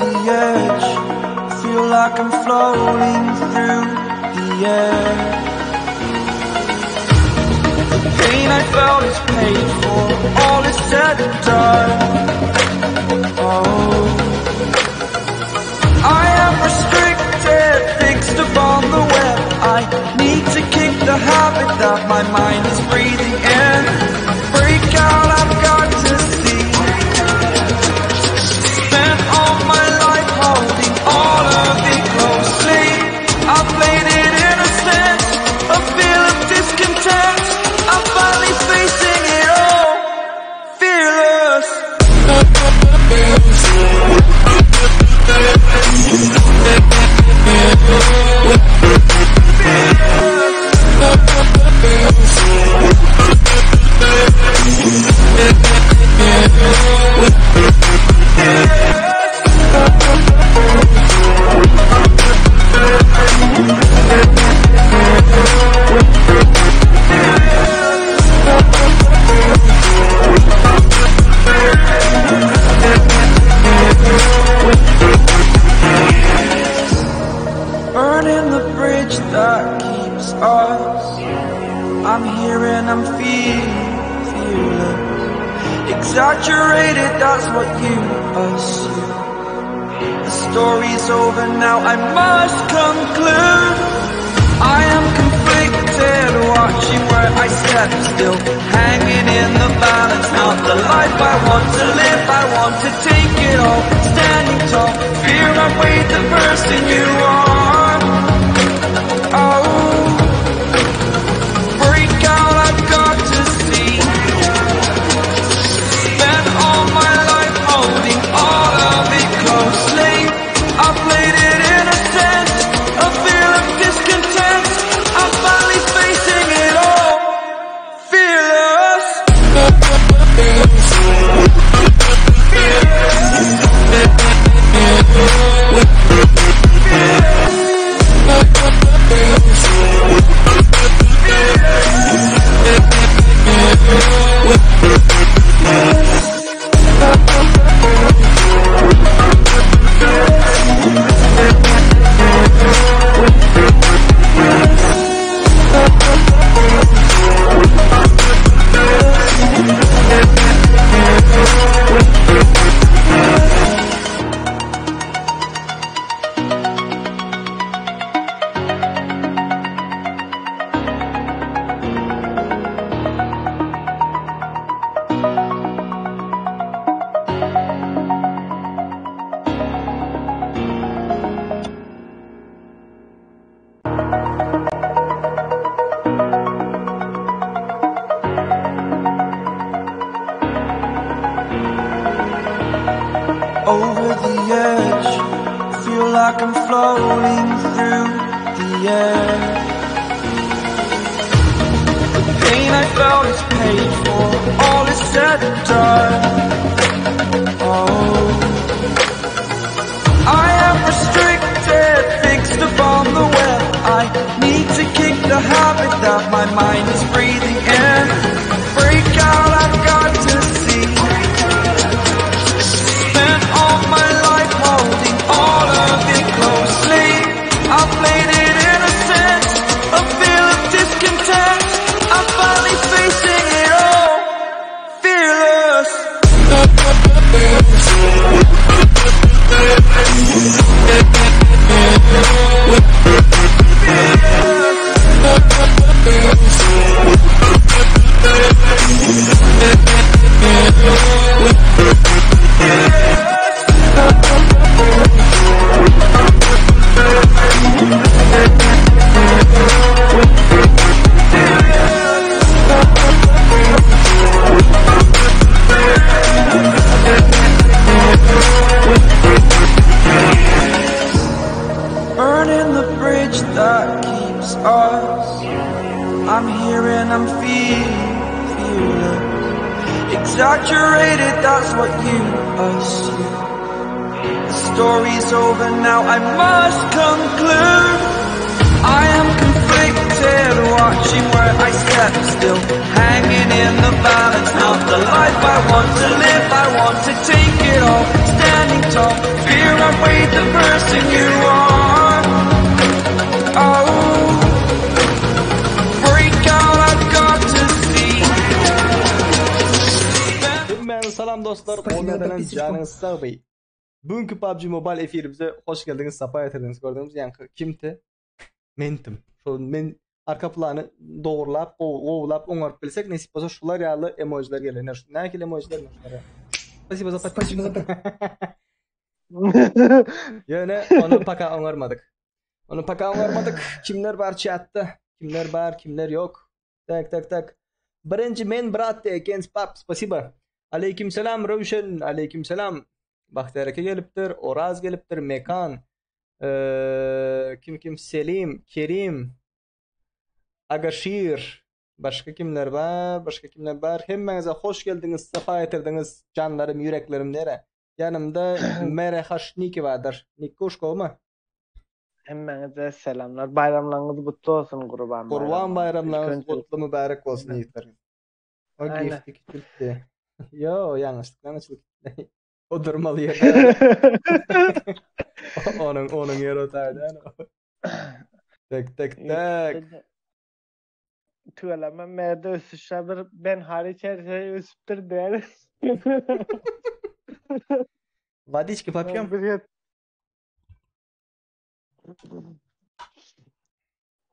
the edge, feel like I'm floating through the air. The pain I felt is paid for, all is said and done. Oh, I am restricted, fixed upon the web. I need to kick the habit that my mind is breathing in. Break out, I've got to see. Spent all my life holding all of it closely. I played it innocent, a feel of discontent. I'm finally facing it all, fearless. Burning the bridge that keeps us. I'm here and I'm feeling fearless. Exaggerated, that's what you assume. The story's over now, I must conclude. I am conflicted, watching where I step still, hanging in the balance. Not the life I want to live, I want to take it all, standing tall. Fear I weighed the person you are. Oh, break out, I've got to see. Spent all my life holding all of it closely. I played it innocent, a feel of discontent. I'm finally facing it all, fearless. Over the edge, feel like I'm floating through the air. The pain I felt is paid for, all is said and done. Oh, I am restricted, fixed upon the web. I need to kick the habit that my mind is breathing in. Break out, I've got to see. Spent all my life holding all of it closely. I played it innocent, a feel of discontent. I'm finally facing it all, fearless. Burning the bridge that keeps us. I'm here and I'm feeling fearless. Exaggerated, that's what you assume. The story's over now, I must conclude. I am conflicted, watching where I step still, hanging in the balance. Not the life I want to live, I want to take it all, standing tall. Fear I Salam dostlar. Spasibo za Gowy podpisочку. janyňyz sagby. Bugünkü PUBG Mobile efirimize hoş geldiňiz, sapa getirdiňiz. Gördüňiz ýaňky kimdi? Mentim. Şol men arka plany dogurlap, gowulap oňaryp bilsek, nesip bolsa şular ýaly emojiler geler. Ine şu nähili emojiler şular ýaly. Spasibo za Spasibo za Ýöne ony paka oňarmadyk. Ony paka oňarmadyk. Kimler bar çatda? Kimler bar, kimler ýok? Tak, tak, tak. Birinji men brat diýen pap, spasibo. Aleyküm selam Röwşen, aleyküm selam. Bagtyýar eke gelipdir, Oraz gelipdir, Mekan, ee, kim kim Selim, Kerim, Agaşir, başga kimler bar, başga kimler bar. Hemmäňize hoş geldiňiz, sapa getirdiňiz, janlarym, ýüreklerim nere? Ýanymda Mere Haşniki bardyr. Nikkuş gowmy? Hemmäňize selamlar. Baýramlaryňyz gutly bolsun Gurban Gurban baýramlaryňyz İlk önce- gutly mübärek bolsun ýigitler. O Aynen. gifti küçültdi. Yo, ýalňyşlykdan açylyp gitdi. O durmaly ýerde. Onuň onuň ýeri o taýda. Tek tek tek. Tüweleme merde ösüşe bir ben hariç her şey ösüpdir der. Водички попьем? Bir yet-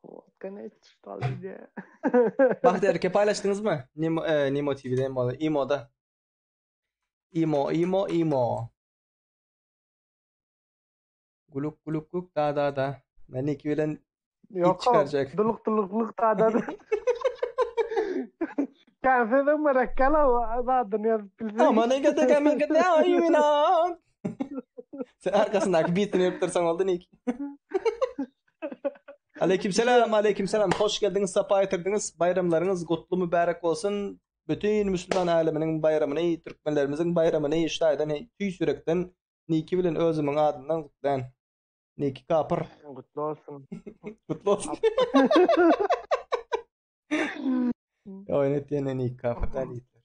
Водка ne diye. Bahtiyar eke paylaştınız mı? Nimo, e, Nimo TV'de, Imo'da. Imo'da. Imo, Imo, Imo. Guluk guluk guluk da da da. Men iki bilen Yok çıkaracak. Duluk dulukluk da da. Kendisi de mürekkela adını yazıp bilsin. Aman ne kadar hemen kadar ayımina. Sen arkasındaki beatini yaptırsan oldu Nick. Aleykümselam, aleykümselam. Hoş geldiniz, sapa getirdiniz. Bayramlarınız kutlu mübarek olsun. Bütün Müslüman aleminin bayramını, Türkmenlerimizin bayramını iştahdan, tüy yürekten Niki bilen özümün adından kutlayan. Niki kapır. Kutlu olsun. Kutlu olsun. Oynat ýene Niki kapır däl ýigitler.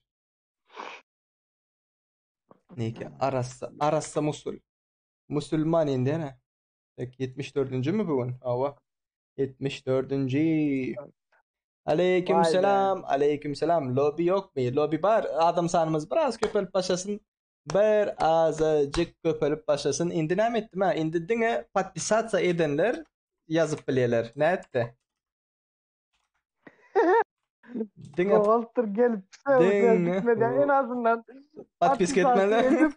Niki arassa, arassa musul. Musulman indi ene. Tek 74. mi bu gün? Hawa. 74. Aleyküm Vay be. selam, aleyküm selam. Lobi yok mu? Lobi bar. Adam sanımız biraz köpelip başlasın. Bir azıcık köpelip başlasın. Indi näme etdim ha? Indi diňe podpisatsa edenler ýazyp bilýärler. Ne etdi? Diňe Kovaltır gelip Diňe- gitmedi. En azından podpiska etmeli. edip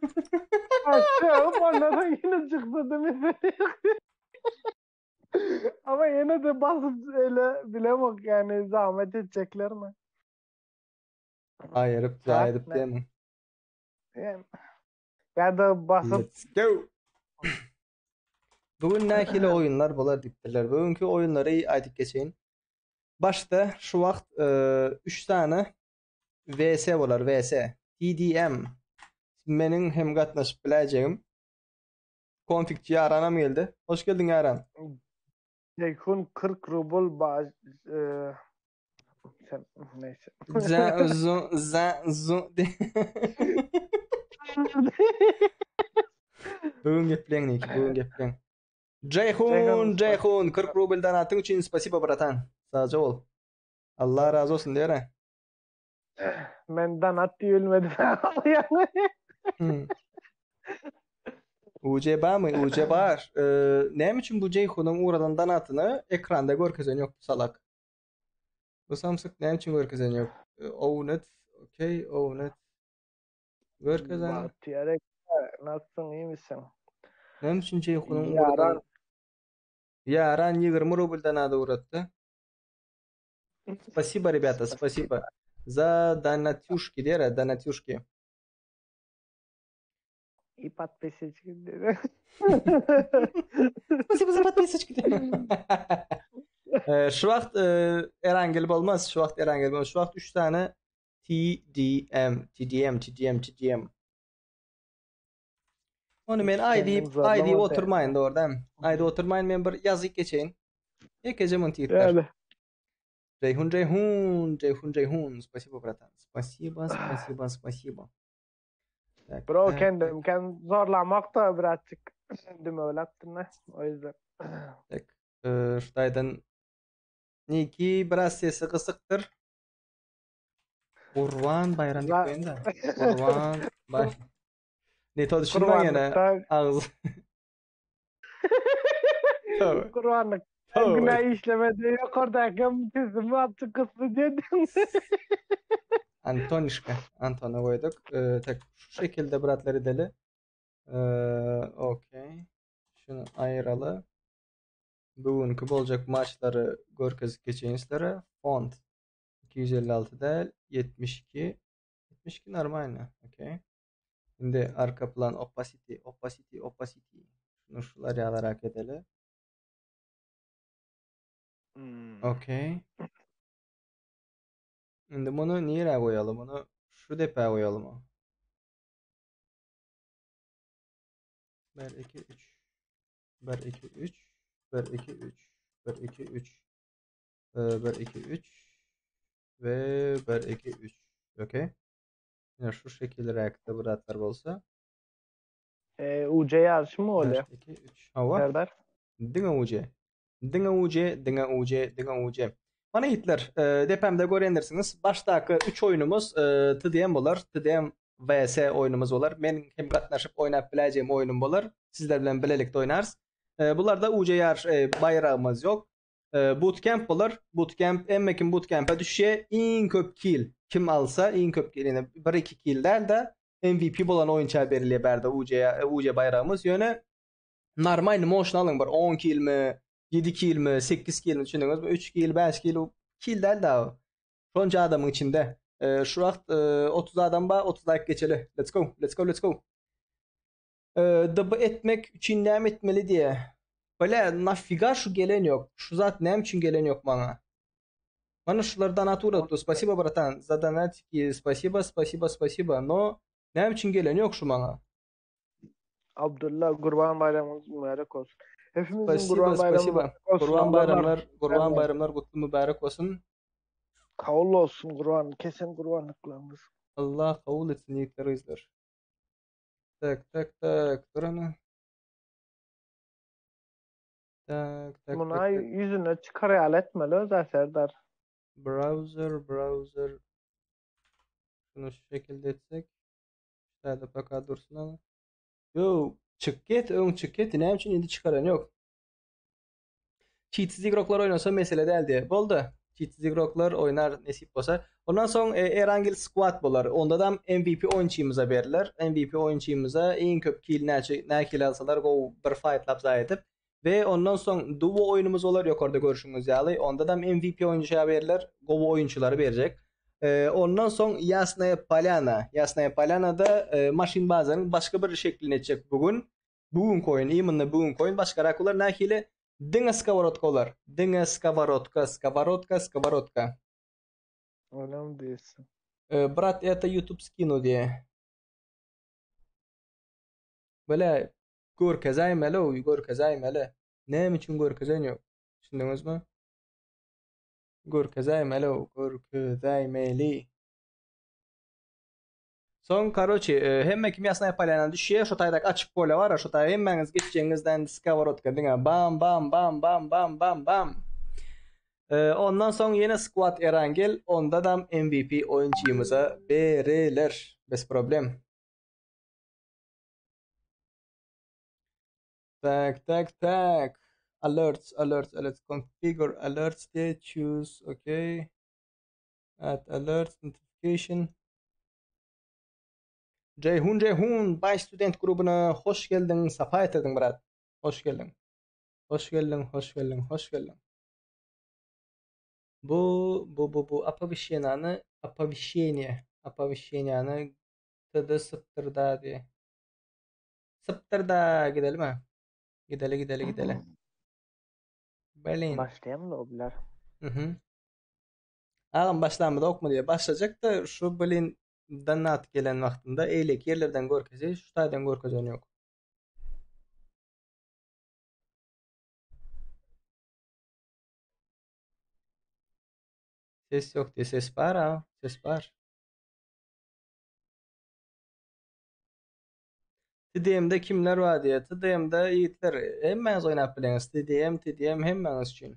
açıp ondan sonra yine çıktı değil mi? Ama yine de basıp öyle bilemem yani zahmet edecekler mi? Aýyryp, Ha, aýyryp ne? diýme. Yani, ya da basıp Let's go. Bugün nähili oýunlar bolar diýipdirler. Bugünkü oýunlary aýdyp geçeýin. Başda şu wagt 3 tane VS bolar, VS. TDM. Meniň hem gatnaşyp bilejegim. Konfikçi Ýaranam geldi. Hoş geldin Ýaran. Ceyhun 40 rubl bağış e, sen neyse. Za zu za zu. Bugün gepleň Niki, bugün gepleň. Ceyhun, Ceyhun, Ceyhun 40 rubl donatyň üçin spasibo bratan. Sagja bol. Allah razı olsun diýere. Ben donat diye ölmedim. Yani. Hmm. UC bar mı? UC bar. Ee, näme üçin bu Ceyhun'un uğradan donatyny ekranda görkezen yok bu salak? Bu samsyk näme üçin görkezen yok? Ee, Own it. Okay, own it. Görkezen. Bahtiyar Eke, Nasılsın iyi misin? Näme üçin Ceyhun'un Yaran. uğradan Yaran 20 rubl donady uğratdy. Спасибо, ребята, спасибо. За донатюшки, diýere, донатюшки. И подписочки dedi. Спасибо за подписочки. Ee, şu wagt e, Erangel bolmaz, şu wagt Erangel bolmaz. Şu wagt 3 tane TDM, TDM, TDM, TDM. Onu men ay Kendini diýip, ay zorlama diýip de. oturmaýyn da orada. Ay da oturmaýyn men bir ýazyp geçeýin. Ýekeje muny diýipler. Yani. Ceyhun, Ceyhun, Ceyhun, Ceyhun. Спасибо, братан. Спасибо, спасибо, спасибо. Так, Bro так, kendim kendim zorlamak da birazcık kendimi öyle attım ne. O yüzden. так. Ee, şu taýdan Niki biraz sesi gysykdyr. Gurban Baýram diýip goýun-da. Gurban Bay. Ne to düşünme ýene agz. Gurbanlyk. Günä işlemedi ýokardaky sesimi açyk gysdy diýdim. Antonişka, Antona goýduk. Tek şu şekilde bratlar edeli. Okey. Şunu aýyraly. Bugünkü boljak maçlary görkezip geçeýin sizlere. Font 256 däl, 72. 72 normalny. Okey. Indi arka plan opacity, opacity, opacity. Şunu şular ýalarak edeli. Hmm. Okey. Indi muny nirä goýaly? Muny şu depä goýalymy? 1 2 3 1 2 3 1 2 3 1 2 3 1 2 3 ve 1 2 3 Okey. Ýa şu şekilräkde bir zatlar bolsa. E, UC ýaryşy mı bolýar? 1 2 3 Hawa. Serdar. Diňe UC. Diňe UC, diňe UC, diňe UC. Mana ýigitler, e, depämde görendirsiňiz. Başdaky 3 oýnumyz e, TDM bolar. TDM vs oýnumyz bolar. Men hem gatnaşyp oýnap biläýjegim oýnum bolar. Sizler bilen bilelikde oýnarys. E, bularda UC ýaryş e, baýragymyz ýok. E, bootcamp bolar. Bootcamp hemme kim bootcamp'e düşýär. Iň köp kill kim alsa, iň köp kill, ýani 1-2 kill däl-de MVP bolan oýunça berilýär bärde UC UC baýragymyz. Ýöne normalny moşna alyň bir 10 killmi, 7 killmi, 8 killmi düşündiňizmi? 3 kill, 5 kill, kill däl da. Şonça adamyň içinde. E, şu wagt e, 30 adam bar, 30 like geçeli. Let's go, let's go, let's go. E, DB etmek üçin näme etmeli diýe. Bile, nafiga şu gelen ýok. Şu zat näme üçin gelen ýok maňa? Mana şular donat uratdy. Spasibo bratan za donatiki. Spasibo, spasibo, spasibo. No näme üçin gelen ýok şu maňa? Abdulla Gurban baýramyňyz mübärek bolsun. Hepimizin Spasibo, Gurban baýramy spasibo. mübärek bolsun. Gurban Oglanlar. baýramlar, Gurban Serdar. baýramlar gutly mübärek bolsun. Kabul bolsun Gurban, kesen gurbanlyklaryňyz. Allah kabul etsin ýigitler gyzlar. Tak, tak, tak. Dur ana. Tak, tak, Muna tak, tak. ýüzüne çykar ýaly etmeli özä Serdar. Browser, browser. Şunu şu şekilde etsek. Şurada paka dursun ana. Yo, çık git, öň çık git. Näme üçin indi çykaran ýok. Cheatsiz igroklar oýnasa mesele däl diýe. Boldy. Cheatsiz igroklar oýnar nesip bolsa. Ondan soň e, Erangel squad bolar. Onda da MVP oýunçymyza berler. MVP oýunçymyza iň köp kill näçe nä kill alsalar gowy bir fightlap zaý edip we ondan soň duo oýnumyz bolar ýokarda görşüňiz ýaly. Onda da MVP oýunça berler. Gowy oýunçylary berjek. E, ondan soň Ýasnaýa Polýana. Ýasnaýa Polýanada e, maşyn bazaryň başga bir şeklini etjek bu gün. Bu günki oýun, imенно bu günki oýun başgarak bolar. Nähili? Diňe skoworotka bolar. Diňe skoworotka, skoworotka, skoworotka. Öyle diýsin? E, brat, это YouTube skinu diýe. Bile görkezäýmeli, görkezäýmeli. Näme üçin görkezen ýok? Düşündiňizmi? Görkezäýmeli, görkezäýmeli. Soň, karoçi, e, hemme kim Ýasnaýa Polýana düşýär, şo taýdak açyk polýa bar, şo taý hemmäňiz geçjegiňizden skoworotka diňe bam bam bam bam bam bam bam. E, ondan soň ýene squad Erangel, onda da MVP oýunçymyza beriler. Bez problem. Tak, tak, tak. Alerts, alerts, alerts. Configure alerts diye choose, okay. Add alerts, notification. Ceyhun Ceyhun, Bay Student grubuna hoş geldiň, sapa getirdiň brat. Hoş geldiň. Hoş geldiň, hoş geldiň, hoş geldiň. Bu bu bu bu оповещениeni, оповещение, оповещениeni TD sypdyrda diye. Sypdyrda gidelim ha. Gideli gideli gideli. Berlin. Başlaýarmy lobbylar? Mhm. Agam başlamada okma diye başlajak da şu blin donat gelen wagtynda eýleki ýerlerden görkezýär, şu taýdan görkezen ýok. Ses ýok diye ses bar ha, ses bar. TDM-de kimler bar diye. TDM-de ýigitler hemmäňiz oýnap bileňiz. TDM, TDM hemmäňiz üçin.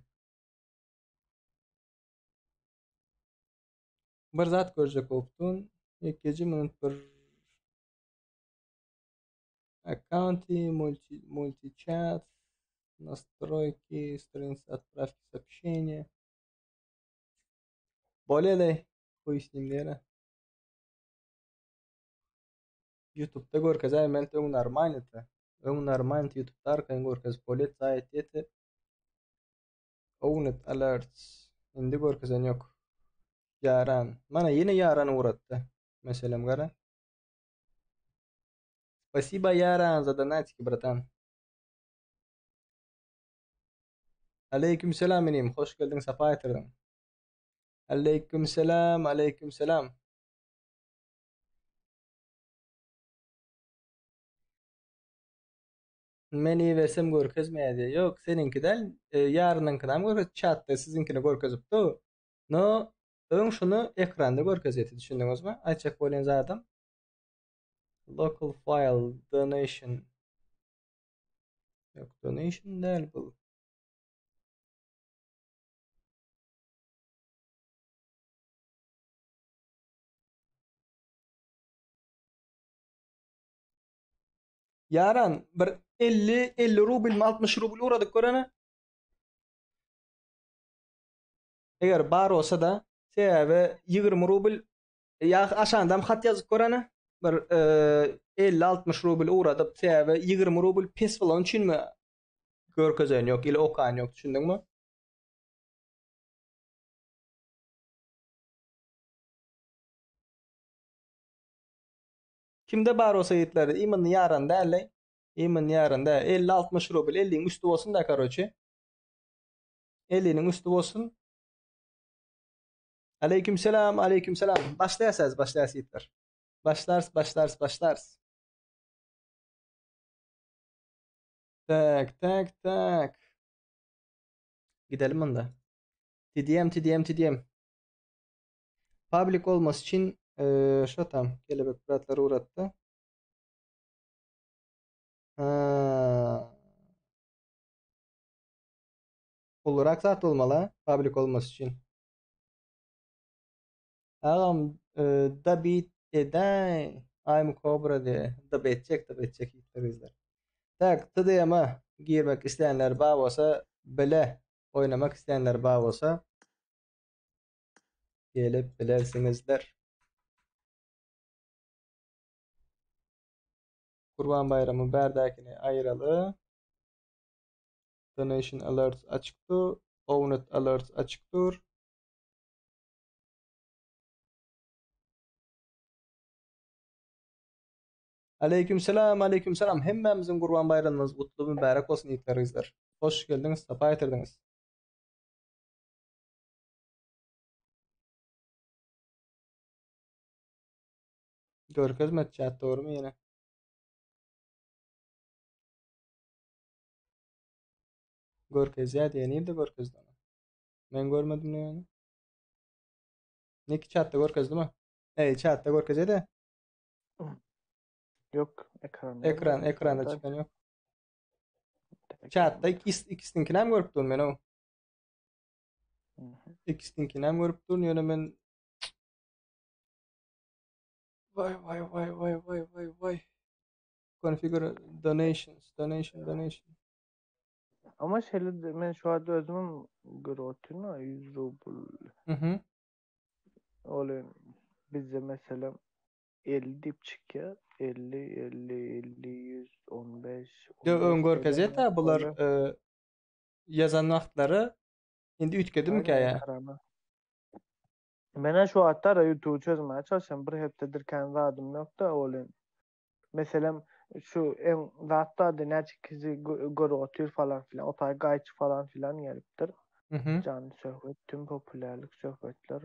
Bir zat görjek bolupdym. Ýekeje minut bir Аккаунты, мульти, мультичат, настройки, страница отправки сообщения. Bolýa-da, хуй с ним diýene. YouTube'da görkezäýmeli öň normalnydy. Öň normalnydy YouTube'da arkaýyn görkezip bolýar zaýat ýeti. Owned alerts. Indi görkezen ýok. Ýaran. Mana ýene ýaran ugratdy. Meselem gara. Spasiba ýaran za donatiki bratan. Aleyküm selam inim, hoş geldiň sapa getirdiň. Aleyküm selam, aleyküm selam. Men ibersem görkezmeýär diýýär. Ýok, seniňki däl, e, ýarynyňkynam görkez, çatda siziňkini görkezipdi. No, öň şuny ekranda görkezýärdi, düşündiňizmi? Aýtjak bolýan zadym local file donation. Ýok, donation däl bu. Ýaran bir 50 50 rublmy 60 rubl ugradyk görene. Eger bar bolsa da sebäbi 20 rubl ýa aşandam hat ýazyp görene bir 50-60 rubl ugradyp sebäbi 20 rubl pes bolan üçinmi görkezen ýok ili okan ýok düşündiňmi? Kimde bar bolsa ýigitler, imенно ýaran däl-le. Imенно ýaran däl. 50-60 rubl, 50-iň üsti bolsun da, karoçe. 50-niň üsti bolsun. Aleyküm selam, aleyküm selam. Başlaýas häzir, başlaýas ýigitler. Başlarys, başlarys, başlarys. Tak, tak, tak. Gidelim munda. TDM, TDM, TDM. Public olmasy üçin şo tam kelebek bratlar ugratdy. Ulurak zat bolmaly, public olmasy üçin. Agam da bit edäý. I'm Cobra diýe. Da etjek, da etjek ýigitler gyzlar. Tak, TDM-a girmek isleýänler bar bolsa, bile oýnamak isleýänler bar bolsa, Gelip bilersiňizler. Gurban baýramy bärdäkini aýyraly. Donation alerts açyk dur. Owned alerts açyk dur. Aleyküm selam, aleyküm selam. Hemmämiziň Gurban baýramymyz gutly mübärek bolsun ýigitler gyzlar. Hoş geldiňiz, sapa getirdiňiz. Görkezme chat dogrymy ýene? Görkezýär diýe nirde görkezdi onu? Men görmedim ýöne. Neki chatda görkezdimi? Ey chatda görkezýär-de. Yok ekran. Ekran ekranda çykan yok. Chatda ikisiniňkini hem görüp durun men o. Ikisiniňkini hem görüp durun ýöne men Vay vay vay vay vay vay vay. Configure donations, donation, donation. Ama şeýle men şu wagt özümem görüp otyryn 100 rubl. Mhm. Ol bizde meselem 50 diýip çykýar. 50, 50, 50, 115. Ýok, öň görkezýär bular e, ýazan wagtlary indi üýtgedimikä ýa? Menä şu wagtlar YouTube çözmäge çalışýan bir hepdedir kän zadym ýok-da ol meselem şu eň zat bardy näçe kişi görüp otyr falan filan o taý gaýçy falan filan gelipdir. Janly söhbet tüm populärlik söhbetler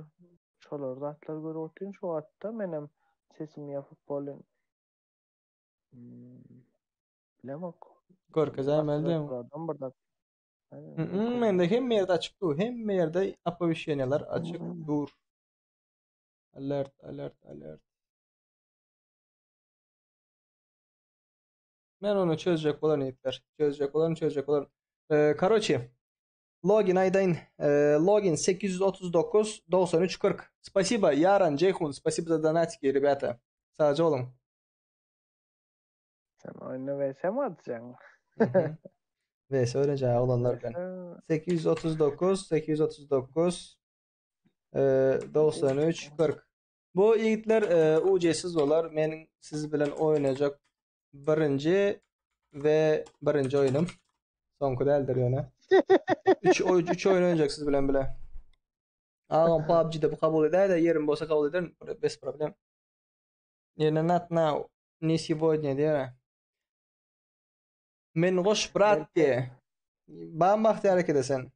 şolar zatlar görüp otyryn şu wagtda menem sesimi ýapyp bolyn. Hmm. Bilemok. Görkezäýmeli diýen. Mende hemme ýerde açyk dur. Hemme ýerde opovещениýalar açyk dur. Alert, alert, alert. Men onu çözjek bolan ýigitler. Çözjek bolan, çözjek bolan. Ee, karoçi. Login aýdaýyn. Login 839 93 40. Spasibo, Ýaran, Jeýhun, spasibo za donatiki, rebята. Sagja boluň. Sen oýna VS mi atjaň? VS öwrenjek oglanlar bilen. 839 839 93 40. Bu ýigitler UC-siz bolar. Meniň siz bilen oýnajak birinji we birinji oýnum. Soňky däldir ýöne. 3 oý 3 oýun oýnajak siz bilen bile. Agam PUBG-de bu kabul edäýde, ýerim bolsa kabul ederin, bez problem. Ýöne not now, ne сегодня diýýär. Men goş brat diýe. Bam bagtyýar eke sen.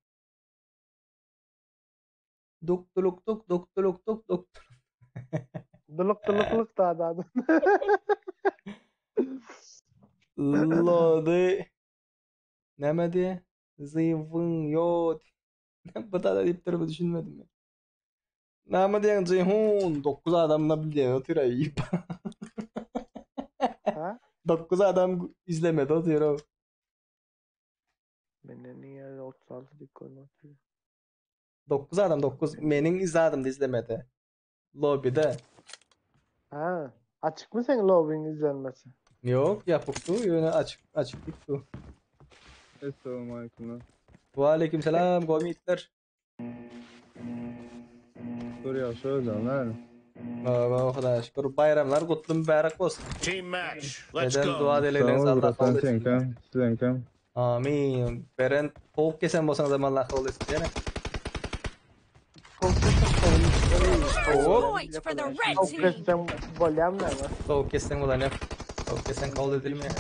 Duk duluk duk duk duluk duk duk. Duluk dulukluk da da. Lody. Näme diýe? Zywyň ýo. Bu da diýip durmy düşünmedim men. Näme diýen Jeýhun 9 adam da bilýän otyr aý. Ha? 9 adam izlemedi otyr o. Mende niye 36 dik görünüyor? 9 adam 9 meniň izadymda izlemedi. Lobbyde. Ha, açyk mı senin lobby'nin izlenmesi? Yok yapık du ýöne açyk açyk dik du. Essalamu aleyküm. Ve aleyküm selam gomitler. Dur ya şöyle lan. Baba Hudaýa şükür baýramlar gutly mübärek bolsun. Team match. Let's Eden go. dua dilegleriňizi Sag ol Allah kabul bratan etsin. seňkem, siziňkem. Amin. Beren towuk kesen bolsaňyz hem Allah kabul etsin diýene. Hop. Points for the red Tavuk team. kessem bolýan mı? Towuk kessen bolan ýok. Towuk kessen kabul edilmeýär.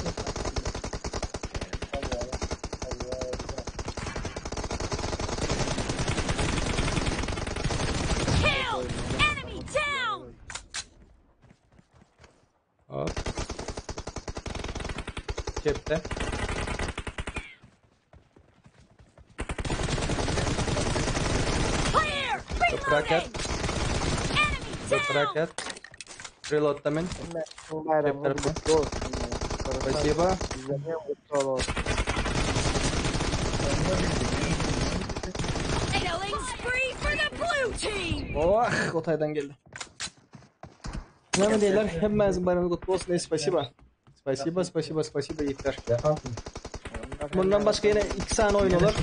Kill. Enemy down. Hop. Cepte. Clear. Toprak at. Reloading. Enemy Toprak down. at. Reload men. Bayramın Hep tarafı. kutlu olsun. Spasibo. Bizden kutlu olsun. Killing spree for the blue team. Oh, o taýdan geldi. Näme diýerler? Hemmäňiziň baýramyňyz gutly bolsun. Ey, spasibo. Spasibo, spasibo, spasibo ýigitler. Mundan başga ýene 2 sany oýun bolar.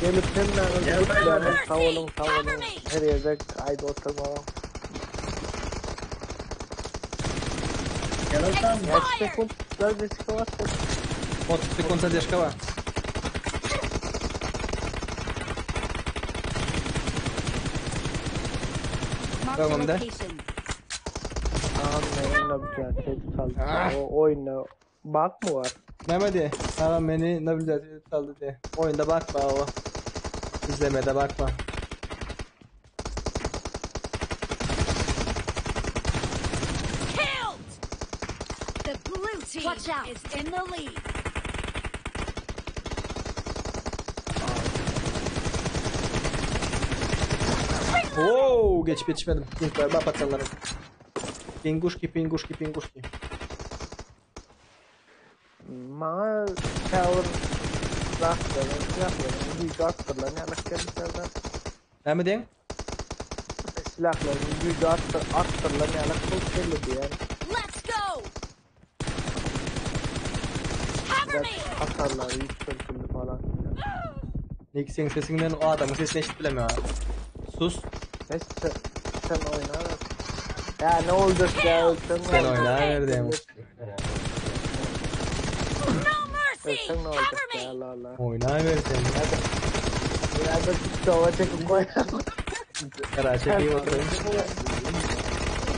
Gelip hemmäňizi kutlarım. Sag olun, sag olun. Cover me. Her yerde ayda oturma. Kaç Expired. sekund? Zadeška var. 30 sekund zadержка bar. Mark the Öňümde. location. Anlayın bir tehdit aldı. Ah. O oyunda bug mı var? Näme diýe? Tamam meni nabil saldy diýe. Oýunda bakma o. İzlemede bakma. Killed. The blue team Watch out. is in the lead. Wow, geçip yetişmedim. Pink var, bak patlalarım. Pinguşki, pinguşki, pinguşki. Bana tower silahların, silahların gücü arttırılan yani gelmişlerden. Näme diýen? Silahların gücü arttır, arttırılan yani çok belli diye. Let's go. Cover me. Hasarları yükseltildi falan. Nick seň sesiňden o adamyň sesini eşidip bilemiyorum. Sus. Neyse sen, sen oyna. Ya ne olacak ya ölsen ne Sen olacak? oyna nerede? No mercy. Ölsen ne olacak Cover ya me. Allah Allah. Oyna ver sen. Ya da TikTok'a çekip koyalım. Kara çekeyim oturayım.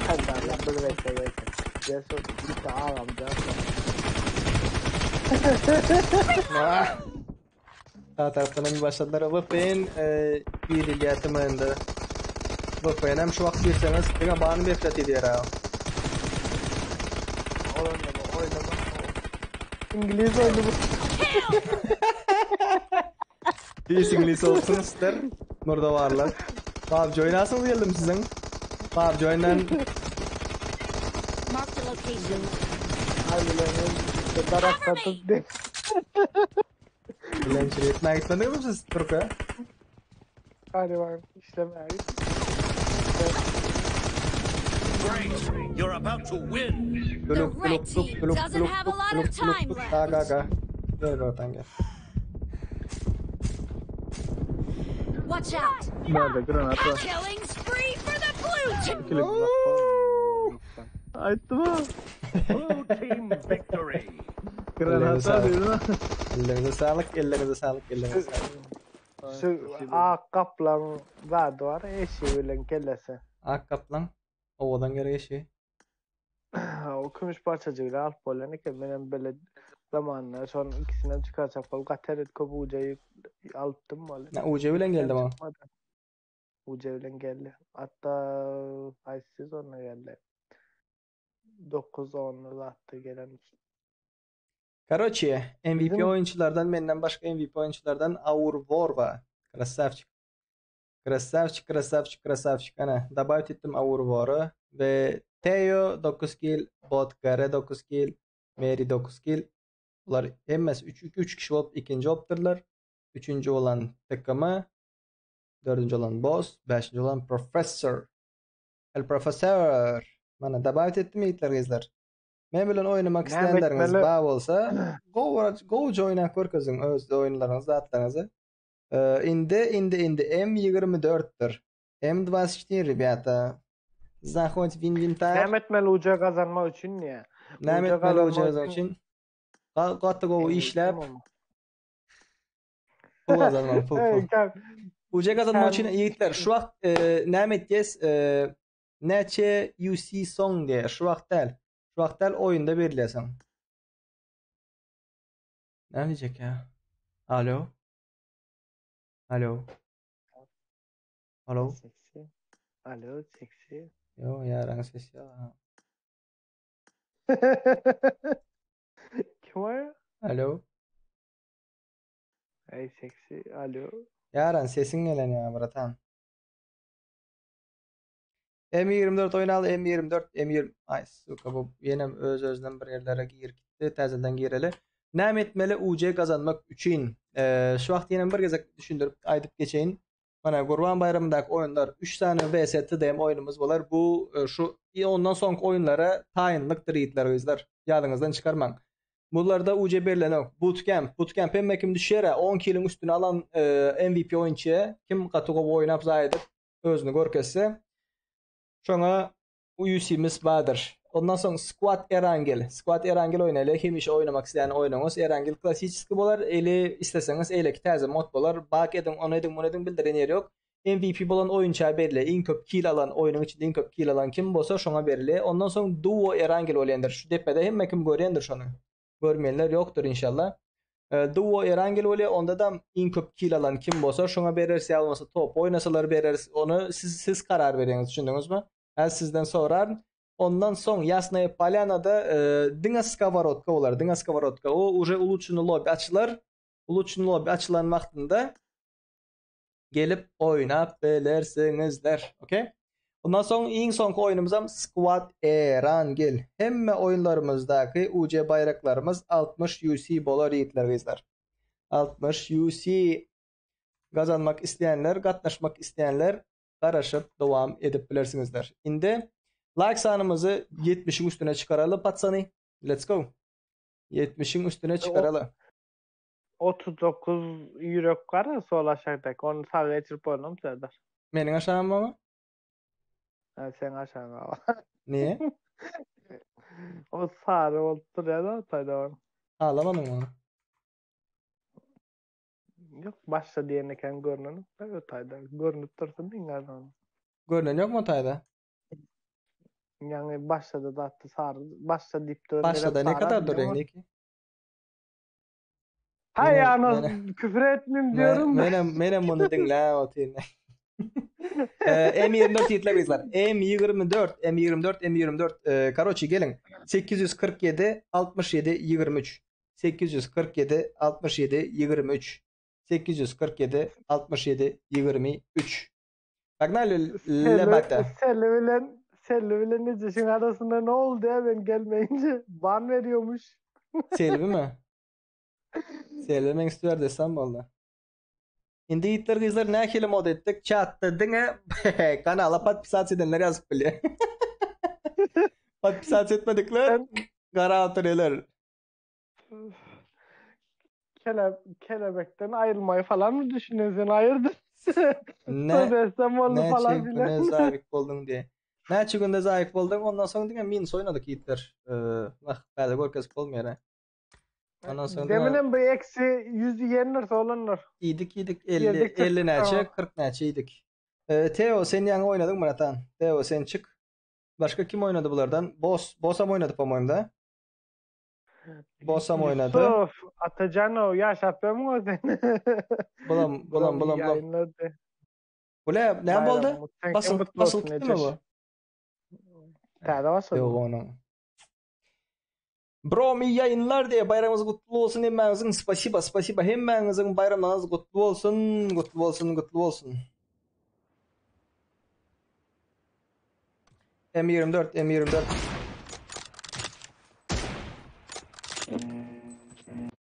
Hadi Allah bir bekle bekle. Cesur git al amca. Ah. Sağ taraftan hem başladılar. VPN e, girilýär tümende. VPN hem şu wagt girseňiz diňe bany beklet edýär ha. Oynama oynama. İngiliz oyunu bu. Biz İngiliz olsun ister. Burada varlar. PUBG oynasınız geldim siziň. PUBG oynan Mark the location. Harbiden işte darak satıp de. Bilençilik etmäge gitmediňizmi siz Türke? Galiba işlemäge gitdim. Great! You're about to win! The Dülük red dülük dük team dülük doesn't dülük have a dük lot dülük of dülük time dük. left. Aga aga. Gel bratan gel. Watch out! Nerede granat var. Killing spree for the blue team! İkili Aýtdym ha. Blue team victory! Granat var dedim ha. Ellerinize sağlık, ellerinize sağlık, ellerinize sağlık. Şu ak kaplan zady bar, eşeği bilen kellesi. Ak kaplan, owadan gerek eşi. O kümüş parçacığı alyp bolýan eken. Menem bele zamanında şonuň ikisinden çykarjak bolup gatar et köp uja alypdym wally. Ne UC bilen geldi ama. Çykmady. Uja bilen geldi. Hatda haýsy sezonda geldi? 9-10 zatda gelen. Karoçe, MVP Bizim- oýunçylardan menden başga MVP oýunçylardan Aurora. Krasavçik. Krasavçik, krasavçik, krasavçik. Ana, добавить etdim Aurora we Teo 9 kill, Bot Gare 9 kill, Mary 9 kill. Bular hemmesi 3 3 kişi bolup ikinji bolupdyrlar. Üçünji bolan TKM, dördünji bolan Boss, beşinji bolan Professor. El Professor. Mana добавить etdim ýigitler gyzlar. Men bilen oýnamak Näme isleýänleriňiz etmeli? bar bolsa, go go oýnap görkeziň öz oýunlaryňyzy, zatlaryňyzy. Ee, indi indi indi M24-dir. M24 ребята. Заходь в инвентарь. Näme etmeli uja gazanmak üçin niýe? Näme Uja etmeli gazanmak uja gazanmak üçin üçin? Ga- Gaty gowy işläp Tamam. pul gazanmaly, pul pul. Hey, gel. Uja gazanmak Sen- üçin ýigitler şu wagt e, näme etýäs? E, näçe UC song diýe şu wagt däl. Şu wagt däl oýunda berilýärsiň. Näme diýjek ya? Alo. Alo. Alo. Seksi. Alo, seksi. Yo ýaraň sesi ýok. Kim o ya? Alo. Hey seksi. Alo. Ýaran sesiň gelen ya bratan. M24 oýnaly M24 M20 Ay suka bu ýene öz özünden bir ýerlere gir gitdi. Täzeden gireli. Näme etmeli UC gazanmak üçin? Ee, şu wagt ýene bir gezek düşündirip aýdyp geçeýin. Mana Gurban Baýramyndaky oýunlar 3 sany VS TDM oýunumyz bolar. Bu e, şu ondan soňky oýunlara taýynlykdyr ýigitler gyzlar. Ýadyňyzdan çykarmaň. Bunlarda UC berilen Bootcamp. Bootcamp hemme kim düşer 10 kilin üstüne alan e, MVP oýunçy kim gaty gowy oýnap zaýydyp özüni görkezse şoňa UC'miz bardyr. Ondan soň Squad Erangel. Squad Erangel oýnaly. Hemişe oýnamak isleýän oýnaňyz. Erangel klassiki bolar. Eli isleseňiz eýleki täze mod bolar. Bak ediň, onu ediň, bunu ediň bildiren ýeri ýok. MVP bolan oýunça berile. Iň köp kill alan oýnuň içinde iň köp kill alan kim bolsa şoňa berile. Ondan soň Duo Erangel bolýandyr. Şu depede hemme kim görýändir şony. Görmeýänler ýokdur inşallah. E, Duo Erangel bolýar. Onda da iň köp kill alan kim bolsa şoňa bereris ýa bolmasa top oýnasalar bereris. Onu siz siz karar berýäňiz, düşündiňizmi? Ben sizden sorar. Ondan soň Yasnaya Polyana'da e, diňe skовородка bolar, diňe skовородка. O уже улучшенный lobby açylar. Улучшенный lobby açylan wagtynda gelip oýnap bilersiňizler. Okay? Ondan soň iň soňky oýnumyzam Squad Erangel. Hemme oýunlarymyzdaky UC baýraklarymyz 60 UC bolar ýigitler gyzlar. 60 UC gazanmak isleýänler, gatnaşmak isleýänler garaşyp dowam edip bilersiňizler. Indi like sanymyzy 70-iň üstüne çykaraly patsany. Let's go. 70-iň üstüne çykaraly. 39 yürek var ya sol aşağıdaki. Onu sağa geçirip oynam Serdar. Meniň aşağym mı? Ha, sen aşağına al. Niye? O sarı olup duruyor da otayda onu. Ağlamadın mı? Yok başla diyeneken görünün. Otayda görünüp dursun dinler onu. Görünen yok mu otayda? Yani başladı da attı sarı. Başla deyip duruyor. Başla da ne kadar duruyor ki? Hay Mene- yani mene- küfür etmeyeyim diyorum da. Menem menem bunu dinle otayın. Ee, M24 ýigitler gyzlar. M24, M24, M24. Ee, Karoçi gelin. 847 67 23. 847 67 23. 847 67 23. Погнали, лебата. Selvi bilen Selvi bilen Neciş'in arasında ne oldu ya ben gelmeyince ban veriyormuş. Selvi mi? Sele men üstü desem boldy. Indi ýigitler gyzlar nähili mod etdik? Chatda diňe kanala podpisat edenler ýazyp bilýär. Podpisat etmedikler gara oturýarlar. Kele, kelebekden aýrylmagy falan mı düşünüyorsun sen aýyrdy. Ne Desem boldy näçe falan güne filan. zaýyk bolduň diýe. Näçe günde zaýyk bolduň? Ondan soň diňe minus oýnadyk ýigitler. Ee, nah, bäde görkezip bolmaýar. ha. Ondan soň diňe Deminem bir eksi 100 ýendir solandyr. iýdik iýdik 50 Ýedik 50 näçe, Tamam. 40 näçe iýdik. Ee, Teo sen ýaňy oýnadyň bratan. Teo sen çyk. Başga kim oýnady bulardan? Boss, Bossam oýnady po-moýmu da. Bossam oýnady. Yusuf, Atajanow ýaşap bermiň o sen. Bulam, bulam, bulam, bulam. Ýaýynlady. Bu ne, näme boldy? Baýramyň sen Basyl, kutly basyl bolsun gitdimi Ejeş. bu? Täze başlady. Ýok onuň. Bro, mi ýaýynlar diýe baýramyňyz gutly bolsun hemmäňiziň. Spasiba, spasiba hemmäňiziň baýramlaryňyz gutly bolsun, gutly bolsun, gutly bolsun. M24, M24.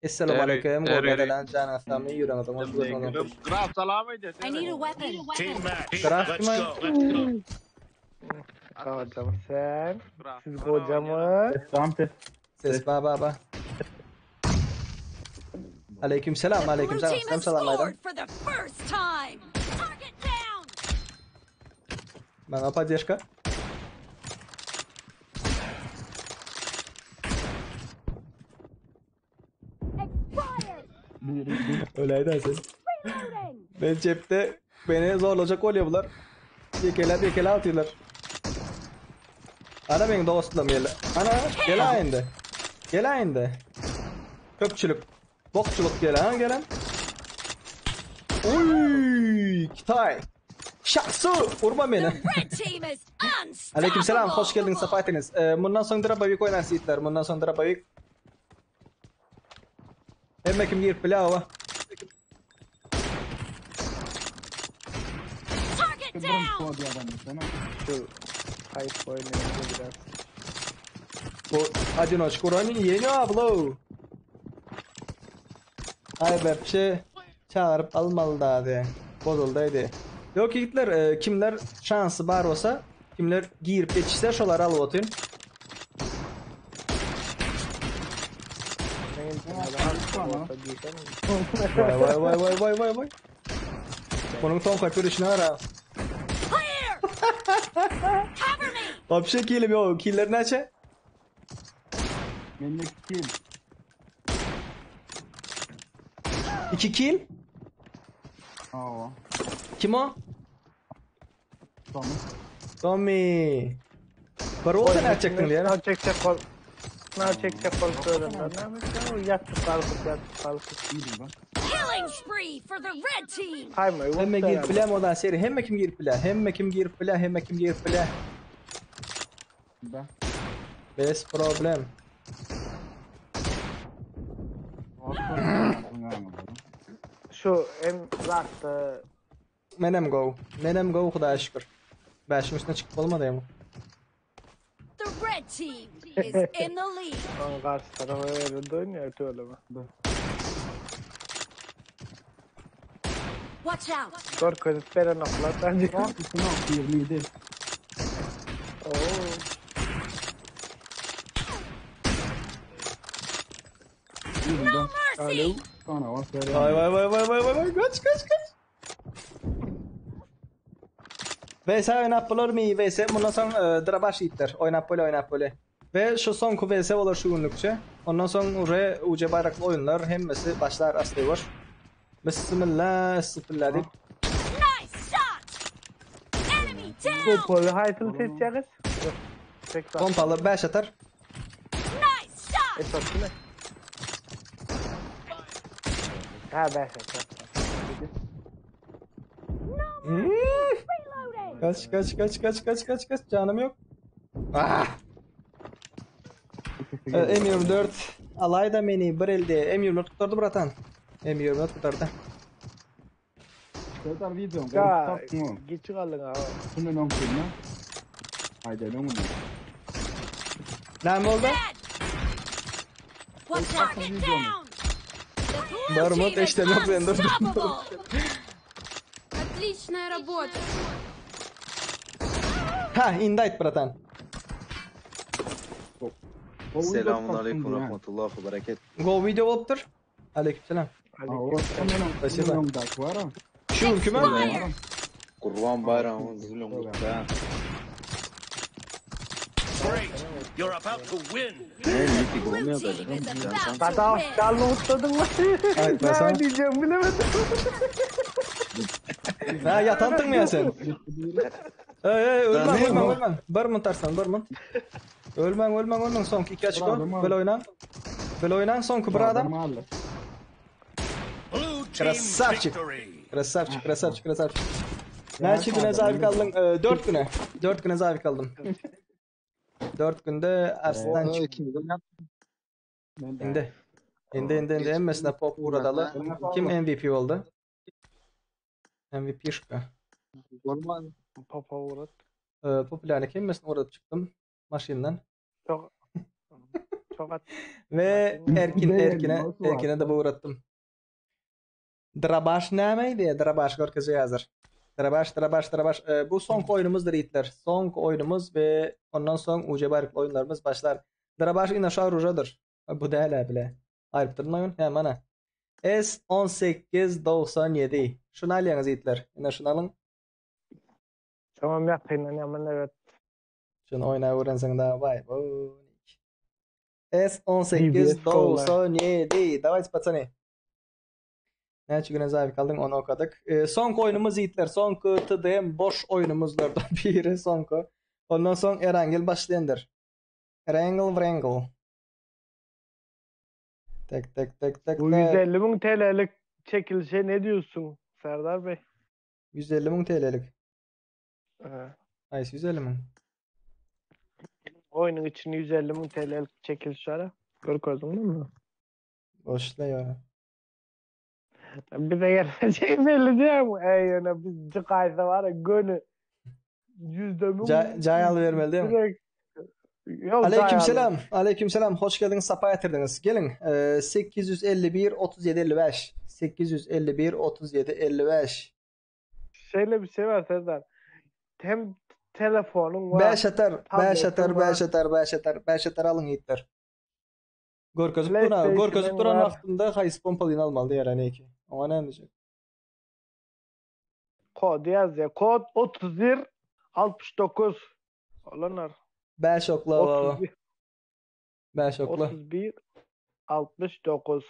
Esselamu aleyküm. Gorgadalan can asamy ýüregiňiziň hoş görmegiň. Graf salam aýdýar. I need a weapon. Team match. Graf Let's kim go. Let's go. Gojam sen. Graf. Siz gojamy? Salam ses. Ses ba ba ba. Aleyküm selam, The aleyküm blue selam. team Selam has selam aýdym. scored for the first time. Target down. Bana поддержка. Expired. Öyleydi sen. Reloading. Ben cepte beni zorlayacak oluyor bunlar. Yekele yekele atıyorlar. Ana benim dostum gel. Ana gel indi. Gel indi. Köpçülük. Bokçuluk gel ha gelen. Uy, Kitay. Şahsı vurma beni. The red team is Aleykümselam, hoş geldin unstoppable. safa ettiniz. Ee, bundan sonra Drabavik oynar yiğitler. Bundan sonra Drabavik. Hemme kim girip bile hava. Target down. Şu kayıp oynayınca biraz. Bu Adinoç Kur'an'ın yeni ablo. Ay bepçi çağırıp almalı da diye. Bozuldaydı. Yok yiğitler e, kimler şansı bar olsa kimler girip yetişse şoları alıp atın. Ne ilgili olsa diýsem. Vay vay vay vay vay vay vay. Bunun son kapıyor işine var ha. Clear. Cover me. Vapşe kilim yok. Killer neçe? Mende kim? 2 kill. Awa. Kim o? Tamam. Tommy. Var olsa ne çektin diye. Sınav çekecek kol. Sınav çekecek kol söylenler. Ne yapacağım? Yatıp kalkıp yatıp kalkıp. İyiyim ben. Killing spree for the red team. Kaymayı Hemme girip bile modan seri. Hemme kim girip bile. Hemme kim girip bile. Hemme kim girip bile. Ben. Best problem. Şu em zaten Menem go. Menem go Hudaya şükür. Beşin üstüne çıkıp olmadı ya bu. The red team is in the lead. Onun karşı tarafa öyle oynuyor öyle Watch out. Zor közüp veren oklar bence. Sınav 27. Oo. No mercy. Sana var. Vay vay vay vay vay vay vay kaç kaç kaç. VS oynap bolar mi? VS bundan soň e, drabaş ýitler. Oynap bole oynap bole. Ve şu soňky VS bolar şu günlükçe. Ondan soň ure UC bayrakly oýunlar hemmesi başlar asly var. Bismillah, bismillah diýip. Nice shot. Enemy Bu down. poli haytıl seçeceğiz. Yok. Tek zaten. Pompalı 5 atar. Nice shot. Esas değil mi? Ha ben seçeceğim. Hmm. Reloading. Kaç kaç kaç kaç kaç kaç kaç canım yok. Ah! Ee, M24 alay da meni bir elde M24 tutardı bratan. M24 tutardı. Serdar video. Ya geç kalın ha. Şunu non kırma. Haydi non bunu. Ne oldu? Dead. Watch target down. The blue Barmut team is eşdemek sen dur. unstoppable. Отличная работа. Ha indi aýt bratan. Selamun aleyküm rahmetullah ve bereket. Go video bolupdyr. Aleykümselam. Спасибо. Şu günkü mü? Kurban bayramınız bilen kutlu. Great. You're about to win. Ne mitik Blue olmuyor team böyle. is about to Bada win. dallı utladın mı? Ayt ben Ne diyeceğim bilemedim. Ha ýatantyň mı ya sen? Ey ey ölmän Ne ölmän bu? ölmän. Bir munt Arslan bir munt. Ölmän ölmän ölmän soňky iki açko. Böyle oýnan. Böyle oýnan soňky bir adam. Blue team Красавчик. victory. Krasavçik, krasavçik, krasavçik. Näçe güne zavik aldın? 4 güne. 4 güne zavik aldım. 4 günde Arslan çıktı. Indi. Indi indi indi hemmesine pop uğradaly. Kim MVP oldu? MVP şka. Papa uğrat. Ee, popülerlik hemmesine uğradıp çıktım maşyndan. Çok çok at. Ve Erkin Erkin'e Erkin'e de bu uğrattım. Drabaş nämeydi? Drabaş görkeze yazar. Drabaş, Drabaş, Drabaş. Ee, bu son oyunumuzdur yiğitler. Son oyunumuz ve ondan sonra UC Bayraklı oyunlarımız başlar. Drabaş in aşağı rujadır. Bu değil bile. Aýrypdyryn oyun. He mana. S1897. Şunu alýaňyz yiğitler. Ine şunu alyň. Tamam yapayım hemen evet. Şunu oýna öwrenseň da vay. Bu. DBS S1897. Давайте пацаны. Näçe güne zavik aldyň onu okadyk. Ee, soňky oýnumyz yiğitler. Soňky TDM boş oýnumyzlardan biri soňky. Ondan soň Erangel başlayandyr. Erangel Wrangel. Tek tek tek tek Bu tek. 150 bin TL'lik çekilişe ne diyorsun Serdar Bey? 150 müň TL'lik. Ee, Aýsy 150 müň. oyunun içinde 150 bin TL'lik çekiliş var. ha. Gör koydun değil mi? Boşla ya. Bize gelecek belli değil mi? Ey yöne biz çıkaysa var ya gönü. Yüzde bin. Cay, cay alıvermeli değil mi? Direkt. Yok, Aleykümselam. Aleykümselam. Hoş geldiniz. Sapa getirdiniz. Gelin. Ee, 851 37 55. 851 37 55. Şöyle bir şey var Serdar. Hem telefonun var. 5 atar, 5 tabletin atar, var. 5 atar, 5 atar, 5 atar alın yiğitler. Görkezip duran, PlayStation'ın görkezip duran var. wagtynda haýsy pompalyny almaly diýer hani ki. Oňa näme diýjek? Kod yaz ya. Kod 31 69. Olanlar. 5 okla baba. 31 5 okla. 31 69.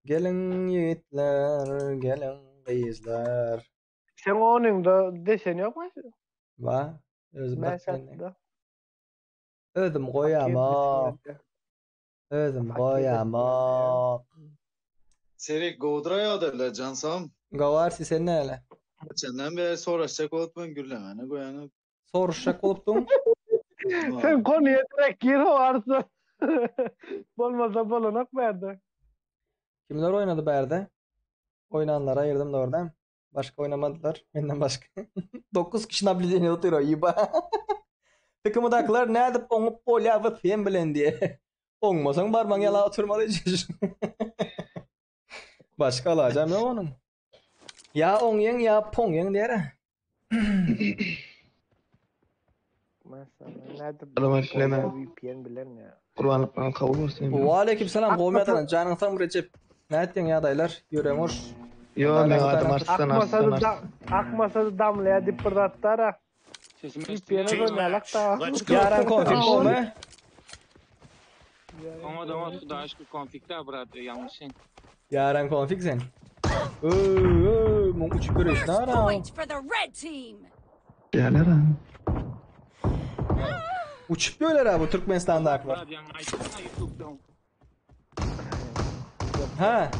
Gelin yiğitler, gelin gyzlar. Sen onun da desen yok mu? Va, özüm Ben bak sattım. Özüm goýamok. Özüm goýamok. Seri Godra ýadarlar Cansam. Gawarsi sen näle? Senden beri soraşacak olup ben gürlemene goýany. Soruşak bolupdyň. Sen konuya direkt gir o arsa. Bolmasa bolanak verdi. Kimler oynady bärde? Oýnanlara aýyrdym da oradan. Başga oýnamadylar. Menden başga. 9 kişi nablideni otyr yiba. Tıkımıdaklar nädip oňup bolýa VPN bilen diye. Oňmasaň barmaň ýala oturmaly Başga alacağım ýok onuň. Ýa oňýaň ýa poňýaň diýer. Mesela nerede Adam işleme. VPN bilen ya. Kurbanlıkdan kabul olsun. Wa aleyküm selam gowmy janyň sag Recep. Nätdiň ýagdaýlar? Ýüregiň hoş. Yo men adım Arslan Akmasa Arslan da, Arslan. akmasa da damlaya dip pırdatlara. VPN'e Team dönüyor match. da. Let's go. Ýaran konfig bolmy? Oňa da oňa daşky konflikte brat ýalňyşyn. Ýaran konfig sen. Öö, öö, muň uçup görüş First nara. point for the red team. Diýerler ha. Uçup böyle ha bu Türkmenistan'da var. Brat ýaňy aýtdyň YouTube'dan. Ha.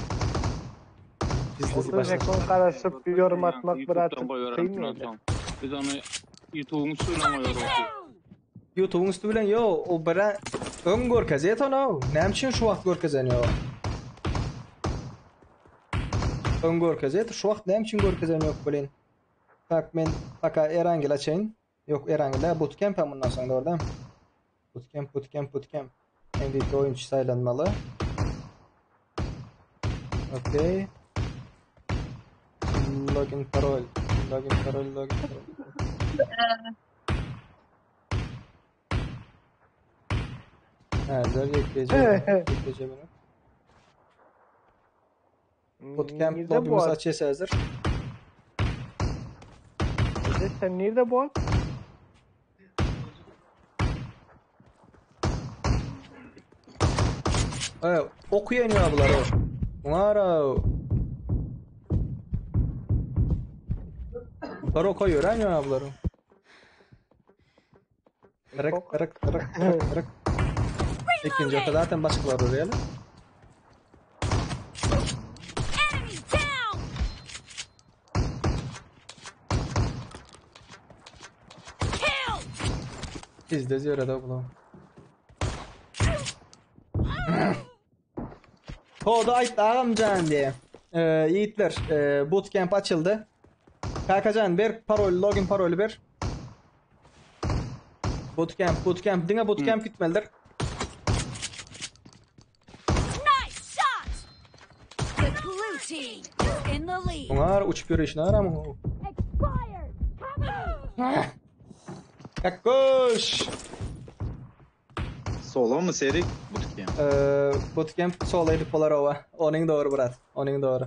Gizlisi 30 başla. ekon karışıp bir yorum atmak YouTube'dan bırakıp goýaram kıymıyor. şundan soň. Biz onu YouTube'un üstüne goýarys. YouTube'un üstü bilen yo o bire ön görkezet onu. Näme üçin şu wagt görkezen yo? Ön görkezet şu wagt näme üçin görkezen yok bilen. Bak men baka Erangel açayın. Yok Erangel'e bootcamp hem bundan sonra orada. Bootcamp bootcamp bootcamp. MVP oyuncu saylanmalı. Okey. Login parol. Login parol, login parol. Häzir ýekeje ýekeje minut. Bootcamp Nirde bu lobbymiz at? açýas häzir. Sen nirde bu at? Ee, okuýan ýa bular o. Muňara. Bular okaýar ýa bular. Tırık tırık tırık tırık tırık. İkinci oka zaten başkalar oraya. Enemy down! Kill! Biz de ziyarete bulalım. Kodu ait ağam can diye. Ee, yiğitler e, bootcamp açıldı. Kakacan bir parol login parolü bir. Bootcamp bootcamp diňe bootcamp gitmelidir. Nice shot! The blue team is in the lead. Bunlar uçup yürüyüşüne aram. Expired! Cover me! Kakkoş. Solo mu serik bootcamp? Ee, bootcamp solo edip polar ova. Onuň doğru brat. Onuň doğru.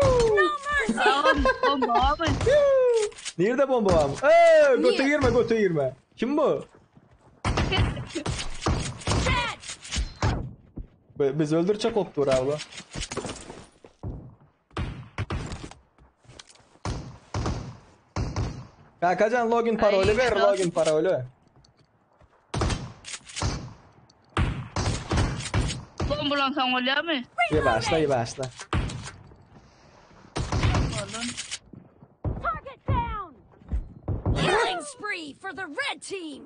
No mercy! Ağam bomba abi. Nerede bomba var? Ee, göte girme göte girme. Kim bu? Dead! Biz öldürecek optur abla. Kakacan login parolü ver login parolü. Bombalan sen oluyor mu? İyi başla iyi başla. Oğlum. Target down! Killing spree for the red team!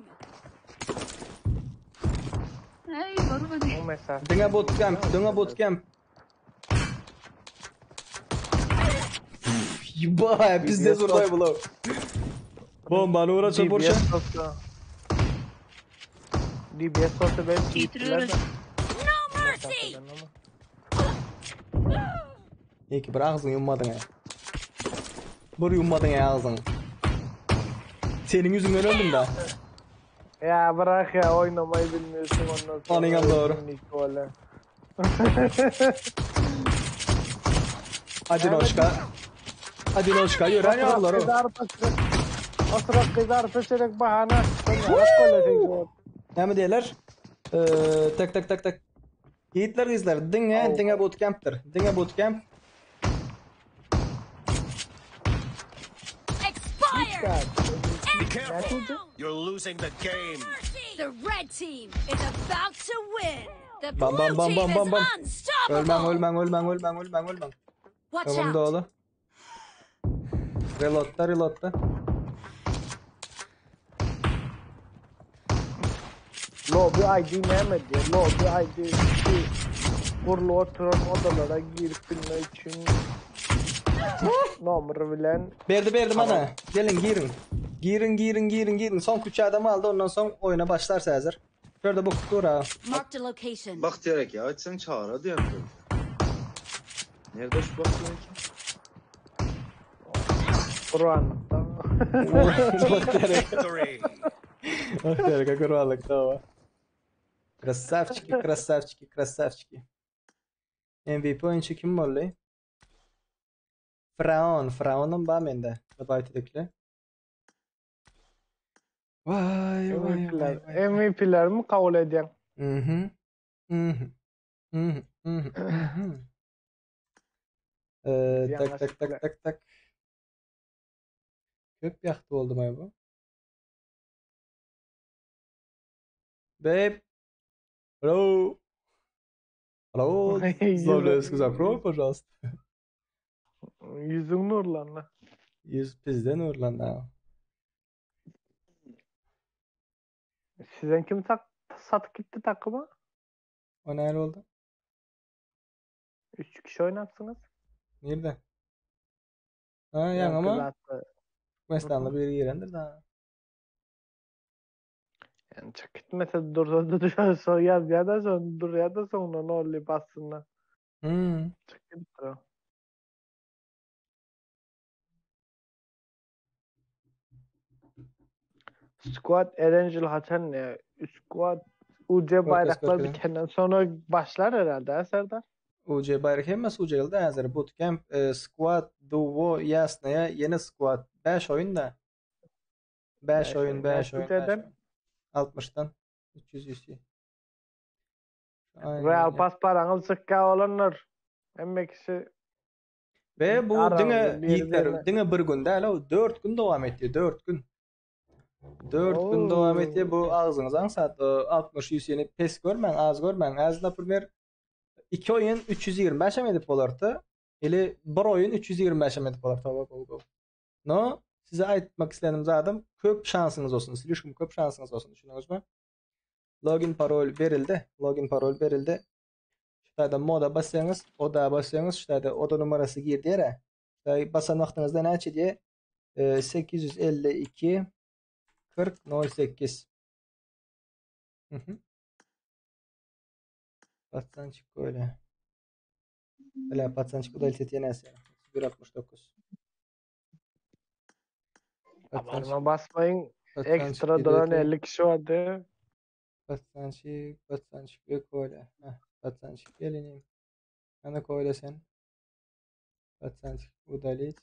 Hey görmedi. O mesafe. Diňe bootcamp, diňe bootcamp. Ba, biz de zurday bulu. Bombanı uğraşa burça. DBS olsa. DBS olsa belki gittiler de. No mercy! Mesafeden ama. İyi ki bir ağzını yummadın ya. Bir yummadın ya ağzını. Senin yüzünden öldüm da. Ya bırak ya oynamayı bilmiyorsun ondan sonra. Onun doğru. Nikola. Hadi Noşka. Hadi Noşka yürü hani ablar o. Oturak kızar peşerek bahane. Ne mi diyorlar? Ee, tak tak tak tak. Yiğitler kızlar dinge dinge bootcamp'tir. Dinge bootcamp. Expired! Be careful. You're losing the game. Mercy! The red team is about to win! The Bam blue bam bam team bam bam is bam. unstoppable! Ölmem ölmem ölmem ölmem ölmem ölmem. Watch Tamam out! doğru. Reloadla reloadla. Lobby ID näme diýär? Lobby ID gurlu oturan odalara girip bilmek için nomer bilen Berdi berdi bana. Gelin girin. Girin girin girin girin. Son üç adamı aldı ondan son oyuna başlarsa hazır. Şurada bu kutu ha. Marked a location. Bak diyerek ya açsan çağıra diyorum. Nerede şu bak diyerek? Kur'an'da. Bak diyerek. Victory. Bak diyerek kurbanlık tamam. Красавчики, красавчики, красавчики. MVP oyuncu kim boldy? Fraon, Fraon'un ba mende. Добавить edikli. Vay vay vay. MVP'ler, vay. MVP'ler mi kabul edýän? Mhm. Mhm. Mhm. Mhm. Mhm. Ee, tak tak tak tak tak. Köp ýakdy boldy maý bu. Babe. Hello. Hello. Zavlevski закрой, пожалуйста. Yüzün nurlandy. Yüz bizden nurlandy. ha. Sizden kim tak satıp gitti takımı? O näle oldu? 3 kişi oynapsınız. Nirde? Ha, ýaňy ama Zaten- Türkmenistanly biri girendir da. Yani çık gitmese dursa dursa yaz ya da son dur ya da sonra ne oldu bassınlar. Hmm. Çykyp gidipdir o. Squad Erangel haçan ne? Squad UC Görkez baýraklar görkez. bitenden sonra başlar herhalde ha Serdar? UC baýrak hemmesi UC-de häzir. Bootcamp, e, squad, duo, ýasnaýa, ýene squad. 5 oýun da. 5 5 oýun, oýun. 5 Näçe oýun, 5 UC-den? oýun. 60-dan 300 UC. Aynen Real ya. Pass paraňyz çykýa olanlar. Hemme kişi Ve bu Aramızda diňe bir ýigitler, birine. diňe bir gün däl, o 4 gün dowam etdi, 4 gün. 4 gün dowam etdi. Bu agzyňyz aňsat 60 UC-ni pes görmäň, az görmäň. Az naprimер 2 oýun 325 hem edip bolardy. Ili bir oýun 325 hem edip bolar. Toba go go. No, size aýtmak isledim zadym, köp şansyňyz bolsun, slişkom köp şansyňyz bolsun, düşündiňizmi? Login parol berildi. Login parol berildi. Şu taýda moda bassaňyz, oda bassaňyz, şu taýda oda numarasy girdi ýere. Şu taýda basan wagtyňyzda näçe diýe? E, 852 40 08. Mhm. Patsançık öyle. Öyle patsançık udalить etýän 169. Abarma basmayın. Patsançık Ekstra duran gidiyor. 50 kişi vardı. Patsançık, patsançık ve kola. Heh, patsançık gelinim. Ana kola sen. Patsançık удалить.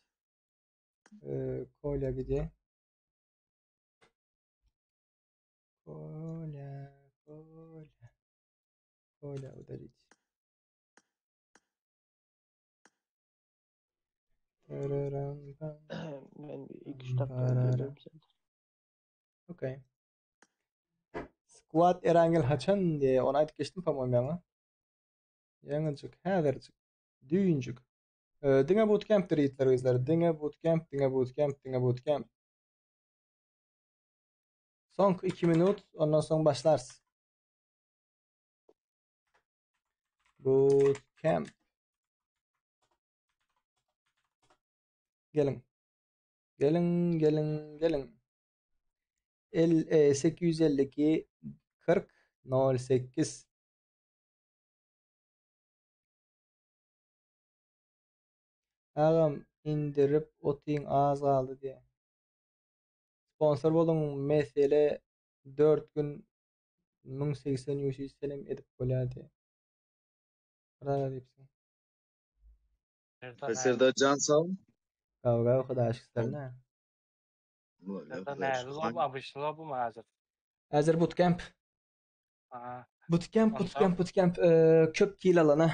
Ee, kola gide. Kola, kola. Kola удалить. Tararam pam. Ben bir 2-3 dakika Parara. geliyorum Serdar. Okey. Squad Erangel haçan diye onu aýdyp geçdim по-моему ýaňy. Ýaňyjyk, häzirjik, düýnjük. Ee, diňe bootcamp'tir ýigitler gyzlar. Diňe bootcamp, diňe bootcamp, diňe bootcamp. Soňky 2 minut, ondan soň başlarys. Bootcamp. Geliň. Geliň, geliň, geliň. El, e, 852 40 08. Agam indirip otyň az galdy diýe. Sponsor boluň mesele 4 gün 1080 UC senem edip bolýar diýe. Bravo diýipsiň. Serdar can sağ ol. Gaw gaw Hudaý şükür ne. Serdar näli lob, abışly lob mu hazır? Häzir bootcamp. Aha. Bootcamp, Ondan bootcamp, bootcamp e, köp kill alana.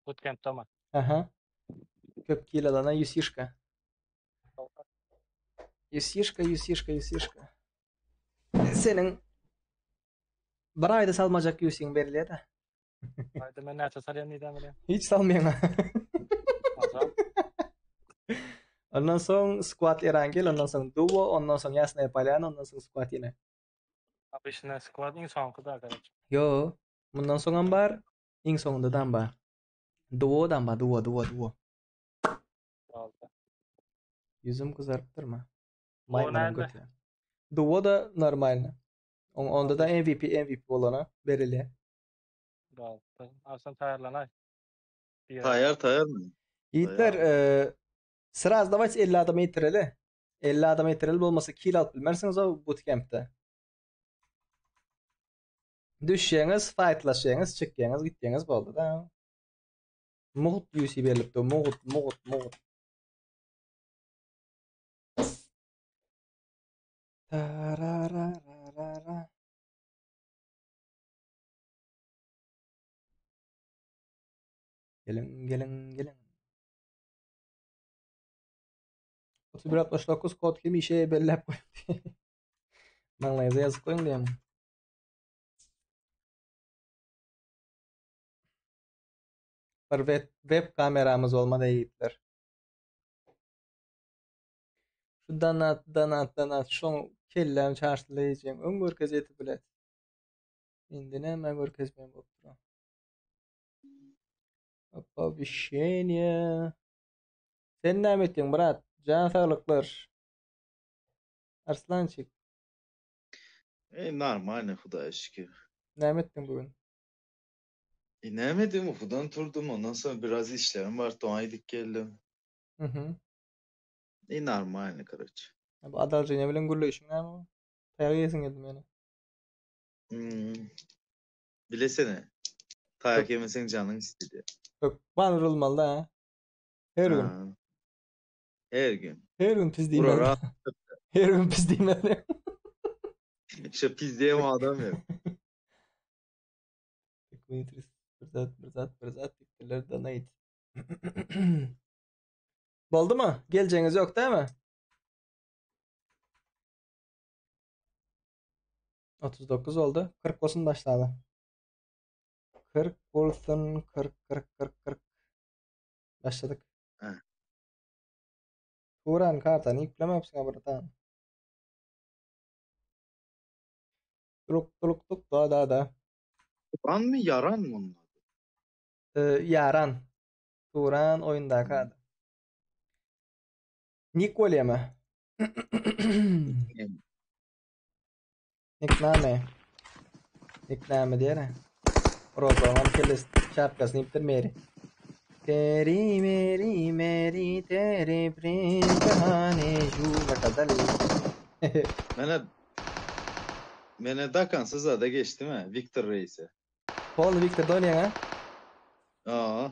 Bootcamp'ta mı? Aha. Köp kill alana UC-şka. UC-şka, UC-şka, UC-şka. Seniň bir aýda salmajak UC-ň berilýär de. Haydi men näçe salýan diýdem bilýän. Hiç salmaýaň. Azam. Ondan soň squad Erangel, ondan soň duo, ondan soň Ýasnaýa Polýana, ondan soň squad ýene. Abışly squad iň soňky da garak. Yo, mundan soňam bar, iň soňundadan bar. Duodan bar, duo, duo, duo. Aldı. Ýüzüm gyzarypdyr mı? Duo Maýmynyň näde? göti. Duo da normalny. On, onda da MVP, MVP bolana berilýär. Aldı. Arslan taýarlanay. Bir. Tayar tayar mı? Ýigitler, Tayar. e, sraz давайте 50 adama ýetireli. 50 adama ýetireli bolmasa kill alyp bilmersiňiz o bootcamp'te. Düşýäňiz, fightlaşýaňyz, çykýaňyz, gitýäňiz boldy da. Mugt UC berilipdi. Mugt, mugt, mugt. Tararararara. Geliň, geliň, geliň. 3169 kod hemişe belläp goýupdy. Maňlaýyňyza ýazyp goýuň diýen. Bir web, web kameramyz bolmady ýigitler. Şu donat, donat, donat, şoň kelläm çarşylaýjak. Öň görkezeti bilet. Indi näme görkezmem bolup duran. Оповещение. Sen näme etdiň, brat? Jan saglyklar. Arslançyk, E, normal Hudaýa şükür. näme etdiň bugün? E näme edeyim ukudan turdum ondan soň biraz işlerim bar oňa gidip geldim. Mhm. E normalny karoç. Bu adalženiýe bilen gürleýşiň näme bu? Taýak iýesiň geldi meni. Hmm. Bilesene. Taýak ýemeseň janyň istedi. Hökman urulmaly da. Her gün. Her gün. Her gün pis diýmeli. Urara. Her gün pis diýmeli. Şu pis diýen adam ýok. Bir zat, bir zat, bir zat diýipdirler donate. Boldumy? Geljegiňiz ýok dämi? 39 oldu. 40 olsun başladı. 40 olsun. 40 40 40 40. Başladık. Heh. Turan kartany ýüklemepsiň bratan. Tuluk tuluk tuk da da da. Turan mı yaran mı onun adı? Ee, Yaran. Turan oýundaky ady. Nik bolýamy? Nik name? Nik name diýene? Rozanyň kelles şapkasyny iýipdir Meri. Teri meri meri teri prem kahani ju kadali. Mene Mene dakansyz zada geçdim he Victor Reis'e. Paul Victor Donýaň ha? Aa.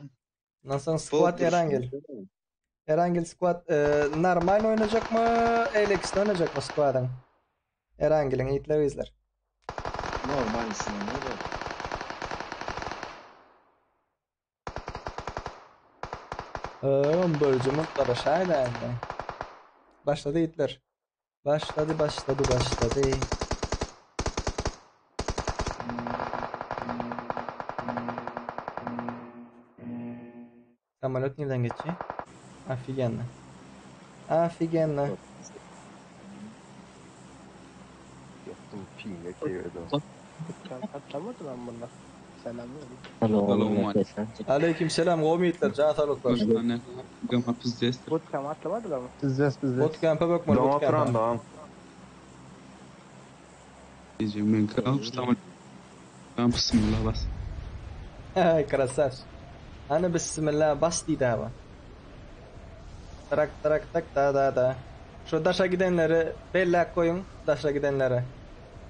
Ondan soň squad Erangel. Erangel squad e, normal oýnajakmy, Elex'de oýnajakmy squadyň? Erangeliň ýitler gyzlar. Normal ismi da. Öm bölücümüz garaşaýdy indi. Başlady ýitler. Başlady, başlady, başlady. Samolýot nirden geçdi? Ofigenno. Ofigenno. Ýokdum pinge keýwedi. Patlamadı lan bunlar. Selam. Aleyküm selam gowy ýigitler, jan saglyklar. Bootcamp atlamadylar mı? Bizdes bizdes. Bootcamp'e bakmaly, Doňa bootcamp'e. oturan doň. Bismillah bas. Hey, krasavç. Hani bismillah bas diýdi abi. Trak trak tak da da da. Şu daşa gidenleri belläp goýuň, daşa gidenleri.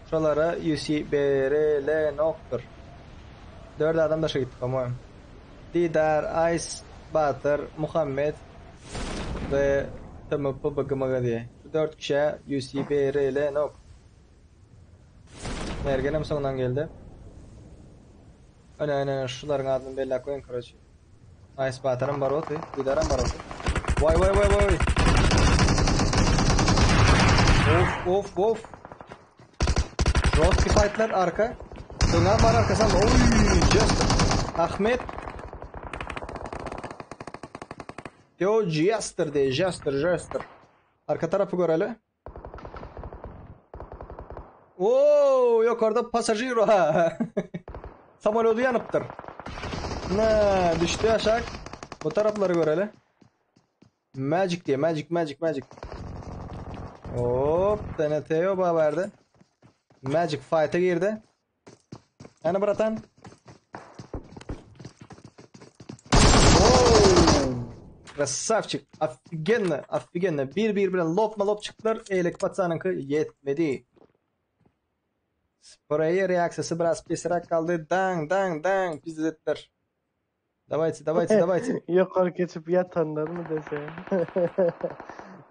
Şolara UC berilenokdyr. 4 adam daşa gitdi, po-moýem. Didar, Ice, Batyr, Muhammed we TMPBGMG diýe. Şu 4 kişä UC berilenok. Mergenem soňdan geldi. Öne öne öne şularyň adyny belläp goýuň karoçi. Ice Batyram bar oty, Didaram bar oty. Vay vay vay vay. Of of of. Jostki fightlar arka. Öňem bar arkasam. Oy, just Ahmet. Yo Jester diye Jester Jester. Arka tarapy göreli. Oo, ýokarda passažir ha. Samolýody ýanypdyr. Ne, düşdi aşak. Bu taraplary göreli. Magic diye, Magic, Magic, Magic. Hop, TNT yo verdi. Magic fight'a girdi. Yani bratan. Krasavçik. Офигенно, офигенно. Bir-bir bilen lopma lop çykdylar. Eýleki patsanyňky ýetmedi. Sprey reaksiýasy biraz pesräk galdy. Dang, dang, dang. Pizzetler. Давайте, давайте, давайте. Ýokary geçip ýatanlar mı dese.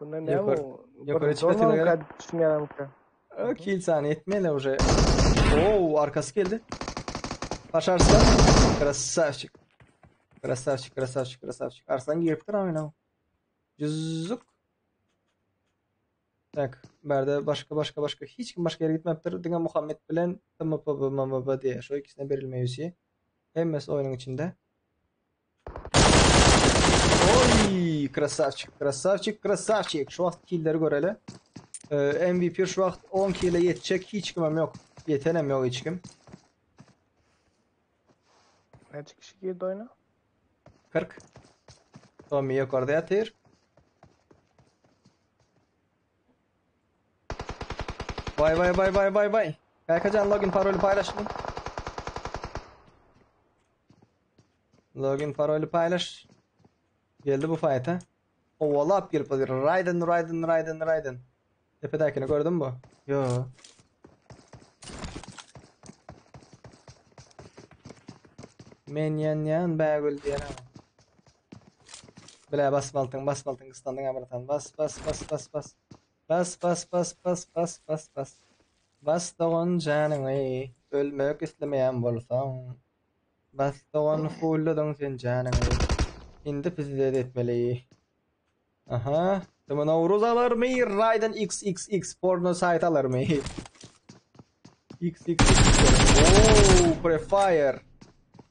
Bunlar ne Ýokary, bu? ýokary çykyp ýatyrlar. Düşünýärmkä. Kill sany etmeli уже. Oo, arkasy geldi. Baş Arslan. Krasavçik. Krasavçik, krasavçik, krasavçik. Arslan giripdir oyuna. Cüzük. Tak, bärde başga başga başga hiç kim başga ýere gitmepdir. Diňe Muhammed bilen TMPB MMB diýe şu ikisine berilmeýsi. Hemmesi oýnuň içinde. Oy, krasavçik, krasavçik, krasavçik. Şu wagt killleri göreli. Ee, MVP şu wagt 10 kille ýetjek hiç kimem ýok. Ýetenem ýok hiç kim. Näçe kişi girdi oyuna? 40. Tommy ýokarda ýatyr. Vay vay vay vay vay vay. Kaykacan login parolü paylaştım. Login paroly paýlaş. Geldi bu faýta. Owalap gelip otyr. Raiden, Raiden, Raiden, Raiden. Tepedäkini gördün bu? Yo. Men ýanýan bägül diýen ama. Bile bas baltyň, bas baltyň gyslandyň abratan. Bas, bas, bas, bas, bas. Bas, bas, bas, bas, bas, bas, bas. Bas dogan janyňy, ölmek islemeýän bolsaň. Bas dogan fulladyň sen janyňy. Indi pizdet etmeli. Aha. Tüme Nowruz alarmy? Raiden XXX porno saýt alarmy? XXX. Oh, Prefire.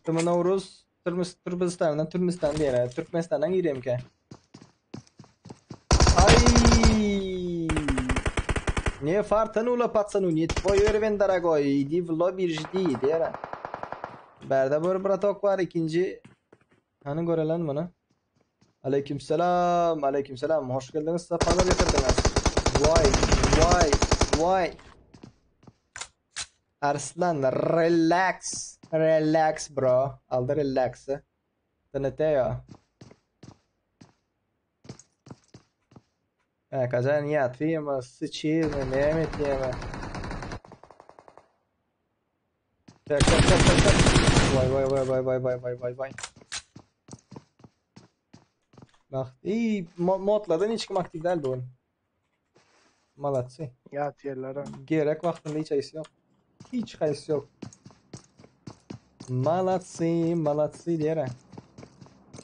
Tüme Nowruz Türmüs Türkmenistandan Türkmenistan diýene. Türkmenistandan giremkä. Ay! Ne fartanulo patsanu, ne tvoy uroven dorogoy, иди в lobby жди diýere. Bärde bir bratok bar, ikinji. Hany görelen muny. Aleykümselam, aleykümselam. Hoş geldiňiz, sapalar getirdiňiz. Vay, vay, vay. Arslan, relax, relax bro. Aldy relaxy. TNT-ýa. Kajan ýatyrmy, syçyrmy, näme etýärmi? Tak, tak, tak, tak, tak. Vay, vay, vay, vay, vay, vay, vay, vay, vay. Bak, iyi modlardan hiç kim aktif däl bu gün. Malatsy. Ýat ýerlere. Gerek wagtynda hiç haýsy ýok. Hiç haýsy ýok. Malatsy, malatsy diýere.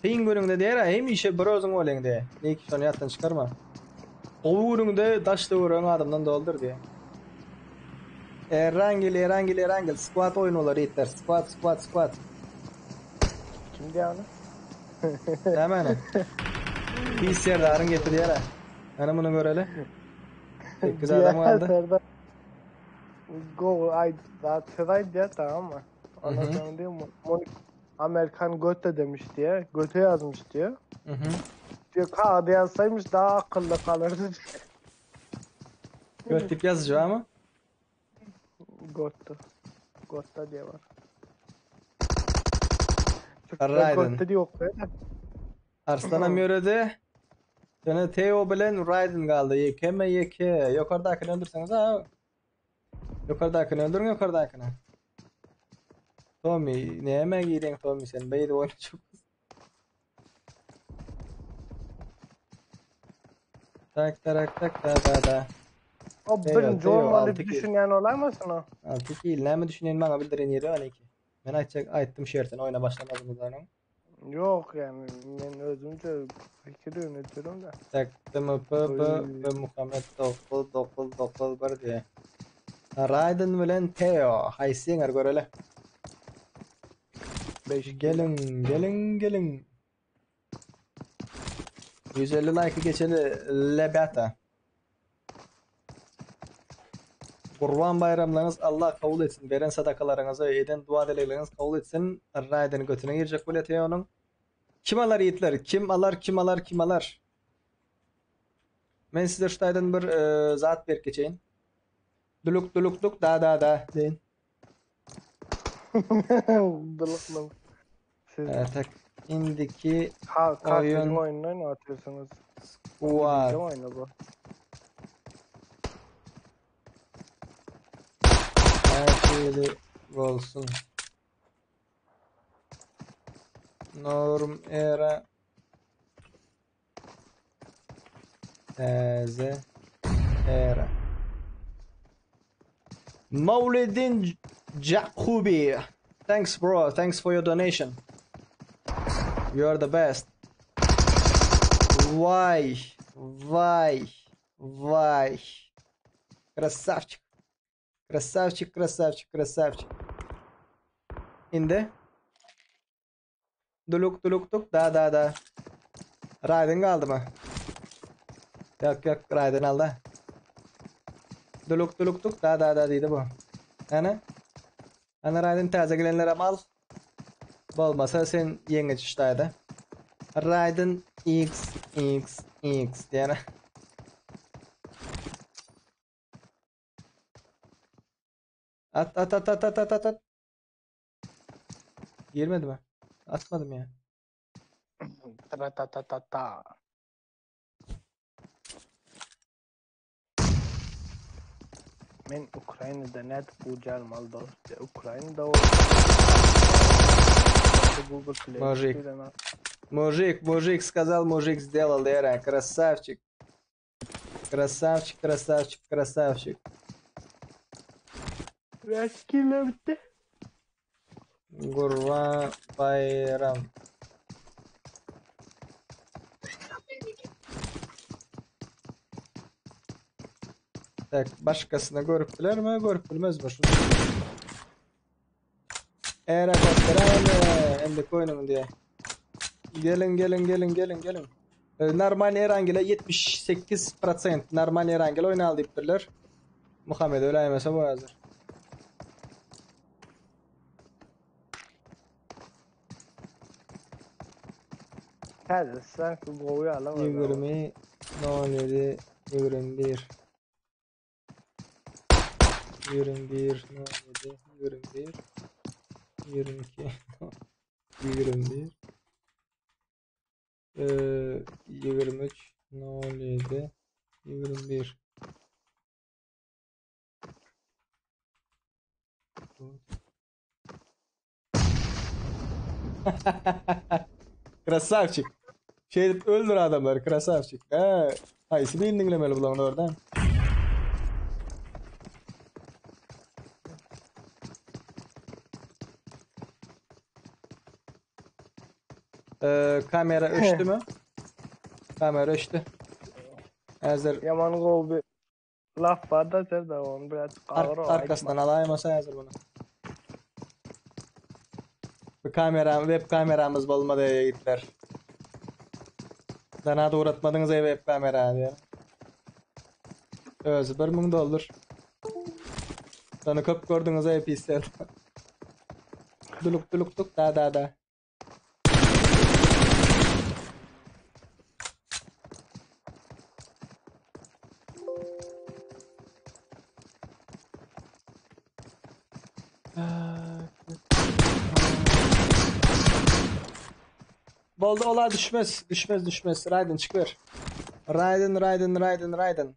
Kyn günüňde diýere, hemişe bir özüň bolýaň diýe. Niki şony ýatdan çykarma. Gowy günüňde daş töweregiň adamdan doldur diýe. Erangel, Erangel, Erangel, squad oýun bolar ýigitler. Squad, squad, squad. Kim diýýär ony? Nämäni? Pis Serdaryň gepi diýere. Ana muny göreli. 8 adam galdy. Serdar. Go aý zat söz aýdýar tamam mı? Ondan soň diýip muny Amerikan göte demiş diýe, göte ýazmyş diýe. Mhm. Diýe kağıda ýazsaýmyş daha akylly galardy. Göt diýip ýazyjy barmy? Gotta. Gotta diýe bar. Raiden. Gotta diýip okaýar. Arslanam ýöredi. Ýöne Teo bilen Raiden galdy. Ýekeme ýeke. Ýokardakini öldürseňiz ha. Ýokardakini öldüriň ýokardakini. Tommy, näme gireň Tommy sen beýle oýnaçak. Tak tak tak da da da. O birinji olmaly düşünýän bolaýmasyn o? Alty kill näme düşünýän maňa bildiren ýeri bar iki. Men aýtjak aýtdym şertini oýna başlamazymyzdan öň. Ýok ýani men özümçe pikir ýönetirim de. Tak TMP B B Muhammed 9 9 9 1 diýe. Raiden bilen Teo haýsy ýeňer göreli. 5 geliň geliň geliň. 150 like geçeli lebata. Gurban baýramlaryňyz Allah kabul etsin. Beren sadakalaryňyzy, eden dua dilegleriňiz kabul etsin. Raýdan götüne girjek bolýar Teonyň. Kim alar ýigitler? Kim alar, kim alar, kim alar? Men size şu taýdan bir e, zat berip geçeýin. Duluk duluk duk da da da deýin. Dulukly. Siz Evet, indiki ha, oyun oýnuny oýnatyrsyňyz. Squad. Oýny bu. Her bolsun. Norm era Täze era. Mawlidin Jakubi. Thanks bro, thanks for your donation. You are the best. Vay, vay, vay. Krasavçik. Krasavçik, krasavçik, krasavçik. Indi. Duluk duluk duk da da da. Raiden galdymy? Ýok ýok Raiden alda. Duluk duluk duk da da da diýdi bu. Ana. Ana Raiden täze gelenlere mal. Bolmasa sen ýeňiç ştaýda. Raiden X X X diýene. At at at at at at at. Girmedi mi? Atmadym ýa. Tra ta ta ta ta. Men Ukrainada nädip ujalmaly dost? Ukrainada ol Google Play Мужик. Мужик, мужик сказал, мужик сделал, Лера. Красавчик. Красавчик, красавчик, красавчик. Kilo bitti. Gurban Bayram. Tak, başkasyna görüp bilermi, görüp bilmezmi? Şunu. Era kotlaramy, endi koýnuň diýe. Geliň, geliň, geliň, geliň, geliň. E, Normal Erangele 78% normal Erangel oýnaly diýipdirler. Muhammed öläýmese bu hazır. Täze sanki gowy alamaz. 20 07 21 21 07 21 22 21 Ee, 23 07 21 Krasavçik. Şeýdip öldür adamlary krasavçik. He, haýsy birini diňlemeli bularyň oradan? Ee, kamera öçdü mü? Kamera öçdü. Hazır. Yaman gowy bir laf bar da Serdar onu biraz Ar gagyr o arkasyndan alaýmasa hazır bunu. Bu kamera, web kameramız bolmady ýigitler. Dana da uğratmadyňyz ey web kamera diýär. Özi 1000 dollar. Sana köp gördüňiz ey pisler. Duluk duluk duk da da da. Boldy ola düşmez, düşmez, düşmez. Raiden çykyber. Raiden, Raiden, Raiden, Raiden.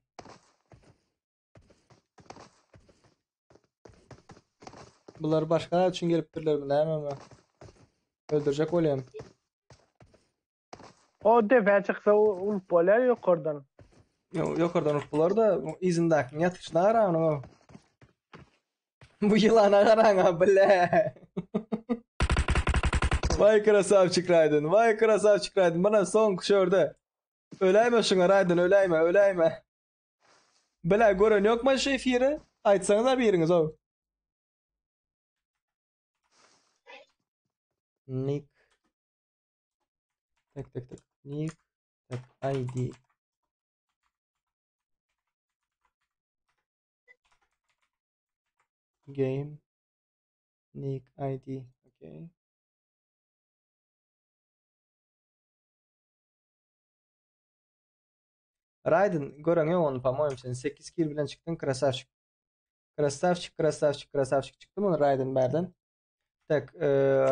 Bular başga üçin gelipdirlermi nämemi? Öldürjek bolýan. O depe çyksa ulup bolýar ýokardan. Ýokardan ulup bolar da yzyndakyň ýatyşyna garaň onuň. Bu ýylana garaň bile. Vay krasavçik Raiden, vay krasavçik Raiden. Bana soňky şörde. Öläýme şuňa Raiden, öläýme, öläýme. Bile gören ýokmy şu efiri? Aýtsaňyza biriňiz o. Nick. Tak tak tak. Nick. Tak ID. Game. Nick ID. Okay. Raiden gören ýok ony po-moýemu sen 8 kill bilen çykdyň krasavçik. Krasavçik, krasavçik, krasavçik çykdy muny Raiden bärden. Tak, e,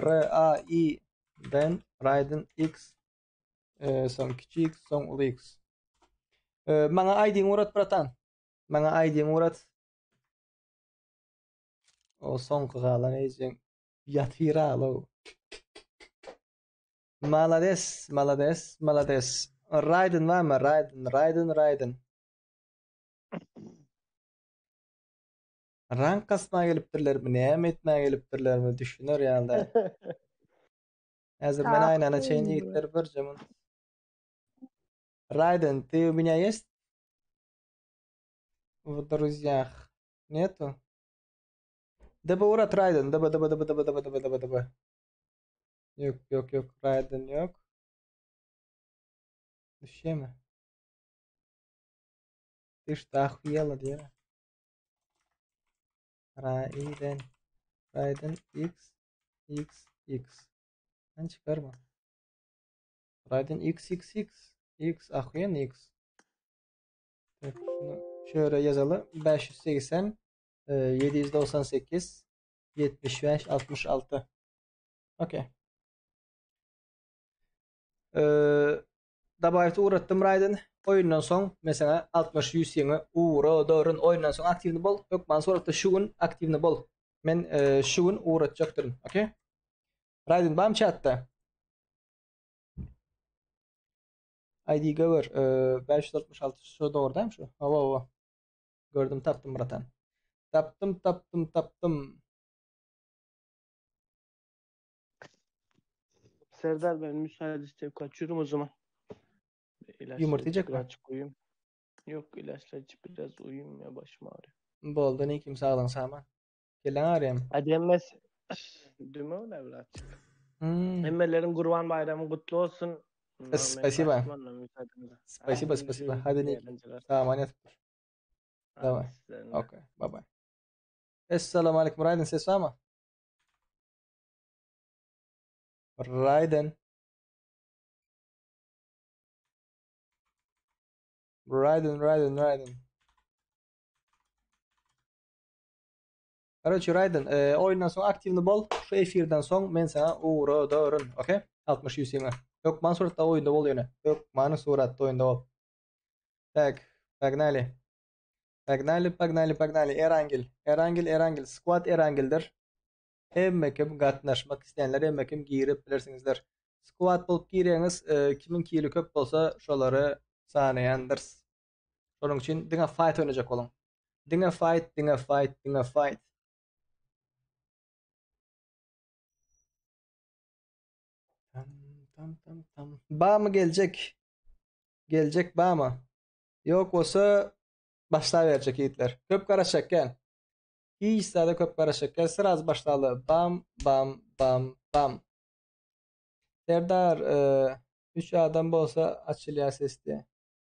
R A I den Raiden X e, soň kiçi X, soň uly X. E, maňa ID-ňi urat bratan. Maňa ID-ňi urat. O soňky galan ejeň ýatyr alow. Malades, malades, malades. Raiden barmy? Raiden, Raiden, Raiden. Rank kasmaga gelipdirlermi, näme etmäge gelipdirlermi düşüner ýaly däl. Häzir men aýnana çeýin ýigitler birje mun. Raiden, ты у меня есть? В друзьях. Нету? DB urat Raiden. DB DB DB DB DB DB DB DB. Ýok, ýok, ýok. Raiden ýok. Düşýärmi? Ты что, охуела, diýýär. Raiden. Raiden X X X. Sen çıkarma. Raiden X X X. X охуенный X. Tak, şunu şöyle yazalım. 580 798 75 66. Okey. Dobawit ugratdym Raýden. Oýundan soň men saňa 60 UC-ňi ugradaryn. Oýundan soň aktiwny bol. Hökman suratda şu gün aktiwny bol. Men e, şu gün ugratjakdyryn. Okey? Raýden bam chatda. ID göwer. E, 566 şu dogry dämi şu? Hawa, hawa. Gördüm, tapdym bratan. Tapdym, tapdym, tapdym. Serdar ben müsaade isteyip kaçıyorum o zaman. İlaçları Yumurta içip yiyecek mi? birazcık uyuyayım. Yok ilaçlar içip biraz uyuyayım ya başım ağrıyor. Boldy ne kim saglyň saman. Kellen agyrýamy? Hadi emmesi. Düme öyle birazcık. Hmm. Hemmelerin Kurban Bayramı kutlu olsun. Ben Spasiba. kaçtım ondan müsaadenizle. Spasiba, Hadi spasiba. görüşürüz. Hadi İyi ne eğlenceler. Saman yatıp dur. Hadi Daway. sizlerine. Okey. Bye bye. Esselamu aleyküm Raýden ses barmy? Raýden. Raýden, Raýden, Raýden. Karoçi Raýden, e, oýundan soň aktiwny bol. Şu efirden soň men saňa ugradaryn, okey? 60 ýüzüňe. Hökman suratda oýunda bol ýöne. Hökmany suratda oýunda bol. Tak, pognaly. Pognaly, pognaly, pognaly. Erangel, Erangel, Erangel. Squad Erangeldir. Hemme kim gatnaşmak isleýänler, hemme kim girip bilersiňizler. Squad bolup gireňiz, e, kimiň kili köp bolsa şolary sanaýandyrys. Şonuň üçin diňe fight oýnajak boluň. Diňe fight, diňe fight, diňe fight. Tam tam tam tam. Bamy geljek? Geljek bamy? Ýok bolsa başlaberjek ýigitler. Köp garaşjak gel. Hiç zada köp garaşjak gel. Sraz başlaly. Bam bam bam bam. Serdar, e, 3 adam bolsa açylýar ses diýe.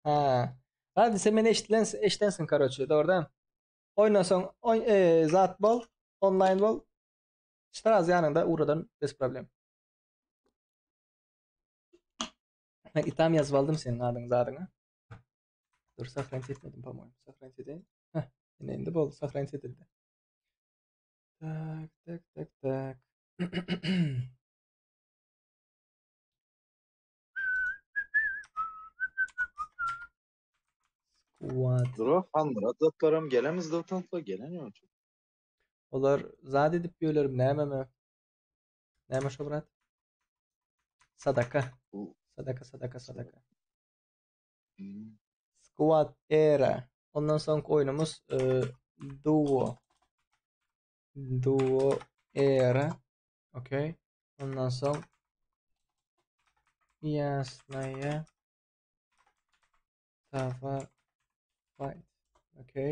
Ha. Hadi sen meni eşitlen, eşidensin karoçi, dogry däl? Oýundan soň oý, e, zat bol, online bol. Sraz ýanyňda ugradan bez problem. Men itam ýazyp aldym seniň adyňy zadyňy. Dur, sahranit etmedim, po-moýemu. Sahranit edeýin. Heh, ine indi boldy, sahranit edildi. Tak, tak, tak, tak. Squad. Dur, Hanmyrat zatlaram gelemizde tantla gelen ýok. Olar zat edip ýörler, nämemi? Näme şo brat? Sadaka. Sadaka, sadaka, sadaka. Hmm. Squad Era. Ondan soňky oýnumyz e, Duo. Duo Era. Okey. Ondan soň Jasnaýa Tava Fight. Okey.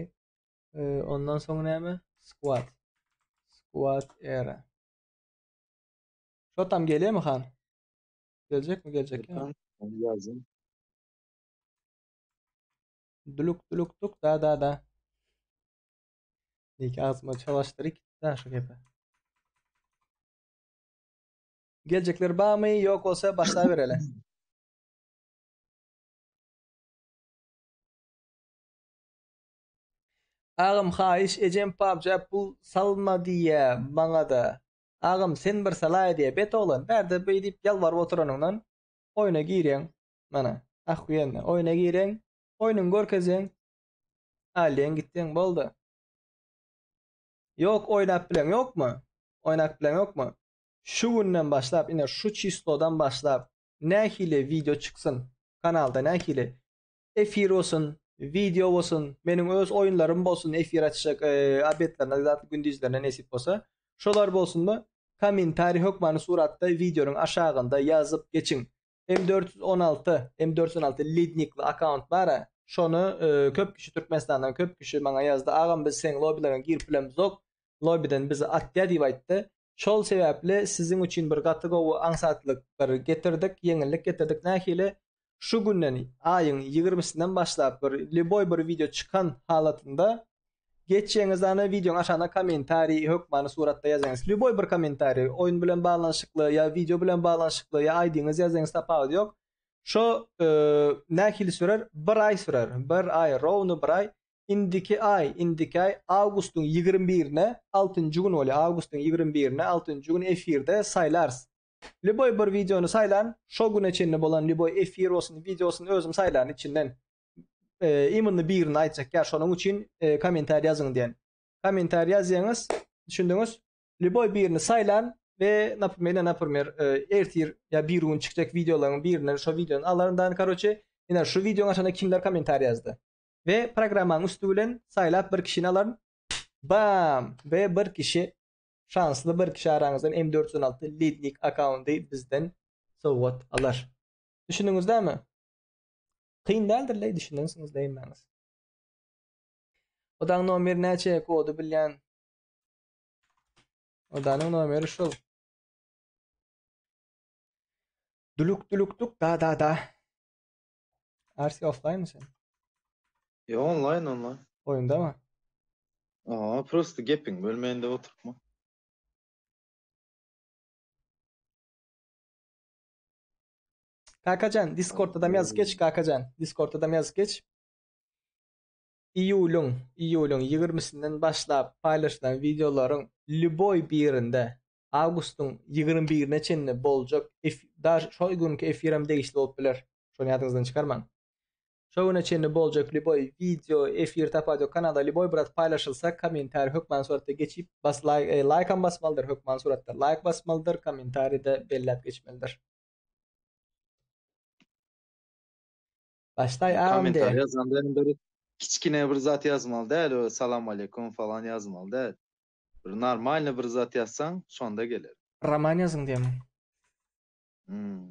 E, ondan soň näme? Squad. Squad Era. Şo tam gelýärmi han? Geljekmi geljek ýa? Onu ýazyn. Dülük dülük duk da da da. Niki agzyma çalasdyryk da şu gepe. Geljekler barmy ýok bolsa başlabereli. Agam haýyş ejem PUBG-a pul salma diýýä maňada. Agam sen bir salaý diýýä bet oglan bärde beý diýip ýalbaryp oturanyňdan oýna girýäň mana ahwiýenno oýna girýäň oýnuňy görkezýäň alýaň gitýäň boldy. Ýok oýnap bileň ýokmy? Oýnap bileň ýokmy? Şu günden başlap ine şu çislodan başlap nähili wideo çyksyn kanalda nähili Efir bolsun, wideo bolsun, meniň öz oýunlarym bolsun, efir açjak obedlerine, zat gündizlerine nesip bolsa, şolar bolsunmy? Kommentariý hökmany suratda wideonyň aşagynda ýazyp geçiň. M 416, M 416 lednikli akkaunt bar-a, şony köp kişi Türkmenistandan köp kişi maňa ýazdy, agam biz seň lobileriňe girip bilemzok, lobiden bizi atýa diýip aýtdy. Şol sebäpli siziň üçin bir gaty gowy aňsatlyk bir getirdik, ýeňillik getirdik. Nähili? Şu günden, aýyň ýigrimisinden başlap bir lýuboý bir wideo çykan halatynda geçjeňiz ana wideoň aşagyna kommentariý hökmany suratda ýazaňyz. Lýuboý bir kommentariý, oýun bilen baglanyşykly ýa wideo bilen baglanyşykly ýa aýdyňyz ýazaňyz tapawudy ýok. Şo nähili sürer? Bir aý sürer. Bir aý, rowny bir aý. Indiki aý, indiki aý awgustyň ýigrimi birine, altynjy gün bolýar, awgustyň ýigrimi birine, altynjy gün efirde saýlarys. Lýuboý bir wideony saýlan, şo güne çenli bolan lýuboý efir bolsun, wideo bolsun özüm saýlan içinden. E, imенно birini aýtjak ýa şonuň üçin e, kommentariý ýazyň diýen. Kommentariý ýazýaňyz, düşündiňiz? Lýuboý birini saýlan we naprimýer, naprimýer, e, ertir ýa bir gün çykjak wideolaryň birinden şo wideony alaryn dan karoçe, ine şu wideonyň aşagynda kimler kommentariý ýazdy. We programmanyň üsti bilen saýlap bir kişini alaryn. Bam! We bir kişi şansly bir kişi araňyzdan M416 Lednik akkaundy bizden sowgat alar. Düşündiňiz dämi? Kyn däldir leý düşünensiňiz leýmäňiz. Odaň nomeri näçe kody bilýän. Odanyň nomeri şul. Dülük dülük dük da da da. RC offline mi sen? Yo online online. Oýunda mı? Aa, prosta gepiň bölmände oturma. Kakajan Discord'da ýazyp geç Kakajan. Discord'da ýazyp geç. Iýulyň, iýulyň 20-sinden başlap paýlaşylan wideolaryň lýuboý birinde awgustyň 21-ine çenli boljak daş şol günki efirem degişli bolup biler. Şony ýadyňyzdan çykarmaň. Şo güne çenli boljak lýuboý wideo efir tapadio kanalda lýuboý bir zat paýlaşylsa kommentariý hökman suratda geçip bas laýk e, laýkam basmalydyr hökman suratda laýk basmalydyr kommentariýda belläp geçmelidir. Başlaý agam Kommentariý ýazanda hem bir kiçkine bir zat ýazmaly däl, o salam aleýkum falan ýazmaly däl. Bir normalny bir zat ýazsaň, şonda geler. Roman ýazyň diýýämiň? Hmm.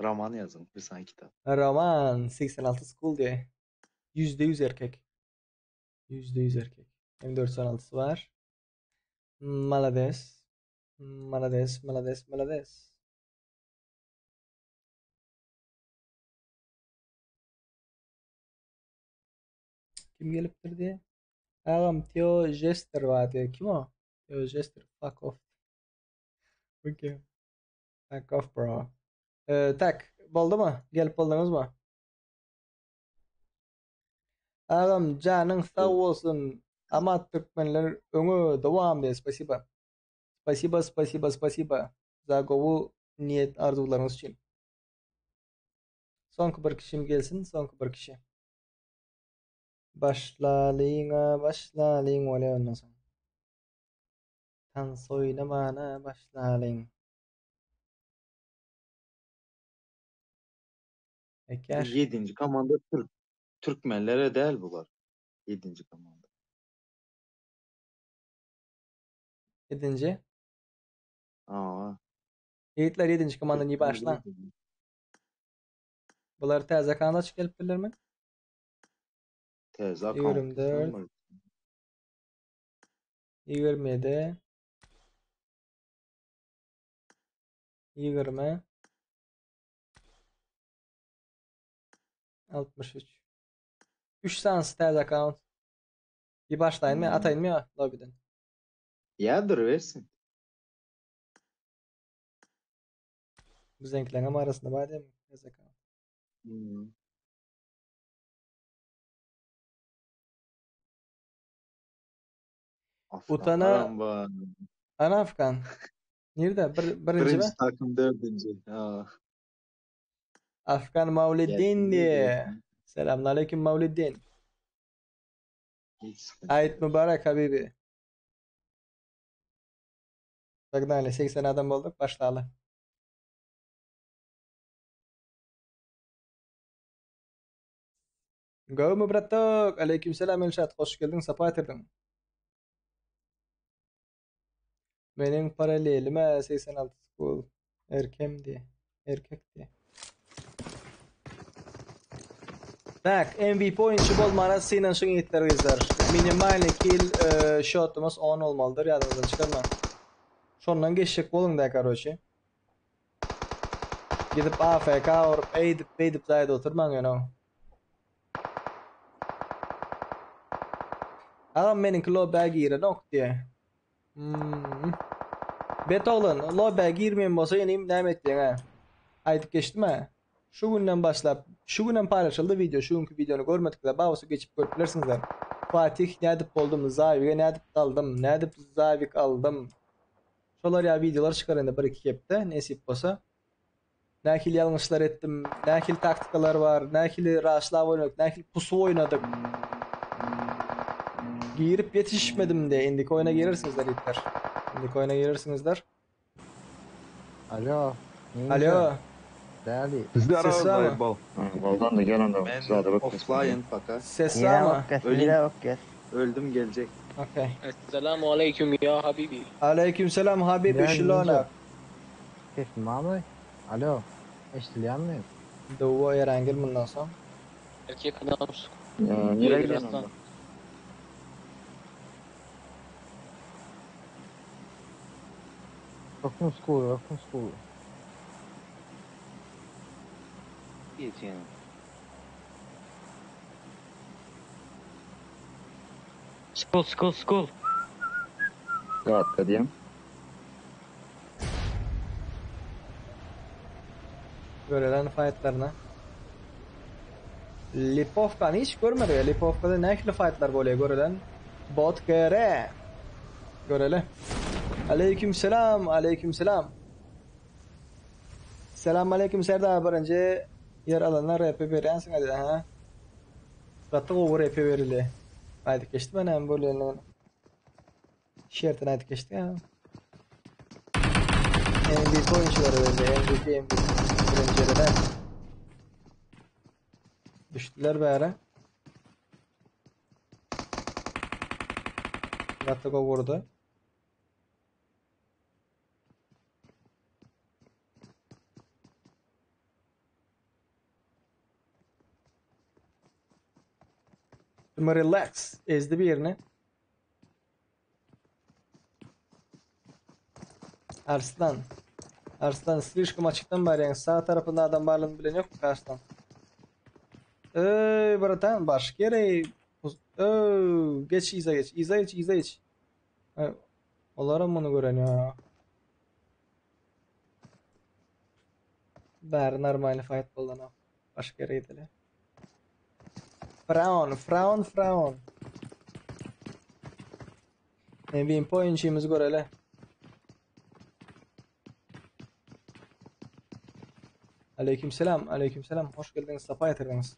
Roman ýazyň, bir sany kitap. Roman 86 school diýe. %100 erkek. %100 erkek. M416 bar. Malades. Malades, malades, malades. Kim gelipdir diýe? Agam Teo Jester bar diýe. Kim o? Teo Jester fuck off. Okay. Fuck off bro. Ee, tak, boldumy? Gelip bolduňyzmy? Agam janyň sag bolsun. Amat türkmenler öňe dowam diýe. Spasiba. Spasiba, spasiba, spasiba. Za gowy niýet arzuwlaryňyz üçin. Soňky bir kişim gelsin, soňky bir kişi. Başlalyň-a, başlalyň bolýar ondan soň. Tans oýnamana başlalyň. Ekeş. Ýedinji komanda türk türkmenlere däl bular. Ýedinji komanda. Ýedinji? Aa. Ýigitler ýedinji komanda niýe başlaň? Bular täze akkaunt açyp gelipdirlermi? Täze akkaunt. 24 27 20 63 3 sanysy täze akkaunt. Bir başlaýynmy, hmm. ataýynmy ýa lobbyden? Ýa durubersin. Biziňkileňem arasynda bar diýme. Täze akkaunt. Hmm. Utana Ana Afgan. Nirde? Bir, birinji Birinji takım dördünji. Ha. Afgan Mawliddin diye. Selamünaleyküm Mawliddin. Aýt mübarek habibi. Погнали, 80 adam bolduk, başlaly. Gowmy bratok? Aleyküm selam Elşat, hoş geldiň, sapa getirdiň. Meniň paralelime 86 school erkemdi, erkekdi. Tak, MVP oýunçy bolmana synanyşyň ýigitler gyzlar. Minimalny kill e, şotumyz 10 bolmalydyr, ýadyňyzdan çykarmaň. Şondan geçjek boluň da, karoçi. Gidip AFK urup, eýdip, beýdip zaýada oturmaň ýöne. Agam meniňki lobä girenok diýe. Hmm. Bet oglan, lobä girmeýän bolsa inim näme etjeň hä? Aýdyp geçdim-ä. Şu günden başlap, şu günem paýlaşyldy wideo, şu günki wideony görmedikler bar bolsa geçip görüp bilersiňizler. Fatih nädip boldum, Zawige nädip daldym, nädip Zawik aldym. Şolar ýaly wideolar çykar indi bir-iki hepde nesip bolsa. Nähili ýalňyşlar etdim, nähili taktikalar bar, nähili raşlap oýnadyk, nähili pusu oýnadyk. Girip ýetişmedim de, indiki oýna girersiňizler ýigitler. Indiki oýna girersiňizler. Alo. Alo. Däli. Ses barmy? Boldan da gel onda. Men offline paka. Ses barmy? Ölüm. Öldüm geljek. Okey. Esselamu aleýkum ýa habibi. Aleýkum selam habibi Ýa, şilona. Sesim barmy? Alo. Eşidilýärmi? Döwwe Erengil mundan soň. Erkek adam Nirä gidýän onda? Rokun school, Rokun school. Geçýän. School school school. Gatka diýem. Görelen faýtlaryna. Lipovkany hiç görmedik. Lipovkada nähili faýtlar bolýar görelen. Bot GR. Göreli. Aleyküm selam, aleyküm selam. Selam aleyküm Serdar birinji ýer alana RP berýänsiň hadi ha. Gaty gowy RP berildi. Aýdyp geçdim men hem bolýanlygyny. Şertini aýdyp geçdik ha. MVP oýunçylary berildi. MVP MVP birinji ýere de. Düşdüler bäri. Gaty gowy vurdu. Şimdi relax ezdi bir yerini. Arslan. Arslan slişkom açykdan barýaň. Sag tarapynda adam barlygyny bilen ýokmy Arslan? Öý, bratan, başga ýere. Öý, geç yza geç. Yza geç, yza geç. Olaram muny gören ýok. Bäri normalny fight bolanok. Başga ýere gideli. Frown, frown, frown. MVP oýunçymyzy göreli. Aleyküm selam, aleyküm selam. Hoş geldiňiz, sapa getirdiňiz.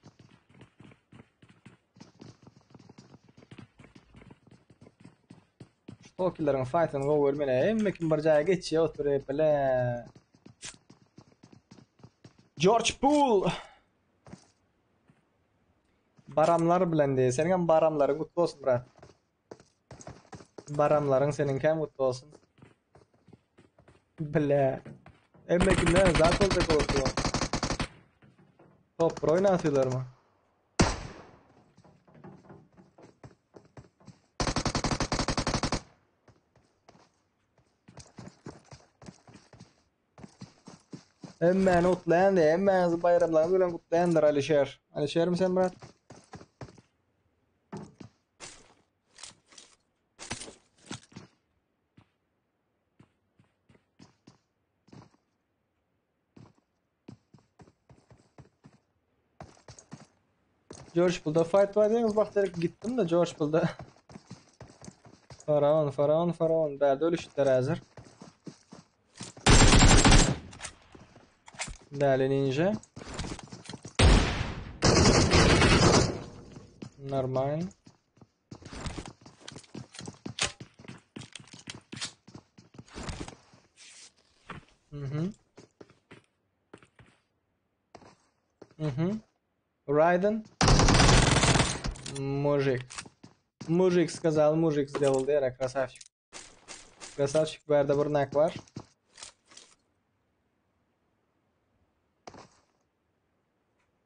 Şu tokileriň fightyny gowy görmeli. Hemme kim bir jaýa geçýär oturyp bile. George Pool. Baramlar bilen diýe. Seniň hem baramlaryň gutly bolsun brat. Baramlaryň seniňkem gutly bolsun. Bile. Hemme kimden zat bolacak olsun. Top oýnatýarlar mı? Hemmäni gutlaýan diýe, hemmäňizi baýramlaryňyz bilen gutlaýandyr Alişer. Alişermi sen brat? George Bull'da fight var diýeňiz bak direkt gitdim de George Bull'da. Faraon, Faraon, Faraon. Bärde ölüşdiler häzir. Däli ninja. Normal. Mhm. Mhm. Raiden. Мужик. Мужик сказал, мужик сделал, diýer, красавчик. Красавчик bärde bir nak bar.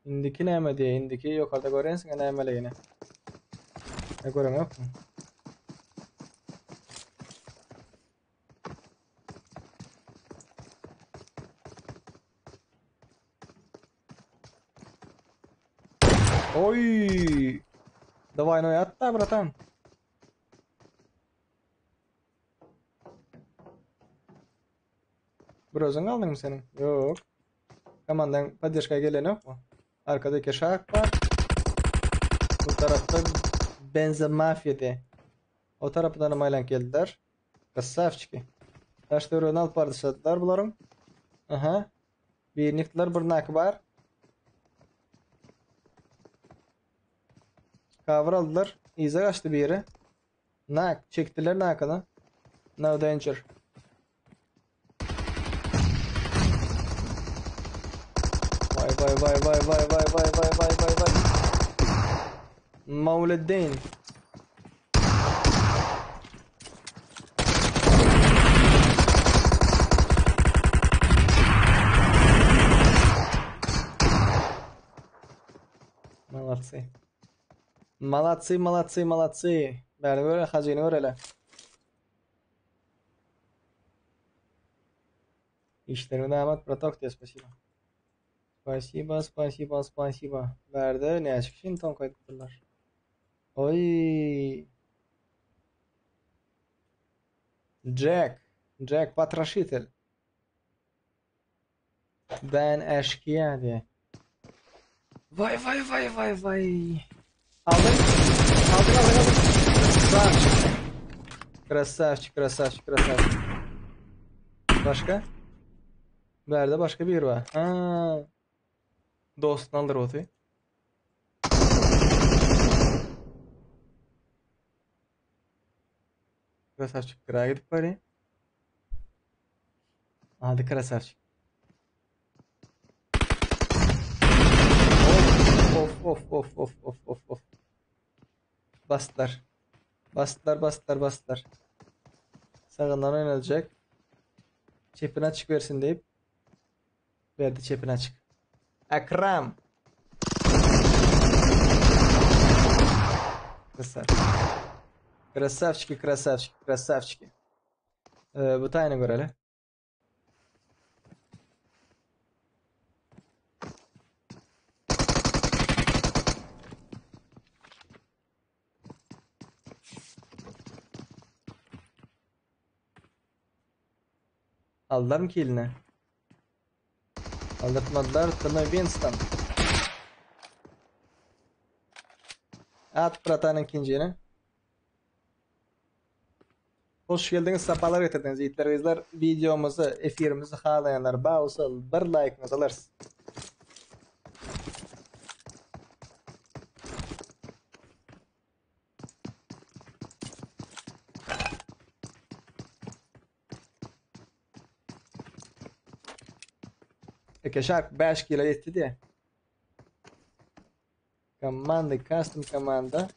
Indiki näme diýe, indiki ýokarda görensiň nämeligini. Ne gören ýokmy? Oy! Dawaj no atda bratan. Bir özüň galdyňmy seniň? Ýok. Komandaň poddeşka gelen ýokmy? Arkada iki şak bar. Bu tarapda Benza Mafia de. O tarapdan hem aýlanyp geldiler. Krasavçiki. Daş töweregini alyp bardyşladylar bularyň. Aha. Birini ýykdylar, bir naky bar. Cover aldylar. Yza gaçdy biri. Nak, çekdiler nakyny. No danger. Vay vay vay vay vay vay vay vay vay vay vay. Mawleddin. Молодцы. Молодцы, молодцы, молодцы. Bäri göre, hajyny görele. Işleriňde amat bratok diýýär, spasiba. Spasiba, spasiba, spasiba. Bärde näçe kişini toňk aýdypdyrlar. Oý. Jack, Jack Patroşitel. Ben eşkiýa diýýär. Waý waý waý waý waý. Aldyň. Aldyň aldyň aldyň. Krasavçik. Krasavçik, krasavçik, krasavçik. Başga? Bärde başga biri bar. Ha. Dostuny aldyr oty. Krasavçik gyra gidip barýar. Hadi krasavçik. Of of of of of of of. Basdylar. Basdylar, basdylar, basdylar. Sagyndan oýnaljak. Çepini açyk bersin diýip. Berdi çepini açyk. Akram. Krasavçik. Krasavçiki, krasavçiki, krasavçiki. Ee, bu taýyny göreli. Aldylarmy kilini? Aldyrtmadylar. Tını Winston. At bratanyň ikinjini. Hoş geldiňiz, sapalar getirdiňiz ýigitler gyzlar. Wideomyzy, efirimizi halaýanlar bar bolsa bir laýkyňyzy alarys. Eke Shark 5 kilo ýetdi diýe. Komanda, custom komanda.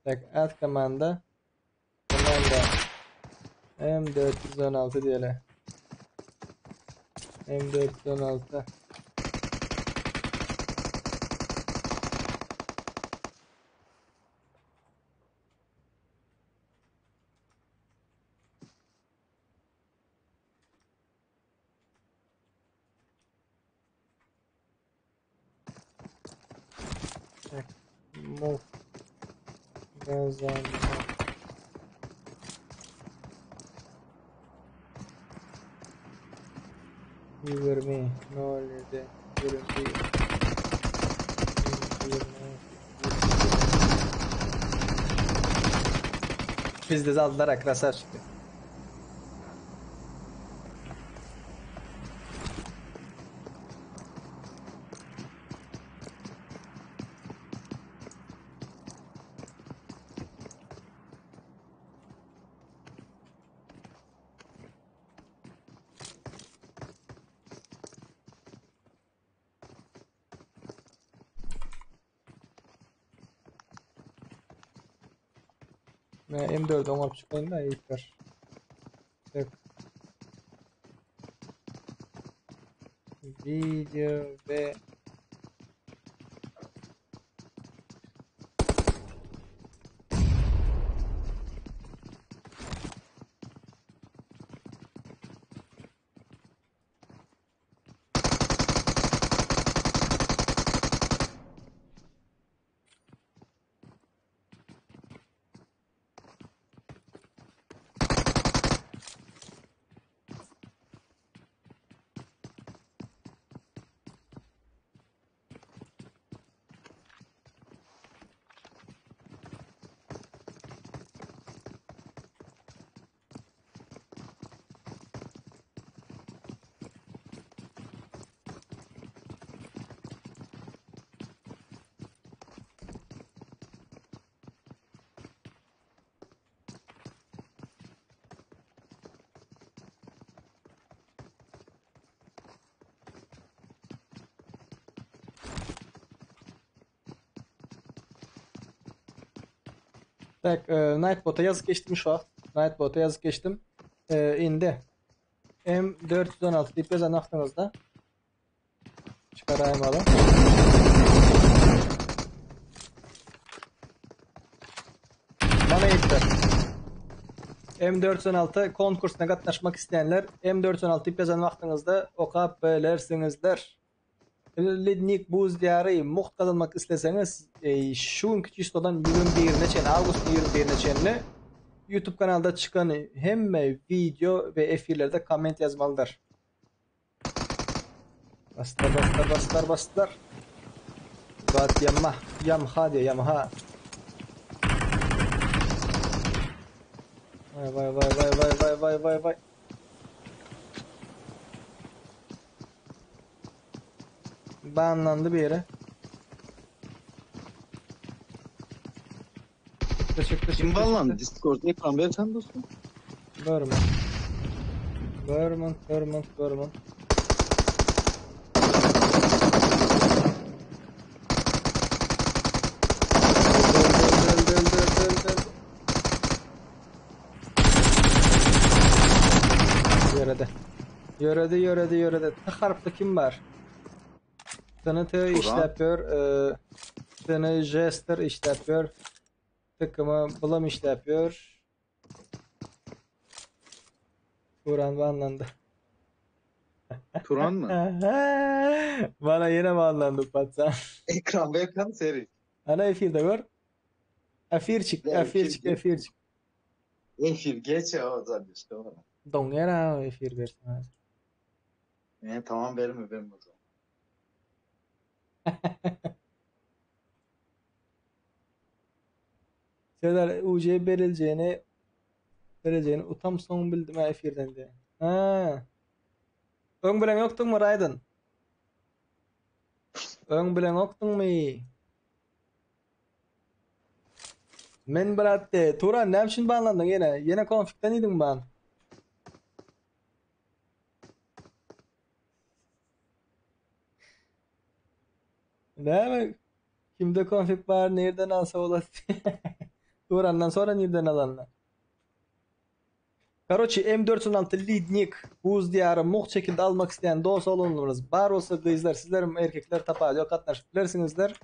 Tak, add komanda. Komanda. M416 diýeli. M416. Tak, move. Gazan. 20 0 7 21 20 Bizde aldylar krasavçiki. Men M4 oňaryp çykaýyn da ýigitler. Tek. Video ve Tak, e, Nightbot'a ýazyp geçdim şu wagt. Nightbot'a ýazyp geçdim. E, indi M416 diýip ýazan wagtyňyzda çykaraýmaly. Bana ýetdi. M416 konkursyna gatnaşmak isleýänler M416 diýip ýazan wagtyňyzda okap bilersiňizler. Lednik buz diýary mugt gazanmak isleseňiz, şu günki çislodan 21-ine çenli, awgustyň 21-ine çenli YouTube kanalda çykan hemme wideo we efirlerde komment ýazmalydyr. Basdylar, basdylar, basdylar, basdylar. Zat ýamma, ýamha diýýär, ýamha. Waý, waý, waý, waý, waý, waý, waý, waý, waý. Banlandy biri. Çıktı çıktı Kim çıktı banlandı? çıktı. Discord ekran versen dostum. Börman. Börman, Börman, Börman. Öldü, öldü, öldü, öldü, öldü, öldü. Ýöredi. Ýöredi, ýöredi, ýöredi. T harply kim bar? T-ni T işläp ýör. E, T-ni Jester işläp ýör. T-kimi Bulam işläp ýör. Turan banlandy. Turan mı? Bana ýene banlandy patsan. Ekran versen seri. Ana efirde gör. Efirçik, efirçik, efirçik. Efir geç ya o zaman işte. Doňýar ha efir bersin hazir. Ne tamam verme verme o zaman. Serdar UC berileceğini berileceğini utam soň bildim ha efirden diye. Ha. Öň bilen ýokduňmy Raýden? Öň bilen ýokduňmy? Men brat de, Turan näme üçin banlandyň ýene? Ýene konflikten idiň ban. Näme? Kimde konflik bar, nirden alsa bolar? Turandan sonra nirden alanlar? Karoçi M416 Lidnik buz diýary mugt şekilde almak isleýän dos oglanlarymyz bar bolsa gyzlar sizlerem erkekler tapawudy ýok gatnaşyp bilersiňizler.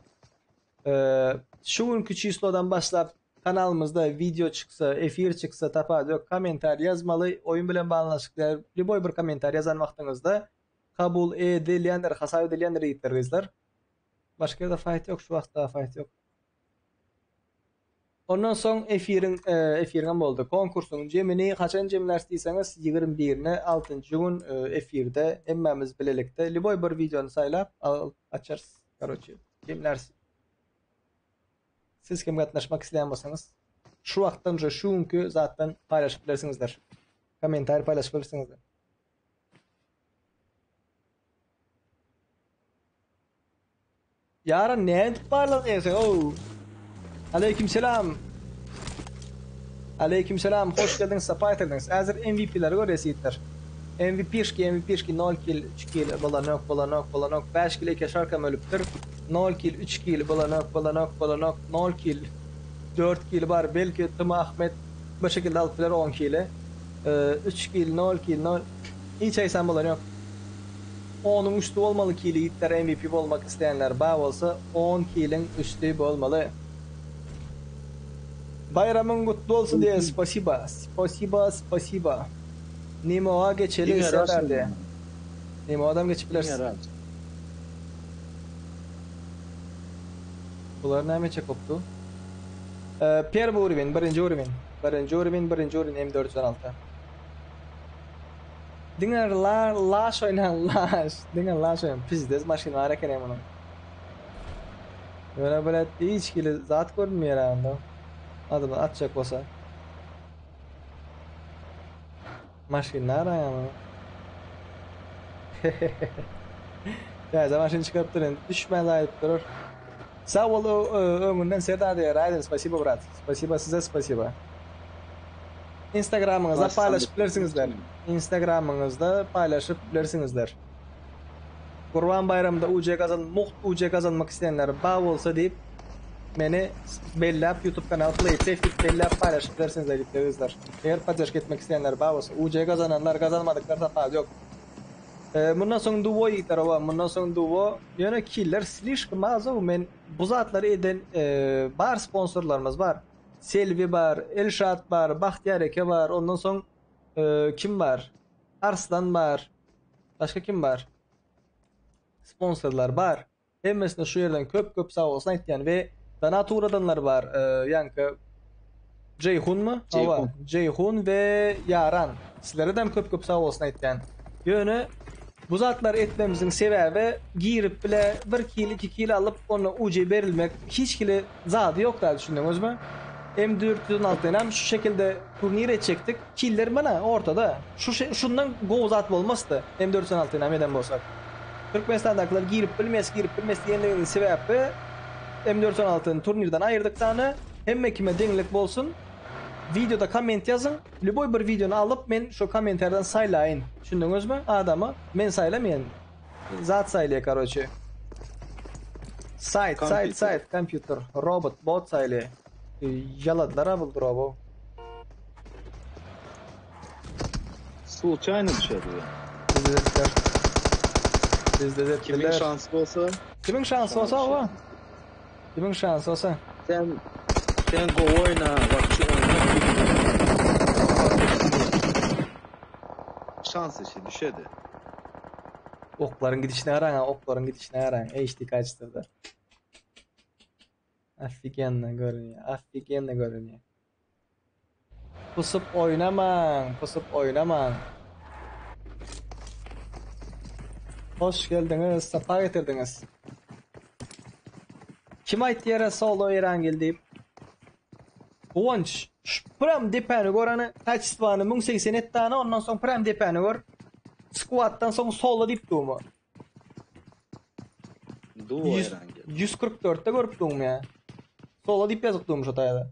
Şu günki çislodan başlap kanalymyzda wideo çyksa, efir çyksa tapawudy ýok kommentariý ýazmaly oýun bilen baglanyşykly lýuboý bir kommentariý ýazan wagtyňyzda kabul edilýändir hasap edilýändir ýigitler gyzlar. Başga ýerde faýt ýok şu wagt daha faýt ýok. Ondan soň efiriň efiriňem boldy. Konkursyň jemini haçan jemläris diýseňiz, 21-ine altynjy gün efirde hemmämiz bilelikde lýuboý bir wideony saýlap açarys. Karoçe, jemläris. Siz hem gatnaşmak isleýän bolsaňyz, şu wagtdan şu şu günki zatdan paýlaşyp bilersiňizler. Kommentariý paýlaşyp bilersiňizler. Ýaran nädip barlanýaň sen ow. Aleýkim selam. Aleýkim selam hoş geldiňiz sapa getirdiňiz. Häzir MVP-leri görýäs ýigitler. MVP-şki MVP-şki 0 kill 3 kill bolanok bolanok bolanok 5 kill eke şarkam ölüpdir. 0 kill 3 kill bolanok bolanok bolanok 0 kill 4 kill bar belki Tyma Ahmet bir şekilde alyp biler 10 kili. 3 kill 0 kill 0 hiç aýsam bolan ýok. Onuň üsti bolmaly kili ýigitler MVP bolmak isleýänler ba bolsa on kiliň üsti bolmaly. Baýramyň gutly bolsun diýen spasiba spasiba spasiba Nemoa geçeli Serdar diýen Nemoadam geçip bileris. Bular näme etjek bolup dur? Perwy uruwen birinji uruwen birinji uruwen birinji uruwen M 416. Diňe la laş oýnaň laş. Diňe laş oýnaň. Pizdez maşyn bar eken hem munuň. Ýöne bilet hiç hili zat görünmeýär onda. Adamlar atjak bolsa. Maşyn nara munuň? Täze maşyn çykarypdyr indi düşmän aýdyp durur. Sag bol öňünden Serdar diýýär. Raýden spasibo brat. Spasibo size spasibo. Instagramyňyzda paýlaşyp bilersiňizler. Instagramyňyzda paýlaşyp bilersiňizler. Gurban baýramynda UC gazan mugt UC gazanmak isleýänler bar bolsa diýip. Meni belläp YouTube kanal Play It Safe diýip belläp paýlaşyp bilersiňiz elbetde gyzlar. Eger podderžka etmek isleýänler bar bolsa. UC gazananlar gazanmadyklar tapawudy ýok. Mundan soň duo ýigitler oba mundan soň duo. Ýöne killer slişkom azow men bu zatlary eden bar sponsorlarymyz bar. Selbi bar, Elşat bar, Bahtiýar eke bar, ondan soň kim bar? Arslan bar. Başga kim bar? Sponsorlar bar. Hemmesine şu ýerden köp köp sag bolsun aýtýan we donat ugradanlar bar. Ýaňky Jeýhunmy? Hawa, Jeýhun we Ýaran. Sizlere-dem köp köp sag bolsun aýtýan. Ýöne bu zatlary etmemiziň sebäbi girip bile bir kil iki kil alyp onda UC berilmek hiç hili zady ýok da düşündiňizmi? M 416 hem şu şekilde turnir etjekdik. Killer mana ortada. Şu şundan gowy zat bolmasdy. M 416 hem eden bolsak. Türkmenistandakylar girip bilmez, girip bilmez diýenliginiň sebäbi M 416-ny turnirden aýyrdyk dany. Hemme kime deňlik bolsun. Wideoda komment ýazyň. Lýuboý bir wideony alyp men şo kommentardan saýlaýyn. Düşündiňizmi? Adamy men saýlamaýan. Zat saýlaýar karoçe. Saýt, saýt, saýt, kompýuter, robot, bot saýlaýar. Ýaladylar a bu drobo. Sluçaýno düşedi. Bizde Bizde Kimiň şansy bolsa? Kimiň şansy bolsa o. Kimiň şansy bolsa. Sen sen gowy oýna, wapşe oýna. Şans işi düşedi. Oklaryň gidişine garaň, oklaryň gidişine garaň. HD kaçtyrda. Ofigenno görünýär, ofigenno görünýär. Pusup oýnamaň, pusup oýnamaň. Hoş geldiňiz, sapa getirdiňiz. Kim aýtdy ýere solo Erangel diýip? Guwanç, şu pram depäni gör hany, kaçestwany 1080 et dany, ondan soň pram depäni gör. Squaddan soň solo diýip durma. Duo Erangel. 144-de görüp durma ýa. Solo diýip ýazyp durmuş o taýda.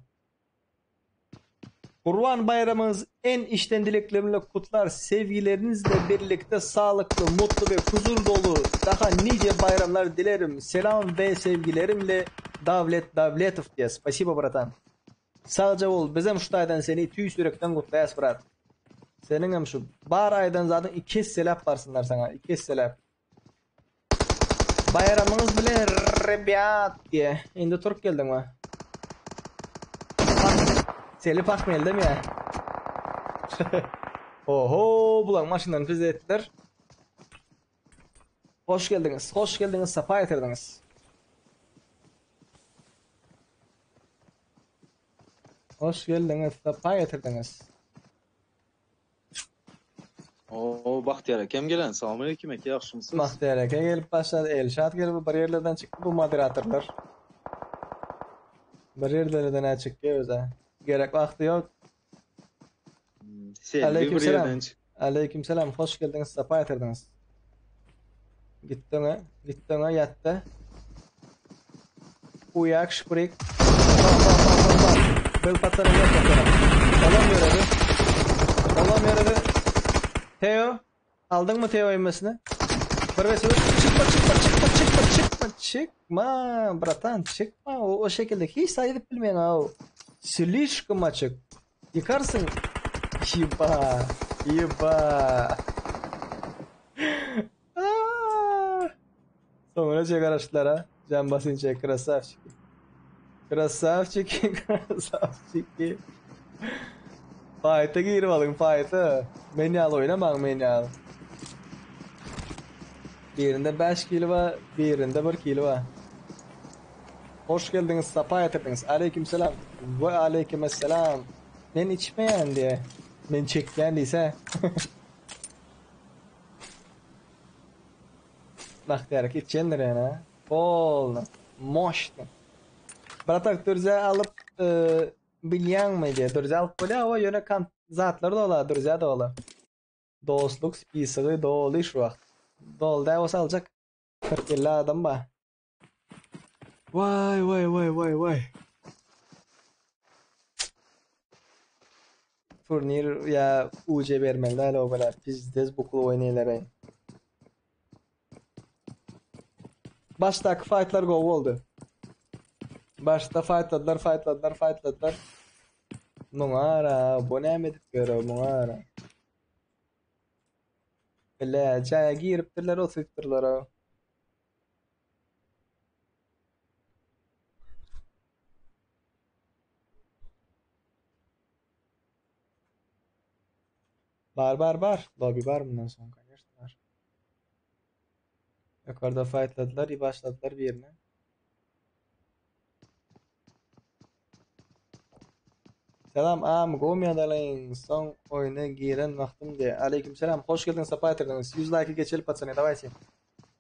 Gurban baýramyňyz en içden dileklerimle kutlar, sevgilerinizle birlikde saglyk, mutlu we huzur dolu daha nice baýramlar dilerim. Selam we sevgilerimle Dawlet Dawletow diýýär. Spasibo bratan. Sagja bol, bizem şu taýdan seni tüýs ýürekden gutlaýas brat. Seniňem şu bar aýdan zadyň iki esseläp barsynlar saňa, iki esseläp. Baýramyňyz bilen rebýat diýe. Indi turup geldiňmi? Seli pahmeldem ýa. Oho, bulaň maşynlaryny pizde etdiler. Hoş geldiňiz, hoş geldiňiz, sapa getirdiňiz. Hoş geldiňiz, sapa getirdiňiz. Oo Bagtyýar akem gelen. Salam aleyküm eke ýagşymysyz? Bagtyýar eke gelip başlady. Elşat gelip bir ýerlerden çykdy bu moderatorlar. Bir ýerlerden hä çykýar özä. Gerek wagty ýok. Selbi Aleyküm bir selam. ýerden çykdy. Aleyküm selam. Hoş geldiňiz, sapa getirdiňiz. Gitdi öňe, gitdi öňe ýatdy. Uýak şprik. Bam bam bam bam bam. Bil patsana ýok patsana. Olam ýöredi. Olam ýöredi. Teo. Aldyňmy Teo emmesini? Bir ve sıfır. Çıkma çıkma çıkma çıkma çıkma çıkma bratan çıkma. O, o şekilde hiç sayılıp bilmeyen ha o. Slişkom açık. Ýykarsyň. Ýyba. Ýyba. Soňra çek garaşdylar ha. Jan basynça krasavçiki. Krasavçiki, krasavçiki. Faýta girip alyň, faýta. Men ýaly oýnamaň, men ýaly. Birinde 5 kilo bar, birinde 1 kilo bar. Hoş geldiňiz, sapa getirdiňiz. Aleykümselam. We aleykümesselam. Men içmeýän diýe. Men çekýän diýse. Bagtyýar eke içendir ýene. Polny. Moşny. Bratak dürje alyp e, bilýäňmi diýe. Dürje alyp bolýar, o ýöne kan zatlar dola, dürje dola. Dostluk spisogy doly şu wagt. Doly däl bolsa aljak. 40-50 adam bar. Vay vay vay vay vay. Turnir ya UC bermeli däl o bela pizdez bukly oýnaýlar. Başdaky fightlar gowy boldy. Başda faýtladylar, faýtladylar, faýtladylar. Muňa ara, bu näme edip ýör, muňa ara. Bile, jaýa giripdirler, oturypdyrlar. Bar bar bar. Lobby bar bundan soň, конечно bar. Ýokarda faýtladylar, i başladylar birine. Selam am, gowmy ýagdaýlaryň? Soň oýuna giren wagtym diýe. Aleýkum selam, hoş geldiňiz, sapa getirdiňiz. 100 laýky geçeli patsany, dawayte.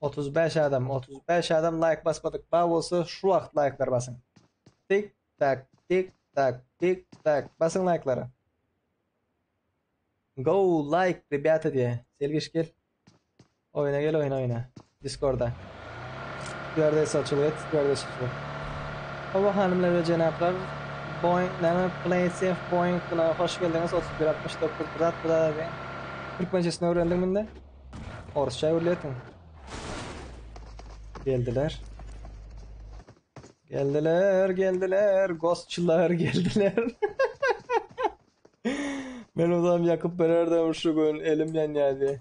35 adam, 35 adam laýk basmadyk. Bar bolsa şu wagt laýklar basyň. Tik tak, tik tak, tik tak. Basyň laýklara. Go like rебята diýe. Selgiş gel. Oýna gel oýna oýna. Discorda. Stewardessa açylyk et, stewardessa açylyk. Hawa hanymlar we jenaplar. Boeing näme Play Safe Boeing buna hoş geldiňiz 31 69 bir zat bir zat diýen. Türkmençesini öwrendiň mende. Orsça öwrülýärsiň. Geldiler. Geldiler, geldiler, ghostçylar geldiler. Men ozam ýakyp bererdim şu gün elim ýanýardy.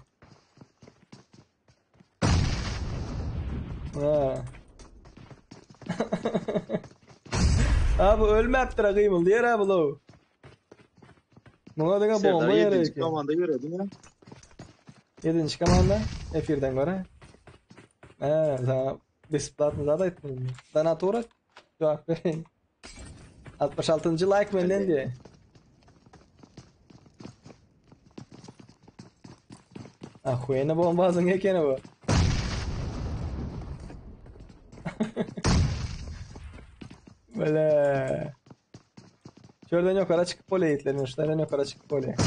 Ha. Ha bu ölmäpdir gymyldy ýer ha bu low. Muňa diňe Serdar bomba 7. gerek. komanda ýöredi mi? 7. komanda efirden görä. He, sana besplatny zat aýtdym. Donatura jogap bereýin. 66-njy like menden diye. Ahuena bombasyň ekeni bu. Böyle. Şuradan yukarı çıkıp bolýar ýigitler, şuradan yukarı çıkıp bolýar.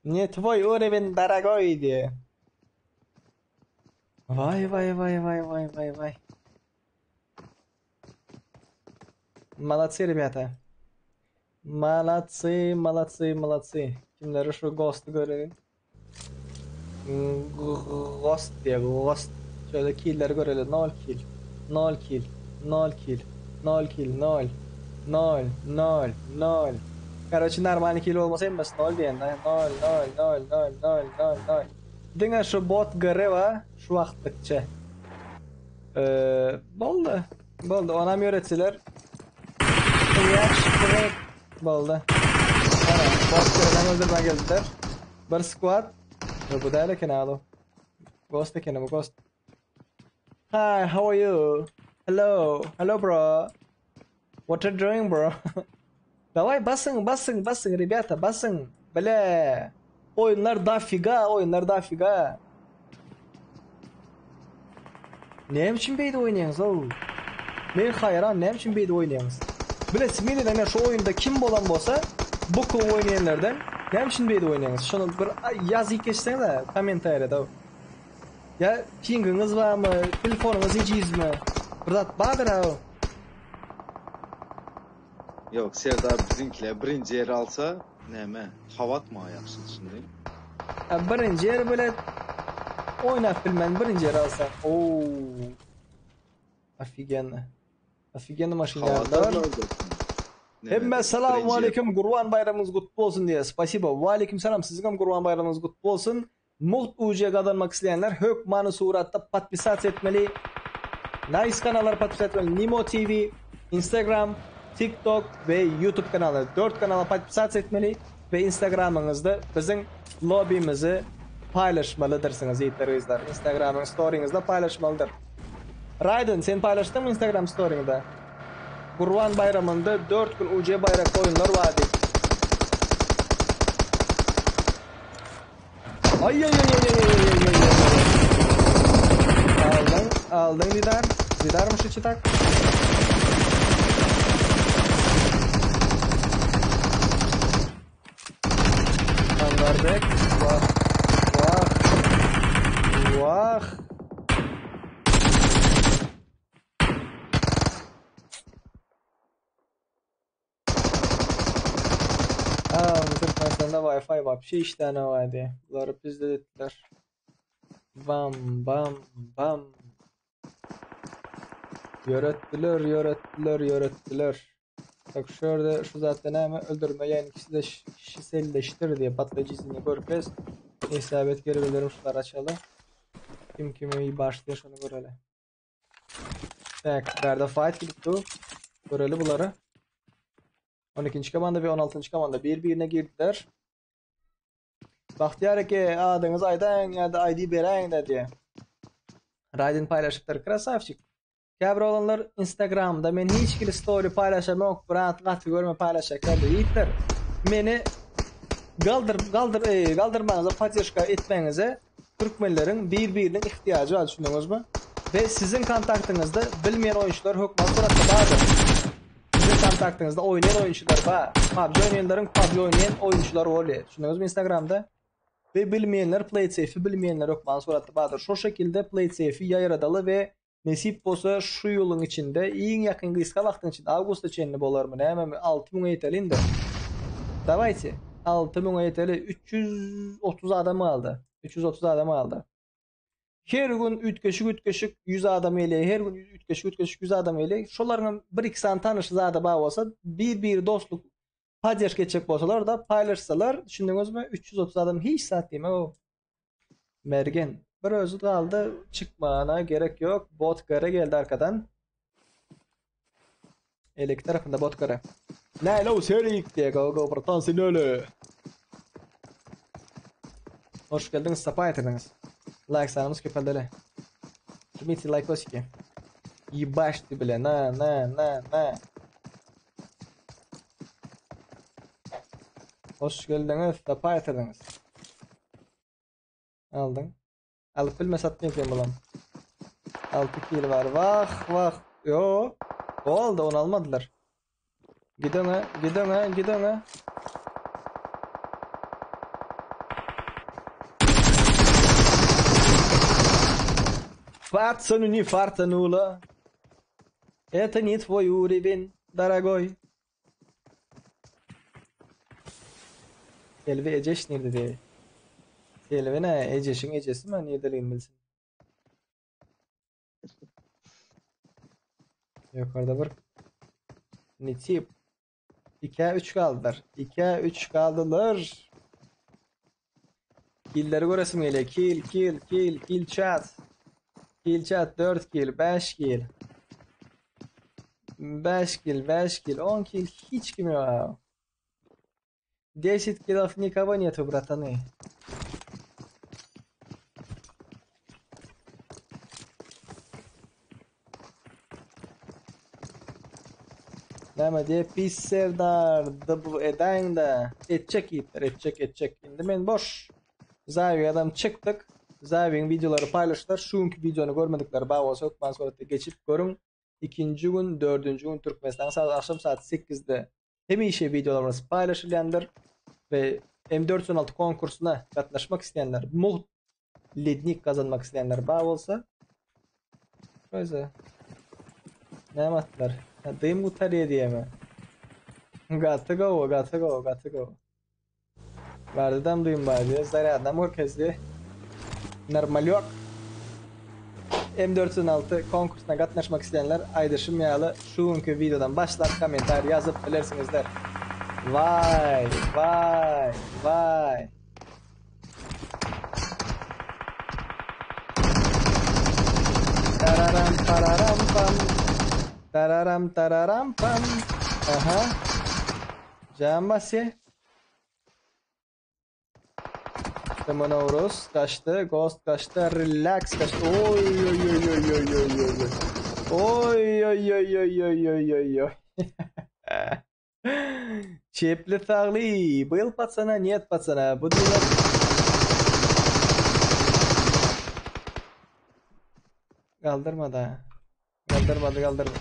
Не твой уровень, дорогой diýe. Vay vay vay vay vay vay vay. Молодцы, ребята. Молодцы, молодцы, молодцы. Kimleri şu Ghost'u görelim. Ghost diye Ghost. Şöyle kill'leri görelim. 0 kill. 0 kill. 0 kill. 0 kill. 0. 0 0 0. Karoçi normal kill bolmasa hemmesi 0 diýen. 0 0 0 0 0 0 0. Diňe şu bot görewa şu wagtlykça. Ee, boldy. Boldy. Onam ýöretseler. Boldy. Ana, bot göreden öldürmä geldiler. Bir squad. Yo, bu däl eken alo. Ghost eken bu ghost. Hi, how are you? Hello, hello bro. What are you doing bro? Daway basyň, basyň, basyň rебята, basyň. Bile. Oýunlar dafiga, oýunlar dafiga. Näme üçin beýdip oýnaýaňyz ow? Men haýran, näme üçin beýdip oýnaýaňyz? Bilesim gelýär, men şu oýunda kim bolan bolsa, bu gowy oýnaýanlardan näme üçin beýdip oýnaýaňyz? Şony bir ýazyp geçseňiz-ä kommentariýada. Ýa pingiňiz barmy, telefonyňyz ejizmi? Bir zat bardyr-a. Ýok, Serdar biziňkiler birinji ýeri alsa, näme, hawa atmaga ýagşy düşündiň. A birinji ýeri bile oýnap bilmän birinji ýeri alsa. Oo. Ofigenno. Ofigenno maşyn Hawa ýalylar. atarlar-da. Hemme salam birinji ýer. aleyküm Gurban baýramyňyz gutly bolsun diýýär. Spasibo. Waleýkim salam. Siziň hem Gurban baýramyňyz gutly bolsun. Mugt UJ gazanmak isleýänler hökmany suratda podpisasiýa etmeli. Nice kanallara podpisasiýa etmeli. Nimo TV, Instagram, TikTok we YouTube kanaly. 4 kanala podpisasiýa etmeli we Instagramyňyzda biziň lobbymizi paýlaşmalydyrsyňyz ýigitler gyzlar. Instagramyň storyňyzda paýlaşmalydyr. Raýden sen paýlaşdyňmy Instagram storyňda? Gurban baýramynda 4 gün UJ baýrakly oýunlar bar diýip. Ay ay ay ay ay ay ay ay ay. Aldyň, aldyň Didar. Didarmyş içi tak. Anwarbek. Wah. Wah. Wah. Aa, Türkmenistanda Türkmenistan'da Wi-Fi wapşe işlänok aýdy. Bulary pizdet etdiler. Bam bam bam. Ýöretdiler, ýöretdiler, ýöretdiler. Bak şu ýerde şu zatda näme öldürme ýaýyny kişileş, kişiselleşdir diýip patlaýjysyny görkez. Hesabet geri bildirim şular açaly. Kim kimi iyi başlaýar şony göreli. Tak, bärde fight gidip dur. Göreli bulary. 12. komanda we 16. komanda bir-birine girdiler. Bagtyýar eke adyňyzy aýdaýyň ýa-da ID beräýiň-dä diýýär. Raýden paýlaşypdyr. Krasawçik. Käbir oglanlar Instagramda men hiç hili story paýlaşamok, brat gaty görme paýlaşaklar diýipdir. Meni galdyr galdyr e, galdyrmagyňyza poddežka etmegiňize türkmenleriň bir-biriniň ihtiýajy bar düşündiňizmi? Ve siziň kontaktyňyzda bilmeýän oýunçylar hökman suratda bardyr. Siziň kontaktyňyzda oýnaýan oýunçylar bar. PUBG oýnaýanlaryň PUBG oýnaýan oýunçylary bolýar. Düşündiňizmi Instagramda? Ve bilmeýänler PlaySafe-i bilmeýänler hökman suratda bardyr. Şo şekilde PlaySafe-i ýaýradaly we nesip bolsa şu ýylyň içinde iň ýakyn gysga wagtyň içinde awgusta çenli bolarmy nämemi 6000-e ýeteli indi. Dawayte 6000-e ýeteli 330 adam galdy. 330 adam galdy. Her gün üýtgeşik üýtgeşik 100 adam gelýär. Her gün üýtgeşik üýtgeşik 100 adam gelýär. Şolaryň hem bir iki sany tanyşy zady bar bolsa, bir-biri dostluk poddežka etjek bolsalar da paýlaşsalar, düşündiňizmi? 330 adam hiç zat diýmek o. Mergen bir özi galdy, çykmana gerek ýok. Bot gere geldi arkadan. Elek tarapynda bot gere. Nälo serik diýe go go bratan sen öle. Hoş geldiňiz, sapa getirdiňiz. Like sanymyz köpeldeli. Жмите лайкосики. Ебашьте, бля, на, на, на, на. Hoş geldiňiz, sapa getirdiňiz. Aldyň. Alyp bilmese atmaýan sen bulam. 6 kill bar. Wah, wah. Yo. O aldy, onu almadylar. Git öňe, git öňe, git öňe. Пацану не фартануло. Это не твой уровень, дорогой. Selbi Ejeş nirde diýdi. Selbi ne? Ejeşiň ejesi mi? Nirdeligini bilsin. Yukarıda bir Nitip. 2'ye 3 kaldılar. 2'ye 3 kaldılar. Killleri göresim geliyor. Kill, kill, kill, kill chat. Kill chat 4 kill, 5 kill. 5 kill, 5 kill, 10 kill hiç kim yok. 10 killов никого нету, братаны. Näme diýip pis serdar bu edäňde etjek ýitler etjek etjek. Indi men boş. Zawiýadan çykdyk. Zawiýaň wideolary paýlaşdylar. Şu günki wideony görmedikler bar bolsa hökman suratda geçip görüň. Ikinji gün, dördünji gün Türkmenistanyň saat akşam saat 8-de hemişe wideolarymyz paýlaşylýandyr we M416 konkursyna gatnaşmak isleýänler, mugt lednik gazanmak isleýänler bar bolsa Şöyle. Näme atdylar? Ha, dym gutarýa diýeme. Gaty gowy, gaty gowy, gaty gowy. Bardadam dym bar diýe, zarýadam görkezdi. Normalýok. M416 konkursyna gatnaşmak isleýänler aýdyşym ýaly şu günki wideodan başlap kommentariý ýazyp bilersiňizler. Waý, waý, waý. Tararam pararam pam. Tararam tararam pam. Aha. Can basýa. Demonourus kaçtı, Ghost kaçtı, Relax kaçtı. Oy oy oy oy oy oy oy. Oy oy oy oy oy oy oy oy. Çepli sagly. Был пацана, нет пацана. Bu diýmek Galdyrmady. Galdyrmady, galdyrmady.